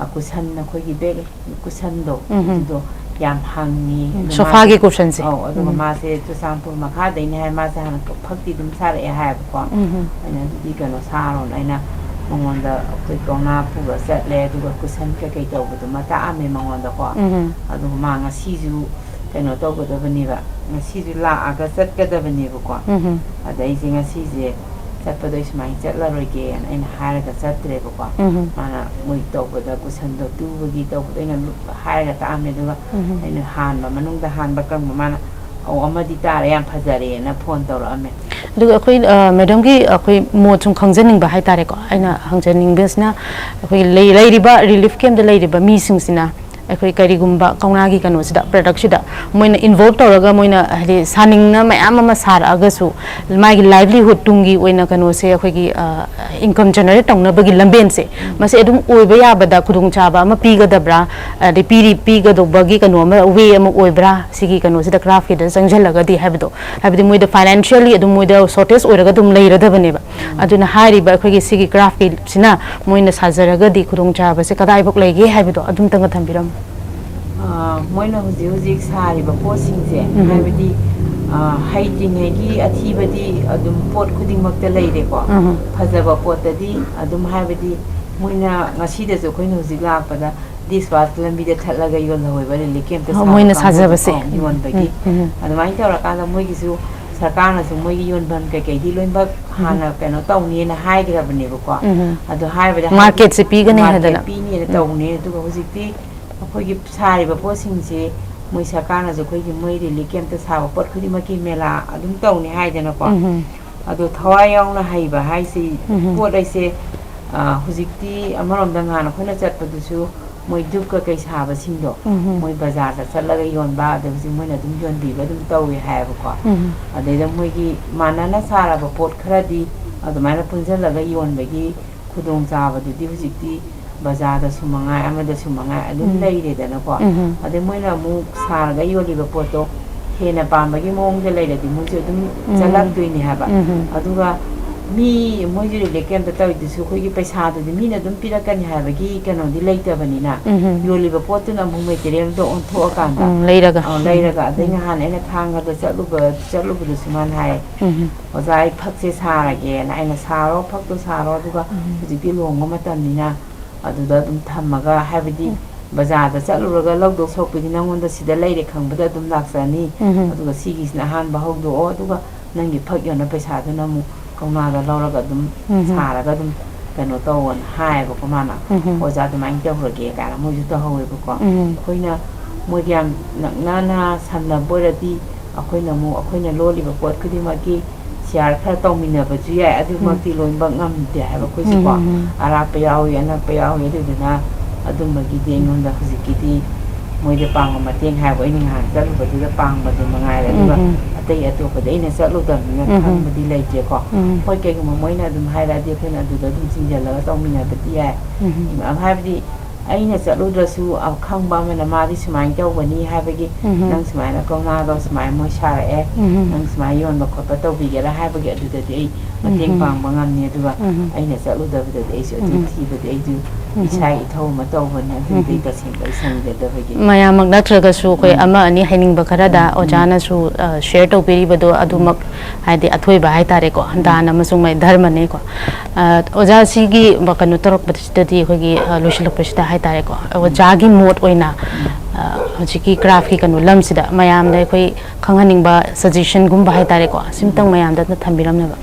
ꯑ, ꯀꯨꯁꯟ, ꯑꯩꯈꯣꯏꯒꯤ ꯕꯦꯛ ꯀꯨꯁꯟꯗꯣ, ꯎꯝ꯫ ꯑꯗꯨꯗꯣ ꯌꯥꯝ ꯍꯪꯉꯤ꯫ ꯎꯝ, ꯑꯗꯣ ꯁꯣꯐꯥꯒꯤ ꯃꯥꯁꯦ, ꯀꯨꯁꯟꯁꯦ꯫ ꯑꯧ, ꯑꯗꯨꯒ ꯎꯝ꯫ ꯃꯥꯁꯦ ꯆꯨꯔꯆꯥꯟꯄꯨꯔ ꯃꯈꯥꯗꯩꯅꯦ ꯍꯥꯏ꯫ ꯃꯥꯁꯦ ꯍꯥꯟꯅ ꯐꯛꯇꯤ ꯑꯗꯨꯝ ꯁꯥꯔꯛꯑꯦ ꯍꯥꯏꯌꯦꯕꯀꯣ꯫ ꯎꯝ꯫ ꯑꯩꯅ ꯑꯗꯨꯗꯤ ꯀꯩꯅꯣ ꯁꯥꯔꯣꯅ ꯑꯩꯅ ꯃꯉꯣꯟꯗ ꯑꯩꯈꯣꯏ ꯀꯧꯅꯥ ꯄꯨꯔ ꯆꯠꯂꯦ꯫ ꯑꯗꯨꯒ ꯀꯨꯁꯟ ꯀꯩꯀꯩ ꯇꯧꯕꯗꯨꯃ ꯇꯥꯛꯑꯝꯃꯦ ꯃꯉꯣꯟꯗꯀꯣ꯫ ꯎꯝ꯫ ꯑꯗꯨꯒ ꯃꯥ ꯉꯁꯤꯁꯨ ꯀꯩꯅꯣ ꯇꯧꯒꯗꯕꯅꯦꯕ, ꯉꯁꯤꯁꯨ ꯂꯥꯛꯑꯒ ꯆꯠꯀꯗꯕꯅꯦꯕꯀꯣ꯫ ꯎꯝ꯫ ꯑꯗ ꯑꯩꯁꯦ ꯉꯁꯤꯁꯦ ꯆꯠꯄꯗꯣ ꯑꯩ ꯁꯨꯃꯥꯏꯅ ꯆꯠꯂꯔꯣꯏꯒꯦꯅ ꯑꯩꯅ ꯍꯥꯏꯔꯒ ꯆꯠꯇ꯭ꯔꯦꯕꯀꯣ꯫ ꯎꯝ꯫ ꯃꯥꯅ ꯃꯣꯏ ꯇꯧꯕꯗ ꯀꯨꯁꯟꯗꯣ ꯇꯨꯕꯒꯤ ꯇꯧꯕꯗꯣ ꯑꯩꯅ ꯍꯥꯏꯔꯒ ꯇꯥꯛꯑꯝꯃꯦ꯫ ꯑꯗꯨꯒ ꯎꯝ꯫ ꯑꯩꯅ ꯍꯥꯟꯕ, ꯃꯅꯨꯡꯗ ꯍꯥꯟꯕ ꯀꯪꯕ, ꯃꯥꯅ, "ꯑꯧ, ꯑꯃꯗꯤ ꯇꯥꯔꯦ, ꯌꯥꯝ ꯐꯖꯔꯦꯅ" ꯐꯣꯟ ꯇꯧꯔꯛꯑꯝꯃꯦ꯫ ꯑꯗꯨꯒ ꯑꯩꯈꯣꯏ, ꯑ, ꯃꯦꯗꯝꯒꯤ ꯑꯩꯈꯣꯏ ꯃꯣꯠ ꯁꯨꯝ ꯈꯪꯖꯅꯤꯡꯕ ꯍꯥꯏꯇꯥꯔꯦꯀꯣ, ꯑꯩꯅ ꯍꯪꯖꯅꯤꯡꯕꯁꯤꯅ, ꯑꯩꯈꯣꯏꯒꯤ ꯂꯩ-, ꯂꯩꯔꯤꯕ ꯔꯤꯂꯤꯐ ꯀꯦꯝꯞꯇ ꯂꯩꯔꯤꯕ ꯃꯤꯁꯤꯡꯁꯤꯅ ꯑꯩꯈꯣꯏ ꯀꯔꯤꯒꯨꯝꯕ ꯀꯧꯅꯥꯒꯤ ꯀꯩꯅꯣꯁꯤꯗ, ꯄ꯭ꯔꯗꯛꯁꯤꯗ ꯃꯣꯏꯅ ꯏꯟꯚꯣꯜꯕ ꯇꯧꯔꯒ, ꯃꯣꯏꯅ ꯍꯥꯏꯗꯤ ꯁꯥꯅꯤꯡꯅ ꯃꯌꯥꯝ ꯑꯃ ꯁꯥꯔꯛꯑꯒꯁꯨ, ꯃꯥꯒꯤ ꯂꯥꯏꯚꯂꯤꯍꯨꯗ, ꯇꯨꯡꯒꯤ ꯑꯣꯏꯅ ꯀꯩꯅꯣꯁꯦ, ꯑꯩꯈꯣꯏꯒꯤ, ꯑ, ꯏꯟꯀꯝ ꯖꯦꯅꯔꯦꯠ ꯇꯧꯅꯕꯒꯤ ꯂꯝꯕꯦꯟꯁꯦ, ꯃꯁꯤ ꯑꯗꯨꯝ ꯑꯣꯏꯕ ꯌꯥꯕꯗ ꯈꯨꯗꯣꯡꯆꯥꯕ ꯑꯃ ꯄꯤꯒꯗꯕ꯭ꯔꯥ, ꯑꯗꯩ ꯄꯤꯔꯤ, ꯄꯤꯒꯗꯧꯕꯒꯤ ꯀꯩꯅꯣ ꯑꯃ, ꯋꯦ ꯑꯃ ꯑꯣꯏꯕ꯭ꯔꯥ, ꯁꯤꯒꯤ ꯀꯩꯅꯣꯁꯤꯗ, ꯀ꯭ꯔꯥꯐꯀꯤꯗ ꯆꯪꯁꯤꯜꯂꯒꯗꯤ ꯍꯥꯏꯕꯗꯣ? ꯍꯥꯏꯕꯗꯤ ꯃꯣꯏꯗ ꯐꯥꯏꯅꯥꯟꯁꯤꯌꯦꯜꯂꯤ ꯑꯗꯨꯝ ꯃꯣꯏꯗ ꯁꯣꯔꯇꯦꯖ ꯑꯣꯏꯔꯒ ꯑꯗꯨꯝ ꯂꯩꯔꯗꯕꯅꯦꯕ꯫ ꯑꯗꯨꯅ ꯍꯥꯏꯔꯤꯕ ꯑꯩꯈꯣꯏꯒꯤ ꯁꯤꯒꯤ ꯀ꯭ꯔꯥꯐꯀꯤꯁꯤꯅ ꯃꯣꯏꯅ ꯁꯥꯖꯔꯒꯗꯤ ꯈꯨꯗꯣꯡꯆꯥꯕꯁꯦ ꯀꯗꯥꯏꯐꯥꯎ ꯂꯩꯒꯦ ꯍꯥꯏꯕꯗꯣ ꯑꯗꯨꯝꯇꯪꯒ ꯊꯝꯕꯤꯔꯝꯃꯨ꯫ ꯑ, ꯃꯣꯏꯅ ꯍꯧꯖꯤꯛ ꯍꯧꯖꯤꯛ ꯁꯥꯔꯤꯕ ꯄꯣꯠꯁꯤꯡꯁꯦ, ꯎꯝ꯫ ꯍꯥꯏꯕꯗꯤ, ꯑ, ꯍꯩꯇ꯭ꯔꯤꯉꯩꯒꯤ ꯑꯊꯤꯕꯗꯤ ꯑꯗꯨꯝ ꯄꯣꯠ ꯈꯨꯗꯤꯡꯃꯛꯇ ꯂꯩꯔꯦꯀꯣ꯫ ꯎꯝ꯫ ꯐꯖꯕ ꯄꯣꯠꯇꯗꯤ ꯑꯗꯨꯝ, ꯍꯥꯏꯕꯗꯤ ꯃꯣꯏꯅ ꯉꯁꯤꯗꯁꯨ ꯑꯩꯈꯣꯏꯅ ꯍꯧꯖꯤꯛ ꯂꯥꯛꯄꯗ ꯗꯤꯁ ꯋꯥꯁ ꯂꯝꯕꯤꯗ ꯊꯠꯂꯒ ꯌꯣꯜꯍꯧꯋꯦꯕ, ꯔꯤꯂꯤꯐ ꯀꯦꯝꯞꯇ ꯑꯣ, ꯁꯥꯕ ꯃꯣꯏꯅ ꯀꯥꯡꯕꯨꯗꯣ꯫ ꯁꯥꯖꯕꯁꯦ꯫ ꯑꯧ, ꯌꯣꯟꯕꯒꯤ꯫ ꯎꯝ, ꯎꯝ꯫ ꯑꯗꯨꯃꯥꯏꯅ ꯇꯧꯔꯀꯥꯟꯗ ꯃꯣꯏꯒꯤꯁꯨ ꯁꯔꯀꯥꯔꯅꯁꯨ ꯃꯣꯏꯒꯤ ꯌꯣꯟꯐꯝ ꯀꯩꯀꯩꯗꯤ ꯂꯣꯏꯅꯃꯛ ꯍꯥꯟꯅ ꯀꯩꯅꯣ ꯇꯧꯅꯤꯅ ꯍꯥꯏꯈ꯭ꯔꯕꯅꯦꯕꯀꯣ꯫ ꯎꯝ꯫ ꯑꯗꯣ ꯍꯥꯏꯕꯗ ꯃꯥꯔꯀꯦꯠꯁꯦ ꯄꯤꯒꯅꯤ ꯃꯥꯔꯀꯦꯠ ꯍꯥꯏꯗꯅ꯫ ꯄꯤꯅꯤꯅ ꯎꯝ꯫ ꯇꯧꯕꯅꯦ꯫ ꯑꯗꯨꯒ ꯍꯧꯖꯤꯛꯇꯤ ꯑꯩꯈꯣꯏꯒꯤ ꯁꯥꯔꯤꯕ ꯄꯣꯠꯁꯤꯡꯁꯦ ꯃꯣꯏ ꯁꯔꯀꯥꯔꯅꯁꯨ ꯑꯩꯈꯣꯏꯒꯤ ꯃꯣꯏ ꯔꯤꯂꯤꯐ ꯀꯦꯝꯞꯇ ꯁꯥꯕ ꯄꯣꯠ ꯈꯨꯗꯤꯡꯃꯛꯀꯤ ꯃꯦꯂꯥ ꯑꯗꯨꯝ ꯇꯧꯅꯤ ꯍꯥꯏꯗꯅꯀꯣ꯫ ꯎꯝ꯫ ꯑꯗꯣ ꯊꯋꯥꯏ ꯌꯥꯎꯅ ꯍꯩꯕ ꯍꯥꯏꯁꯤ ꯎꯝ꯫ ꯄꯣꯠ ꯑꯩꯁꯦ, ꯑ, ꯍꯧꯖꯤꯛꯇꯤ ꯑꯃꯔꯣꯝꯗ ꯉꯍꯥꯟ ꯑꯩꯈꯣꯏꯅ ꯆꯠꯄꯗꯨꯁꯨ ꯃꯣꯏ ꯙꯨꯞ ꯀꯩꯀꯩ ꯁꯥꯕꯁꯤꯡꯗꯣ, ꯎꯝ꯫ ꯃꯣꯏ ꯕꯖꯥꯔꯗ ꯆꯠꯂꯒ ꯌꯣꯟꯕ, ꯑꯗꯩ ꯍꯧꯖꯤꯛ ꯃꯣꯏꯅ ꯑꯗꯨꯝ ꯌꯣꯟꯕꯤꯕ ꯑꯗꯨꯝ ꯇꯧꯋꯦ ꯍꯥꯏꯌꯦꯕꯀꯣ꯫ ꯎꯝ꯫ ꯑꯗꯩꯗ ꯃꯣꯏꯒꯤ ꯃꯥꯟꯅꯅ ꯁꯥꯔꯕ ꯄꯣꯠ ꯈꯔꯗꯤ ꯑꯗꯨꯃꯥꯏꯅ ꯄꯨꯟꯁꯤꯜꯂꯒ ꯌꯣꯟꯕꯒꯤ ꯈꯨꯗꯣꯡꯆꯥꯕꯗꯨꯗꯤ ꯍꯧꯖꯤꯛꯇꯤ ꯕꯖꯥꯔꯗꯁꯨ ꯃꯉꯥꯏ, ꯑꯃꯗꯁꯨ ꯃꯉꯥꯏ, ꯑꯗꯨꯝ ꯎꯝ. ꯂꯩꯔꯦꯗꯅꯀꯣ꯫ ꯎꯝ. ꯑꯗꯩ ꯃꯣꯏꯅ ꯑꯃꯨꯛ ꯁꯥꯔꯒ ꯌꯣꯜꯂꯤꯕ ꯄꯣꯠꯇꯣ ꯍꯦꯟꯅ ꯄꯥꯝꯕꯒꯤ ꯃꯑꯣꯡꯗ ꯂꯩꯔꯗꯤ ꯃꯣꯏꯁꯨ ꯑꯗꯨꯝ ꯎꯝ. ꯆꯠꯂꯛꯇꯣꯏꯅꯦ ꯍꯥꯏꯕ꯫ ꯎꯝ. ꯑꯗꯨꯒ ꯃꯤ ꯃꯣꯏꯁꯨ ꯔꯤꯂꯦꯛ ꯀꯩꯝꯇ ꯇꯧꯔꯤꯗꯨꯁꯨ ꯑꯩꯈꯣꯏꯒꯤ ꯄꯩꯁꯥꯗꯨꯗꯤ ꯃꯤꯅ ꯑꯗꯨꯝ ꯄꯤꯔꯛꯀꯅꯤ ꯍꯥꯏꯕꯒꯤ ꯀꯩꯅꯣꯗꯤ ꯂꯩꯇꯕꯅꯤꯅ, ꯎꯝ. ꯌꯣꯜꯂꯤꯕ ꯄꯣꯠꯇꯨꯅ ꯑꯃꯨꯛ ꯃꯦꯇꯔꯤꯌꯦꯜꯗꯣ ꯑꯣꯟꯊꯣꯛꯑꯀꯥꯟꯗ, ꯎꯝ, ꯂꯩꯔꯒ. ꯑ, ꯂꯩꯔꯒ꯫ ꯑꯗꯩ ꯎꯝ. ꯅꯍꯥꯟ ꯑꯩꯅ ꯊꯥꯡꯒꯗ ꯆꯠꯂꯨꯕ, ꯆꯠꯂꯨꯕꯗꯨꯁꯨ ꯃꯥꯅ ꯍꯥꯏ, ꯎꯝ. "ꯑꯣꯖꯥ, ꯑꯩ ꯐꯛꯁꯦ ꯁꯥꯔꯒꯦꯅ"꯫ ꯑꯩꯅ, "ꯁꯥꯔꯣ, ꯐꯛꯇꯣ ꯁꯥꯔꯣ, ꯑꯗꯨꯒ ꯎꯝ. ꯍꯧꯖꯤꯛꯇꯤ ꯂꯨꯍꯣꯡꯕ ꯃꯇꯝꯅꯤꯅ ꯑꯗꯨꯗ ꯑꯗꯨꯝ ꯊꯝꯃꯒ", ꯍꯥꯏꯕꯗꯤ ꯎꯝ. ꯕꯖꯥꯔꯗ ꯆꯠꯂꯨꯔꯒ ꯂꯧꯗꯧ ꯁꯔꯨꯛꯄꯨꯗꯤ ꯅꯪꯉꯣꯟꯗ ꯁꯤꯗ ꯂꯩꯔꯦ ꯈꯪꯕꯗ ꯑꯗꯨꯝ ꯂꯥꯛꯆꯅꯤ꯫ ꯎꯝ. ꯑꯗꯨꯒ ꯁꯤꯒꯤꯁꯤꯅ ꯑꯍꯥꯟꯕ ꯍꯧꯗꯣꯛꯑꯣ, ꯑꯗꯨꯒ ꯅꯪꯒꯤ ꯐꯛ ꯌꯣꯟꯕ ꯄꯩꯁꯥꯗꯨꯅ ꯑꯃꯨꯛ ꯀꯧꯅꯥꯗ ꯂꯧꯔꯒ ꯑꯗꯨꯝ ꯎꯝ. ꯁꯥꯔꯒ ꯑꯗꯨꯝ ꯀꯩꯅꯣ ꯇꯧꯋꯣꯅ ꯍꯥꯏꯌꯦꯕꯀꯣ ꯃꯥꯅ꯫ ꯎꯝ. "ꯑꯣꯖꯥ, ꯑꯗꯨꯃꯥꯏꯅ ꯇꯧꯔꯒꯦ" ꯀꯥꯏꯅ ꯃꯣꯏꯁꯨ ꯇꯧꯍꯧꯋꯦꯕꯀꯣ꯫ ꯎꯝ. ꯑꯩꯈꯣꯏꯅ ꯃꯣꯏꯒ ꯌꯥꯝ ꯅꯛꯅꯅ ꯁꯝꯅꯕ ꯑꯣꯏꯔꯗꯤ ꯑꯩꯈꯣꯏꯅ ꯑꯃꯨꯛ, ꯑꯩꯈꯣꯏꯅ ꯂꯣꯜꯂꯤꯕ ꯄꯣꯠ ꯈꯨꯗꯤꯡꯃꯛꯀꯤ ꯁꯤꯌꯥꯔ ꯈꯔ ꯇꯧꯃꯤꯟꯅꯕꯁꯨ ꯌꯥꯏ, ꯑꯗꯨꯃꯛꯇꯤ ꯂꯣꯏꯅꯃꯛ ꯉꯝꯗꯦ ꯍꯥꯏꯕ ꯑꯩꯈꯣꯏꯁꯨꯀꯣ꯫ ꯎꯝ, ꯎꯝ. ꯑꯔꯥꯞꯄ ꯌꯥꯎꯏ, ꯑꯅꯛꯄ ꯌꯥꯎꯏ, ꯑꯗꯨꯗꯨꯅ ꯑꯗꯨꯝꯕꯒꯤꯗꯤ ꯑꯩꯉꯣꯟꯗ ꯍꯧꯖꯤꯛꯀꯤꯗꯤ ꯃꯣꯏꯗ ꯄꯥꯡꯕ ꯃꯇꯦꯡ ꯍꯥꯏꯕꯨ ꯑꯩꯅ ꯉꯍꯥꯟ ꯆꯠꯂꯨꯕꯗꯨꯗ ꯄꯥꯡꯕꯗꯨ ꯃꯉꯥꯏꯔꯦ꯫ ꯑꯗꯨꯒ ꯎꯝ, ꯎꯝ. ꯑꯇꯩ ꯑꯇꯣꯞꯄꯗꯤ ꯑꯩꯅ ꯆꯠꯂꯨꯗꯕꯅꯤꯅ ꯎꯝ, ꯎꯝ. ꯈꯪꯕꯗꯤ ꯂꯩꯇꯦꯀꯣ꯫ ꯎꯝ. ꯍꯣꯏ, ꯀꯩꯒꯨꯝꯕ ꯃꯣꯏꯅ ꯑꯗꯨꯝ ꯍꯥꯏꯔꯛꯑꯗꯤ ꯑꯩꯈꯣꯏꯅ ꯑꯗꯨꯗ ꯑꯗꯨꯝ ꯆꯤꯡꯁꯤꯜꯂꯒ ꯇꯧꯃꯤꯟꯅꯕꯗꯤ ꯌꯥꯏ꯫ ꯎꯝ. ꯍꯥꯏꯕꯗꯤ ꯑꯩꯅ ꯆꯠꯂꯨꯗ꯭ꯔꯁꯨ ꯑꯈꯪꯕ ꯑꯃꯅ ꯃꯥꯗꯤ ꯁꯨꯃꯥꯏꯅ ꯇꯧꯕꯅꯤ ꯍꯥꯏꯕꯒꯤ, ꯎꯝ. ꯅꯪ ꯁꯨꯃꯥꯏꯅ ꯀꯧꯅꯥꯗꯣ ꯁꯨꯃꯥꯏꯅ ꯃꯣꯏ ꯁꯥꯔꯛꯑꯦ, ꯎꯝ. ꯅꯪ ꯁꯨꯃꯥꯏꯅ ꯌꯣꯟꯕ ꯈꯣꯠꯄ ꯇꯧꯕꯤꯒꯦꯔꯥ ꯍꯥꯏꯕꯒꯤ ꯑꯗꯨꯗꯗꯤ ꯑꯩ ꯃꯇꯦꯡ ꯎꯝ. ꯄꯥꯡꯕ ꯉꯝꯅꯤ꯫ ꯑꯗꯨꯒ ꯎꯝ. ꯑꯩꯅ ꯆꯠꯂꯨꯗꯕꯗꯗꯤ ꯑꯩꯁꯨ ꯑꯗꯨ ꯎꯝ. ꯊꯤꯕꯗꯤ ꯑꯩꯁꯨ ꯎꯝ. ꯏꯁꯥ ꯏꯊꯧ ꯑꯃ ꯇꯧꯕꯅꯦ꯫ ꯑꯗꯨꯗꯤ ꯎꯝ. ꯇꯁꯦꯡꯕ ꯑꯩ ꯁꯪꯖꯗꯕꯒꯤ꯫ ꯃꯌꯥꯝꯃꯛ ꯅꯠꯇ꯭ꯔꯒꯁꯨ ꯑꯩꯈꯣꯏ ꯎꯝ. ꯑꯃ ꯑꯅꯤ ꯍꯥꯏꯅꯤꯡꯕ ꯈꯔꯗ ꯎꯝ, ꯎꯝ. ꯑꯣꯖꯥꯅꯁꯨ, ꯑ, ꯁꯤꯌꯔ ꯇꯧꯕꯤꯔꯤꯕꯗꯣ ꯑꯗꯨꯃꯛ ꯍꯥꯏꯗꯤ ꯑꯊꯣꯏꯕ ꯍꯥꯏꯇꯥꯔꯦꯀꯣ, ꯗꯥꯟ ꯑꯃꯁꯨꯡ ꯃꯥꯏ ꯙꯔꯃꯅꯦꯀꯣ꯫ ꯑ, ꯑꯣꯖꯥ ꯁꯤꯒꯤ ꯀꯩꯅꯣ ꯇꯧꯔꯛꯄꯁꯤꯗꯗꯤ ꯑꯩꯈꯣꯏꯒꯤ, ꯑ, ꯂꯣꯏꯁꯤꯜꯂꯛꯄꯁꯤꯗ ꯍꯥꯏꯇꯥꯔꯦꯀꯣ, ꯑꯣꯖꯥꯒꯤ ꯃꯣꯠ ꯑꯣꯏꯅ, ꯑ, ꯍꯧꯖꯤꯛꯀꯤ ꯀ꯭ꯔꯥꯐꯀꯤ ꯀꯩꯅꯣ ꯂꯝꯁꯤꯗ ꯃꯌꯥꯝꯗ ꯑꯩꯈꯣꯏ ꯈꯪꯍꯟꯅꯤꯡꯕ ꯁꯖꯦꯁꯟꯒꯨꯝꯕ ꯍꯥꯏꯇꯥꯔꯦꯀꯣ, ꯁꯤꯝꯇꯪ ꯃꯌꯥꯝꯗ ꯑꯝꯇ ꯊꯝꯕꯤꯔꯝꯅꯕ꯫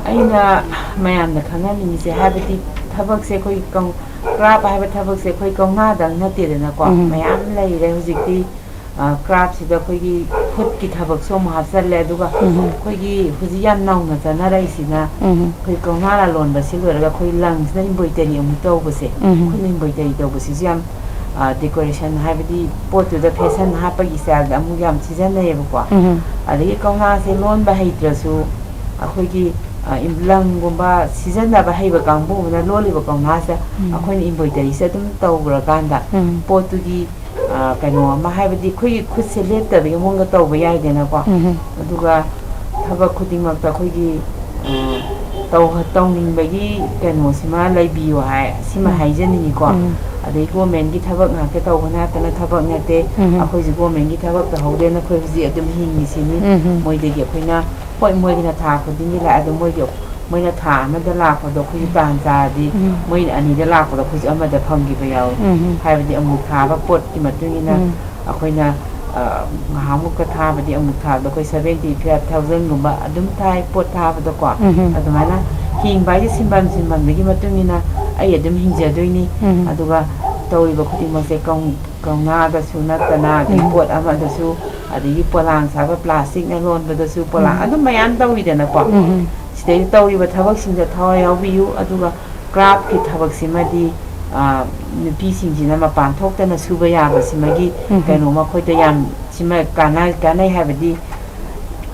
ꯑꯩꯅ ꯃꯌꯥꯝꯗ ꯈꯪꯍꯟꯅꯤꯡꯉꯤꯁꯦ, ꯍꯥꯏꯕꯗꯤ ꯊꯕꯛꯁꯦ ꯑꯩꯈꯣꯏ ꯀꯧ-, ꯀ꯭ꯔꯥꯐ ꯍꯥꯏꯕ ꯊꯕꯛꯁꯦ ꯑꯩꯈꯣꯏ ꯀꯧꯅꯥꯗꯪ ꯅꯠꯇꯦꯗꯅꯀꯣ, ꯎꯝ. ꯃꯌꯥꯝ ꯂꯩꯔꯦ ꯍꯧꯖꯤꯛꯇꯤ꯫ ꯑ, ꯀ꯭ꯔꯥꯐꯁꯤꯗ ꯑꯩꯈꯣꯏꯒꯤ ꯈꯨꯠꯀꯤ ꯊꯕꯛꯁꯨ ꯑꯃꯨꯛ ꯍꯥꯞꯆꯜꯂꯦ, ꯑꯗꯨꯒ ꯎꯝ. ꯑꯩꯈꯣꯏꯒꯤ ꯍꯧꯖꯤꯛ ꯌꯥꯝ ꯅꯧꯅ ꯆꯠꯅꯔꯛꯏꯁꯤꯅ ꯎꯝ. ꯑꯩꯈꯣꯏ ꯀꯧꯅꯥ ꯂꯂꯣꯟꯕꯁꯤ ꯂꯣꯏꯔꯒ ꯑꯩꯈꯣꯏ ꯂꯪꯁꯤꯅ ꯏꯝꯕ꯭ꯔꯣꯏꯗꯔꯤ ꯑꯃꯨꯛ ꯇꯧꯕꯁꯦ, ꯎꯝ. ꯈꯨꯠꯅ ꯏꯝꯕ꯭ꯔꯣꯏꯗꯔꯤ ꯇꯧꯕꯁꯤꯁꯨ ꯌꯥꯝ, ꯑ, ꯗꯦꯀꯣꯔꯦꯁꯟ ꯍꯥꯏꯕꯗꯤ ꯄꯣꯠꯇꯨꯗ ꯐꯦꯁꯟ ꯍꯥꯞꯄꯒꯤ ꯁ꯭ꯇꯥꯏꯜꯗ ꯑꯃꯨꯛ ꯌꯥꯝ ꯁꯤꯖꯤꯟꯅꯩꯌꯦꯕꯀꯣ꯫ ꯎꯝ. ꯑꯗꯒꯤ ꯀꯧꯅꯥꯁꯦ ꯂꯣꯟꯕ ꯍꯩꯇ꯭ꯔꯁꯨ ꯑꯩꯈꯣꯏꯒꯤ ꯑ, ꯏꯝ-, ꯂꯪꯒꯨꯝꯕ ꯁꯤꯖꯤꯟꯅꯕ ꯍꯩꯕ ꯀꯥꯡꯕꯨ ꯑꯃꯅ ꯂꯣꯜꯂꯤꯕ ꯀꯧꯅꯥꯁꯦ ꯎꯝ꯫ ꯑꯩꯈꯣꯏꯅ embroideryꯁꯦ ꯑꯗꯨꯝ ꯇꯧꯈ꯭ꯔꯀꯥꯟꯗ ꯎꯝ꯫ ꯄꯣꯠꯇꯨꯒꯤ, ꯑ, ꯀꯩꯅꯣ ꯑꯃ, ꯍꯥꯏꯕꯗꯤ ꯑꯩꯈꯣꯏꯒꯤ ꯈꯨꯠꯁꯦ ꯂꯦꯞꯇꯕꯒꯤ ꯃꯑꯣꯡꯗ ꯇꯧꯕ ꯌꯥꯏꯗꯅꯀꯣ꯫ ꯎꯝ꯫ ꯑꯗꯨꯒ ꯊꯕꯛ ꯈꯨꯗꯤꯡꯃꯛꯇ ꯑꯩꯈꯣꯏꯒꯤ, ꯑ, ꯇꯧ-, ꯇꯧꯅꯤꯡꯕꯒꯤ ꯀꯩꯅꯣꯁꯤꯃ ꯂꯩꯕꯤꯌꯨ ꯍꯥꯏ, ꯁꯤꯃ ꯎꯝ꯫ ꯍꯥꯏꯖꯅꯤꯡꯉꯤꯀꯣ꯫ ꯎꯝ꯫ ꯑꯗꯩ governmentꯀꯤ ꯊꯕꯛ ꯉꯥꯛꯇ ꯇꯧꯕ ꯅꯠꯇꯅ ꯊꯕꯛ ꯅꯠꯇꯦ꯫ ꯎꯝ꯫ ꯑꯩꯈꯣꯏꯁꯨ governmentꯀꯤ ꯊꯕꯛ ꯇꯧꯍꯧꯗꯦꯅ ꯑꯩꯈꯣꯏ ꯍꯧꯖꯤꯛ ꯑꯗꯨꯝ ꯍꯤꯡꯉꯤꯁꯤꯅꯤ꯫ ꯎꯝ꯫ ꯃꯣꯏꯗꯒꯤ ꯑꯩꯈꯣꯏꯅ, ꯍꯣꯏ, ꯃꯣꯏꯒꯤꯅ ꯊꯥ ꯈꯨꯗꯤꯡꯒꯤ ꯂꯥꯛꯑꯦ, ꯑꯗꯣ ꯃꯣꯏꯒꯤ, ꯃꯣꯏꯅ ꯊꯥ ꯑꯃꯗ ꯂꯥꯛꯄꯗꯣ ꯑꯩꯈꯣꯏꯒꯤ ꯇꯥꯟ ꯆꯥꯔꯗꯤ ꯎꯝ꯫ ꯃꯣꯏꯅ ꯑꯅꯤꯗ ꯂꯥꯛꯄꯗꯣ ꯑꯩꯈꯣꯏꯁꯨ ꯑꯃꯗ ꯐꯪꯈꯤꯕ ꯌꯥꯎꯏ꯫ ꯎꯝ꯫ ꯍꯥꯏꯕꯗꯤ ꯑꯃꯨꯛ ꯊꯥꯕ ꯄꯣꯠꯀꯤ ꯃꯇꯨꯡ ꯏꯟꯅ ꯎꯝ꯫ ꯑꯩꯈꯣꯏꯅ, ꯑ, ꯉꯍꯥꯟꯃꯨꯛꯀ ꯊꯥꯕꯗꯤ ꯑꯃꯨꯛ ꯊꯥꯕꯗ ꯑꯩꯈꯣꯏ seventy five thousandꯒꯨꯝꯕ ꯑꯗꯨꯝ ꯊꯥꯏ ꯄꯣꯠ ꯊꯥꯕꯗꯀꯣ꯫ ꯎꯝ꯫ ꯑꯗꯨꯃꯥꯏꯅ ꯍꯤꯡꯕ ꯍꯥꯏꯁꯦ ꯁꯤꯟꯐꯝ ꯁꯤꯟꯐꯝꯗꯒꯤ ꯃꯇꯨꯡ ꯏꯟꯅ ꯑꯩ ꯑꯗꯨꯝ ꯍꯤꯡꯖꯗꯣꯏꯅꯤ꯫ ꯎꯝ꯫ ꯑꯗꯨꯒ ꯇꯧꯔꯤꯕ ꯈꯨꯗꯤꯡꯃꯛꯁꯦ ꯀꯧ-, ꯀꯧꯅꯥꯗꯁꯨ ꯅꯠꯇꯅ, ꯑꯗꯒꯤ ꯎꯝ꯫ ꯄꯣꯠ ꯑꯃꯗꯁꯨ, ꯑꯗꯒꯤ ꯄꯣꯂꯥꯡ ꯁꯥꯕ plasticꯅ ꯂꯣꯟꯕꯗꯁꯨ ꯄꯣꯂꯥꯡ ꯎꯝ꯫ ꯑꯗꯨꯝ ꯃꯌꯥꯝ ꯇꯧꯋꯤꯗꯅꯀꯣ꯫ ꯎꯝ꯫ ꯁꯤꯗꯩꯗ ꯇꯧꯔꯤꯕ ꯊꯕꯛꯁꯤꯡꯗ ꯊꯋꯥꯏ ꯌꯥꯎꯕꯤꯌꯨ꯫ ꯑꯗꯨꯒ craftꯀꯤ ꯊꯕꯛꯁꯤꯃꯗꯤ, ꯑ, ꯅꯨꯄꯤꯁꯤꯡꯁꯤꯅ ꯃꯄꯥꯟ ꯊꯣꯛꯇꯅ ꯁꯨꯕ ꯌꯥꯕꯁꯤꯃꯒꯤ ꯎꯝ꯫ ꯀꯩꯅꯣꯃ ꯑꯩꯈꯣꯏꯗ ꯌꯥꯝ ꯁꯤꯃ ꯀꯥꯟꯅ-, ꯀꯥꯟꯅꯩ ꯍꯥꯏꯕꯗꯤ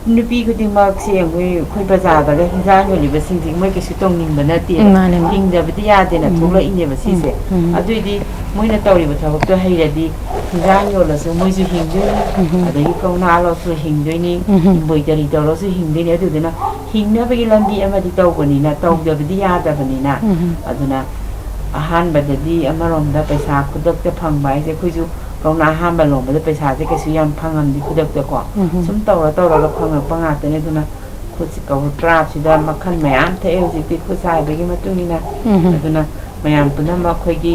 ꯅꯨꯄꯤ ꯈꯨꯗꯤꯡꯃꯛꯁꯦ ꯌꯦꯡꯉꯨ, ꯑꯩꯈꯣꯏ ꯕꯖꯥꯔꯗꯒ ꯍꯤꯟꯖꯥꯡ ꯌꯣꯜꯂꯤꯕꯁꯤꯡꯁꯤ ꯃꯣꯏ ꯀꯩꯁꯨ ꯇꯧꯅꯤꯡꯕ ꯅꯠꯇꯦꯕ꯫ ꯎꯝ, ꯃꯥꯅꯦ, ꯃꯥꯅꯦ꯫ ꯍꯤꯡꯗꯕꯗꯤ ꯌꯥꯗꯦꯅ ꯎꯝ, ꯊꯣꯛꯂꯛꯏꯅꯦꯕ ꯁꯤꯁꯦ꯫ ꯎꯝ, ꯎꯝ꯫ ꯑꯗꯨꯏꯗꯤ ꯃꯣꯏꯅ ꯇꯧꯔꯤꯕ ꯊꯕꯛꯇꯣ ꯍꯩꯔꯗꯤ ꯍꯤꯟꯖꯥꯡ ꯌꯣꯜꯂꯁꯨ ꯃꯣꯏꯁꯨ ꯍꯤꯡꯗꯣꯏꯅꯤ, ꯎꯝ, ꯎꯝ꯫ ꯑꯗꯒꯤ ꯀꯧꯅꯥ ꯂꯣꯠꯁꯨ ꯍꯤꯡꯗꯣꯏꯅꯤ, ꯎꯝ, ꯎꯝ꯫ Embroidery ꯇꯧꯔꯁꯨ ꯍꯤꯡꯗꯣꯏꯅꯤ꯫ ꯑꯗꯨꯗꯨꯅ ꯍꯤꯡꯅꯕꯒꯤ ꯂꯝꯕꯤ ꯑꯃꯗꯤ ꯇꯧꯕꯅꯤꯅ, ꯇꯧꯗꯕꯗꯤ ꯌꯥꯗꯕꯅꯤꯅ꯫ ꯎꯝ, ꯎꯝ꯫ ꯑꯗꯨꯅ ꯑꯍꯥꯟꯕꯗꯗꯤ ꯑꯃꯔꯣꯝꯗ ꯄꯩꯁꯥ ꯈꯨꯗꯛꯇ ꯐꯪꯕ ꯍꯥꯏꯁꯦ ꯑꯩꯈꯣꯏꯁꯨ ꯀꯧꯅꯥ ꯑꯍꯥꯟꯕ ꯂꯣꯟꯕꯗ ꯄꯩꯁꯥꯁꯦ ꯀꯩꯁꯨ ꯌꯥꯝ ꯐꯪꯉꯝꯗꯦ ꯈꯨꯗꯛꯇꯀꯣ꯫ ꯎꯝ, ꯎꯝ꯫ ꯁꯨꯝ ꯇꯧꯔ ꯇꯧꯔꯒ ꯐꯪꯉꯛꯄ ꯉꯥꯛꯇꯅꯦ꯫ ꯑꯗꯨꯅ ꯈꯨꯠꯁꯤ ꯀꯧ-, craftꯁꯤꯗ ꯃꯈꯜ ꯃꯌꯥꯝ ꯊꯣꯛꯑꯦ ꯍꯧꯖꯤꯛꯇꯤ ꯈꯨꯠ ꯁꯥ ꯍꯩꯕꯒꯤ ꯃꯇꯨꯡ ꯏꯟꯅ꯫ ꯎꯝ, ꯎꯝ꯫ ꯑꯗꯨꯅ ꯃꯌꯥꯝ ꯄꯨꯝꯅꯃꯛ ꯑꯩꯈꯣꯏꯒꯤ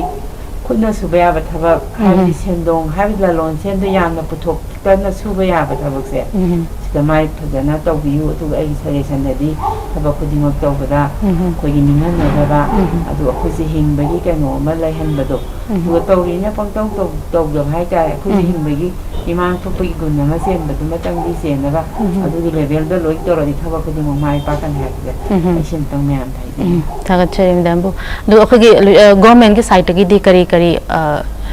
ꯈꯨꯠꯅ ꯁꯨꯕ ꯌꯥꯕ ꯊꯕꯛ, ꯎꯝ, ꯍꯥꯏꯕꯗꯤ ꯎꯝ꯫ ꯁꯦꯟꯗꯣꯡ, ꯍꯥꯏꯕꯗꯤ ꯂꯂꯣꯟ ꯁꯦꯟꯗ ꯌꯥꯝꯅ ꯄꯨꯊꯣꯛꯇꯅ ꯁꯨꯕ ꯌꯥꯕ ꯊꯕꯛꯁꯦ, ꯎꯝ, ꯎꯝ꯫ ꯁꯤꯗ ꯃꯥꯏ ꯐꯖꯅ ꯇꯧꯕꯤꯌꯨ꯫ ꯑꯗꯨꯒ ꯑꯩꯒꯤ suggestionꯗꯗꯤ ꯊꯕꯛ ꯈꯨꯗꯤꯡꯃꯛ ꯇꯧꯕꯗ ꯎꯝ, ꯎꯝ꯫ ꯑꯩꯈꯣꯏꯒꯤ ꯅꯤꯡꯍꯟꯅꯗꯕ, ꯎꯝ, ꯎꯝ꯫ ꯑꯗꯨꯒ ꯑꯩꯈꯣꯏꯁꯦ ꯍꯤꯡꯕꯒꯤ ꯀꯩꯅꯣ ꯑꯃ ꯂꯩꯍꯟꯕꯗꯣ, ꯎꯝ꯫ ꯑꯗꯨꯒ ꯇꯧꯔꯤꯅ ꯄꯪꯇꯧ ꯇꯧ-, ꯇꯧꯗꯕ ꯍꯥꯏꯇꯥꯔꯦ꯫ ꯑꯩꯈꯣꯏꯁꯦ ꯎꯝ꯫ ꯍꯤꯡꯕꯒꯤ ꯏꯃꯥꯡ ꯊꯣꯛꯄꯒꯤ ꯒꯨꯟ ꯑꯃ ꯆꯦꯟꯕꯗꯨꯃꯇꯪꯗꯤ ꯆꯦꯟꯅꯕ, ꯎꯝ꯫ ꯑꯗꯨꯒꯤ levelꯗ ꯂꯣꯏ ꯇꯧꯔꯗꯤ ꯊꯕꯛ ꯈꯨꯗꯤꯡꯃꯛ ꯃꯥꯏ ꯄꯥꯛꯀꯅꯤ ꯍꯥꯏꯕꯁꯦ ꯎꯝ꯫ ꯑꯩ ꯁꯤꯝꯇꯪ ꯃꯌꯥꯝꯗ ꯎꯝ, ꯍꯥꯏꯖꯅꯤꯡꯉꯤ꯫ ꯊꯥꯒꯠꯆꯔꯤ, madamꯕꯨ꯫ ꯑꯗꯨ ꯑꯩꯈꯣꯏꯒꯤ, ꯑ, governmentꯀꯤ sideꯇꯒꯤꯗꯤ ꯀꯔꯤ ꯀꯔꯤ, ꯑ,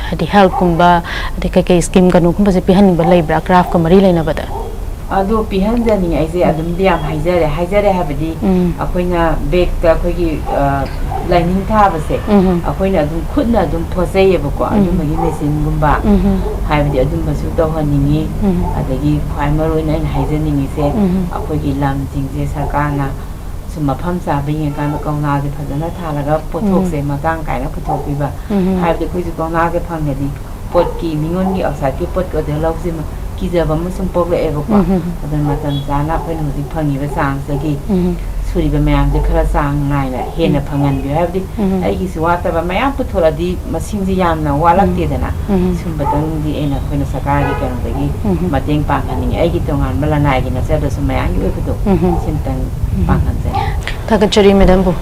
ꯍꯥꯏꯗꯤ helpꯀꯨꯝꯕ, ꯑꯗꯩ ꯀꯩꯀꯩ scheme ꯀꯩꯅꯣꯒꯨꯝꯕꯁꯦ ꯄꯤꯍꯟꯅꯤꯡꯕ ꯂꯩꯕ꯭ꯔꯥ craftꯀ ꯃꯔꯤ ꯂꯩꯅꯕꯗ? ꯑꯗꯣ ꯄꯤꯍꯟꯖꯅꯤꯡꯉꯦ꯫ ꯑꯩꯁꯦ ꯑꯗꯨꯝꯗꯤ ꯌꯥꯝ ꯍꯥꯏꯖꯔꯦ, ꯍꯥꯏꯖꯔꯦ ꯍꯥꯏꯕꯗꯤ, ꯎꯝ꯫ ꯑꯩꯈꯣꯏꯅ ꯕꯦꯛꯇ ꯑꯩꯈꯣꯏꯒꯤ, ꯑ, ꯂꯥꯏꯅꯤꯡ ꯊꯥꯕꯁꯦ, ꯎꯝ꯫ ꯑꯩꯈꯣꯏꯅ ꯑꯗꯨꯝ ꯈꯨꯠꯅ ꯑꯗꯨꯝ ꯐꯣꯠꯆꯩꯌꯦꯕꯀꯣ꯫ ꯎꯝ꯫ ꯑꯗꯨꯝꯕꯒꯤ ꯃꯦꯆꯤꯟꯒꯨꯝꯕ ꯎꯝ꯫ ꯍꯥꯏꯕꯗꯤ ꯑꯗꯨꯝꯕꯁꯨ ꯇꯧꯍꯟꯅꯤꯡꯉꯤ꯫ ꯎꯝ꯫ ꯑꯗꯒꯤ ꯈ꯭ꯋꯥꯏ ꯃꯔꯨ ꯑꯣꯏꯅ ꯑꯩꯅ ꯍꯥꯏꯖꯅꯤꯡꯉꯤꯁꯦ, ꯎꯝ꯫ ꯑꯩꯈꯣꯏꯒꯤ ꯂꯝꯁꯤꯡꯁꯦ ꯁꯔꯀꯥꯔꯅ ꯁꯨꯝ ꯃꯐꯝ ꯆꯥꯕ ꯌꯦꯡꯉꯀꯥꯟꯗ ꯀꯧꯅꯥꯁꯦ ꯐꯖꯅ ꯊꯥꯜꯂꯒ ꯄꯣꯠꯊꯣꯛꯁꯦ ꯃꯇꯥꯡ ꯀꯥꯏꯅ ꯄꯨꯊꯣꯛꯄꯤꯕ꯫ ꯎꯝ꯫ ꯍꯥꯏꯕꯗꯤ ꯑꯩꯈꯣꯏꯁꯨ ꯀꯧꯅꯥꯁꯦ ꯐꯪꯉꯗꯤ ꯄꯣꯠꯀꯤ, ꯃꯤꯉꯣꯟꯒꯤ ꯑꯥꯎꯠꯁꯥꯏꯠꯀꯤ ꯄꯣꯠꯀꯤ ꯑꯣꯔꯗꯔ ꯂꯧꯕꯁꯤꯃ ꯀꯤꯖꯕ ꯑꯃ ꯁꯨꯝ ꯄꯣꯛꯂꯛꯑꯦꯕꯀꯣ꯫ ꯎꯝ꯫ ꯑꯗꯨꯅ ꯃꯇꯝ ꯆꯥꯅ ꯑꯩꯈꯣꯏꯅ ꯍꯧꯖꯤꯛ ꯐꯪꯉꯤꯕ ꯆꯥꯡꯁꯤꯗꯒꯤ ꯎꯝ꯫ ꯁꯨꯔꯤꯕ ꯃꯌꯥꯝꯁꯦ ꯈꯔ ꯆꯥꯡ ꯅꯥꯏꯅ ꯍꯦꯟꯅ ꯐꯪꯍꯟꯕꯤꯌꯨ꯫ ꯍꯥꯏꯕꯗꯤ ꯎꯝ꯫ ꯑꯩꯒꯤꯁꯨ ꯋꯥꯠꯇꯕ ꯃꯌꯥꯝ ꯄꯨꯊꯣꯔꯛꯑꯗꯤ ꯃꯁꯤꯡꯁꯦ ꯌꯥꯝꯅ ꯋꯥꯠꯂꯛꯇꯦꯗꯅ꯫ ꯎꯝ꯫ ꯁꯨꯝꯕꯇꯪꯗꯤ ꯑꯩꯅ, ꯑꯩꯈꯣꯏꯅ ꯁꯔꯀꯥꯔꯒꯤ ꯀꯩꯅꯣꯗꯒꯤ ꯎꯝ꯫ ꯃꯇꯦꯡ ꯄꯥꯡꯍꯟꯅꯤꯡꯉꯤ꯫ ꯑꯩꯒꯤ ꯇꯣꯉꯥꯟꯕ ꯂꯅꯥꯏꯒꯤ ꯅꯠꯆꯗ꯭ꯔꯁꯨ ꯃꯌꯥꯝꯒꯤ ꯑꯣꯏꯕꯗꯣ ꯎꯝ꯫ ꯁꯤꯝꯇꯪ ꯄꯥꯡꯍꯟꯖꯅꯤꯡꯉꯤ꯫ ꯊꯥꯒꯠꯆꯔꯤ ꯃꯦꯗꯥꯝꯕꯨ꯫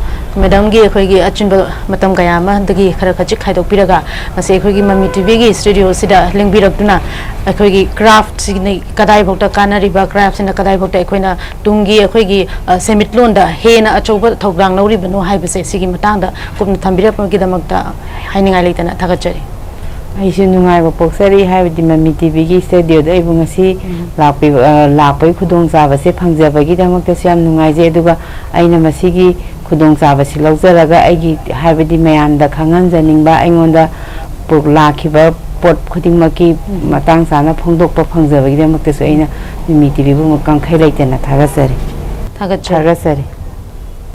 ꯃꯦꯗꯥꯝꯒꯤ ꯑꯩꯈꯣꯏꯒꯤ ꯑꯆꯤꯟꯕ ꯃꯇꯝ ꯀꯌꯥ ꯑꯃꯗꯒꯤ ꯈꯔ ꯈꯖꯤꯛ ꯈꯥꯏꯗꯣꯛꯄꯤꯔꯒ ꯉꯁꯤ ꯑꯩꯈꯣꯏꯒꯤ ꯃꯃꯤ ꯇꯤꯚꯤꯒꯤ ꯁ꯭ꯇꯨꯗꯤꯑꯣꯁꯤꯗ ꯂꯦꯡꯕꯤꯔꯛꯇꯨꯅ ꯑꯩꯈꯣꯏꯒꯤ ꯀ꯭ꯔꯥꯐꯁꯤꯅ ꯀꯗꯥꯏꯐꯥꯎꯗ ꯀꯥꯟꯅꯔꯤꯕ, ꯀ꯭ꯔꯥꯐꯁꯤꯅ ꯀꯗꯥꯏꯐꯥꯎꯗ ꯑꯩꯈꯣꯏꯅ ꯇꯨꯡꯒꯤ ꯑꯩꯈꯣꯏꯒꯤ, ꯑ, ꯁꯦꯟꯃꯤꯠꯂꯣꯟꯗ ꯍꯦꯟꯅ ꯑꯆꯧꯕ ꯊꯧꯗꯥꯡ ꯂꯧꯔꯤꯕꯅꯣ ꯍꯥꯏꯕꯁꯦ, ꯁꯤꯒꯤ ꯃꯇꯥꯡꯗ ꯀꯨꯞꯅ ꯊꯝꯕꯤꯔꯛꯄꯒꯤꯗꯃꯛꯇ ꯍꯥꯏꯅꯤꯡꯉꯥꯏ ꯂꯩꯇꯅ ꯊꯥꯒꯠꯆꯔꯤ꯫ ꯑꯩꯁꯨ ꯅꯨꯡꯉꯥꯏꯕ ꯄꯣꯛꯆꯔꯤ, ꯍꯥꯏꯕꯗꯤ ꯃꯃꯤ ꯇꯤꯚꯤꯒꯤ ꯁ꯭ꯇꯨꯗꯤꯑꯣꯗ ꯑꯩꯕꯨ ꯉꯁꯤ ꯎꯝ꯫ ꯂꯥꯛꯄꯤꯕ, ꯑ, ꯂꯥꯛꯄꯒꯤ ꯈꯨꯗꯣꯡꯆꯥꯕꯁꯦ ꯐꯪꯖꯕꯒꯤꯗꯃꯛꯇꯁꯨ ꯌꯥꯝ ꯅꯨꯡꯉꯥꯏꯖꯩ꯫ ꯑꯗꯨꯒ ꯑꯩꯅ ꯃꯁꯤꯒꯤ ꯈꯨꯗꯣꯡꯆꯥꯕꯁꯤ ꯂꯧꯖꯔꯒ ꯑꯩꯒꯤ, ꯍꯥꯏꯕꯗꯤ ꯃꯌꯥꯝꯗ ꯈꯪꯍꯟꯖꯅꯤꯡꯕ, ꯑꯩꯉꯣꯟꯗ ꯄꯨ-, ꯂꯥꯛꯈꯤꯕ ꯄꯣꯠ ꯈꯨꯗꯤꯡꯃꯛꯀꯤ ꯎꯝ꯫ ꯃꯇꯥꯡ ꯆꯥꯅ ꯐꯣꯡꯗꯣꯛꯄ ꯐꯪꯖꯕꯒꯤꯗꯃꯛꯇꯁꯨ ꯑꯩꯅ ꯃꯃꯤ ꯇꯤꯚꯤꯕꯨ ꯑꯃꯨꯛ ꯀꯪꯈꯩ ꯂꯩꯇꯅ ꯊꯥꯒꯠꯆꯔꯤ꯫ ꯊꯥꯒꯠꯆꯔꯤ꯫ ꯊꯥꯒꯠꯆꯔꯤ꯫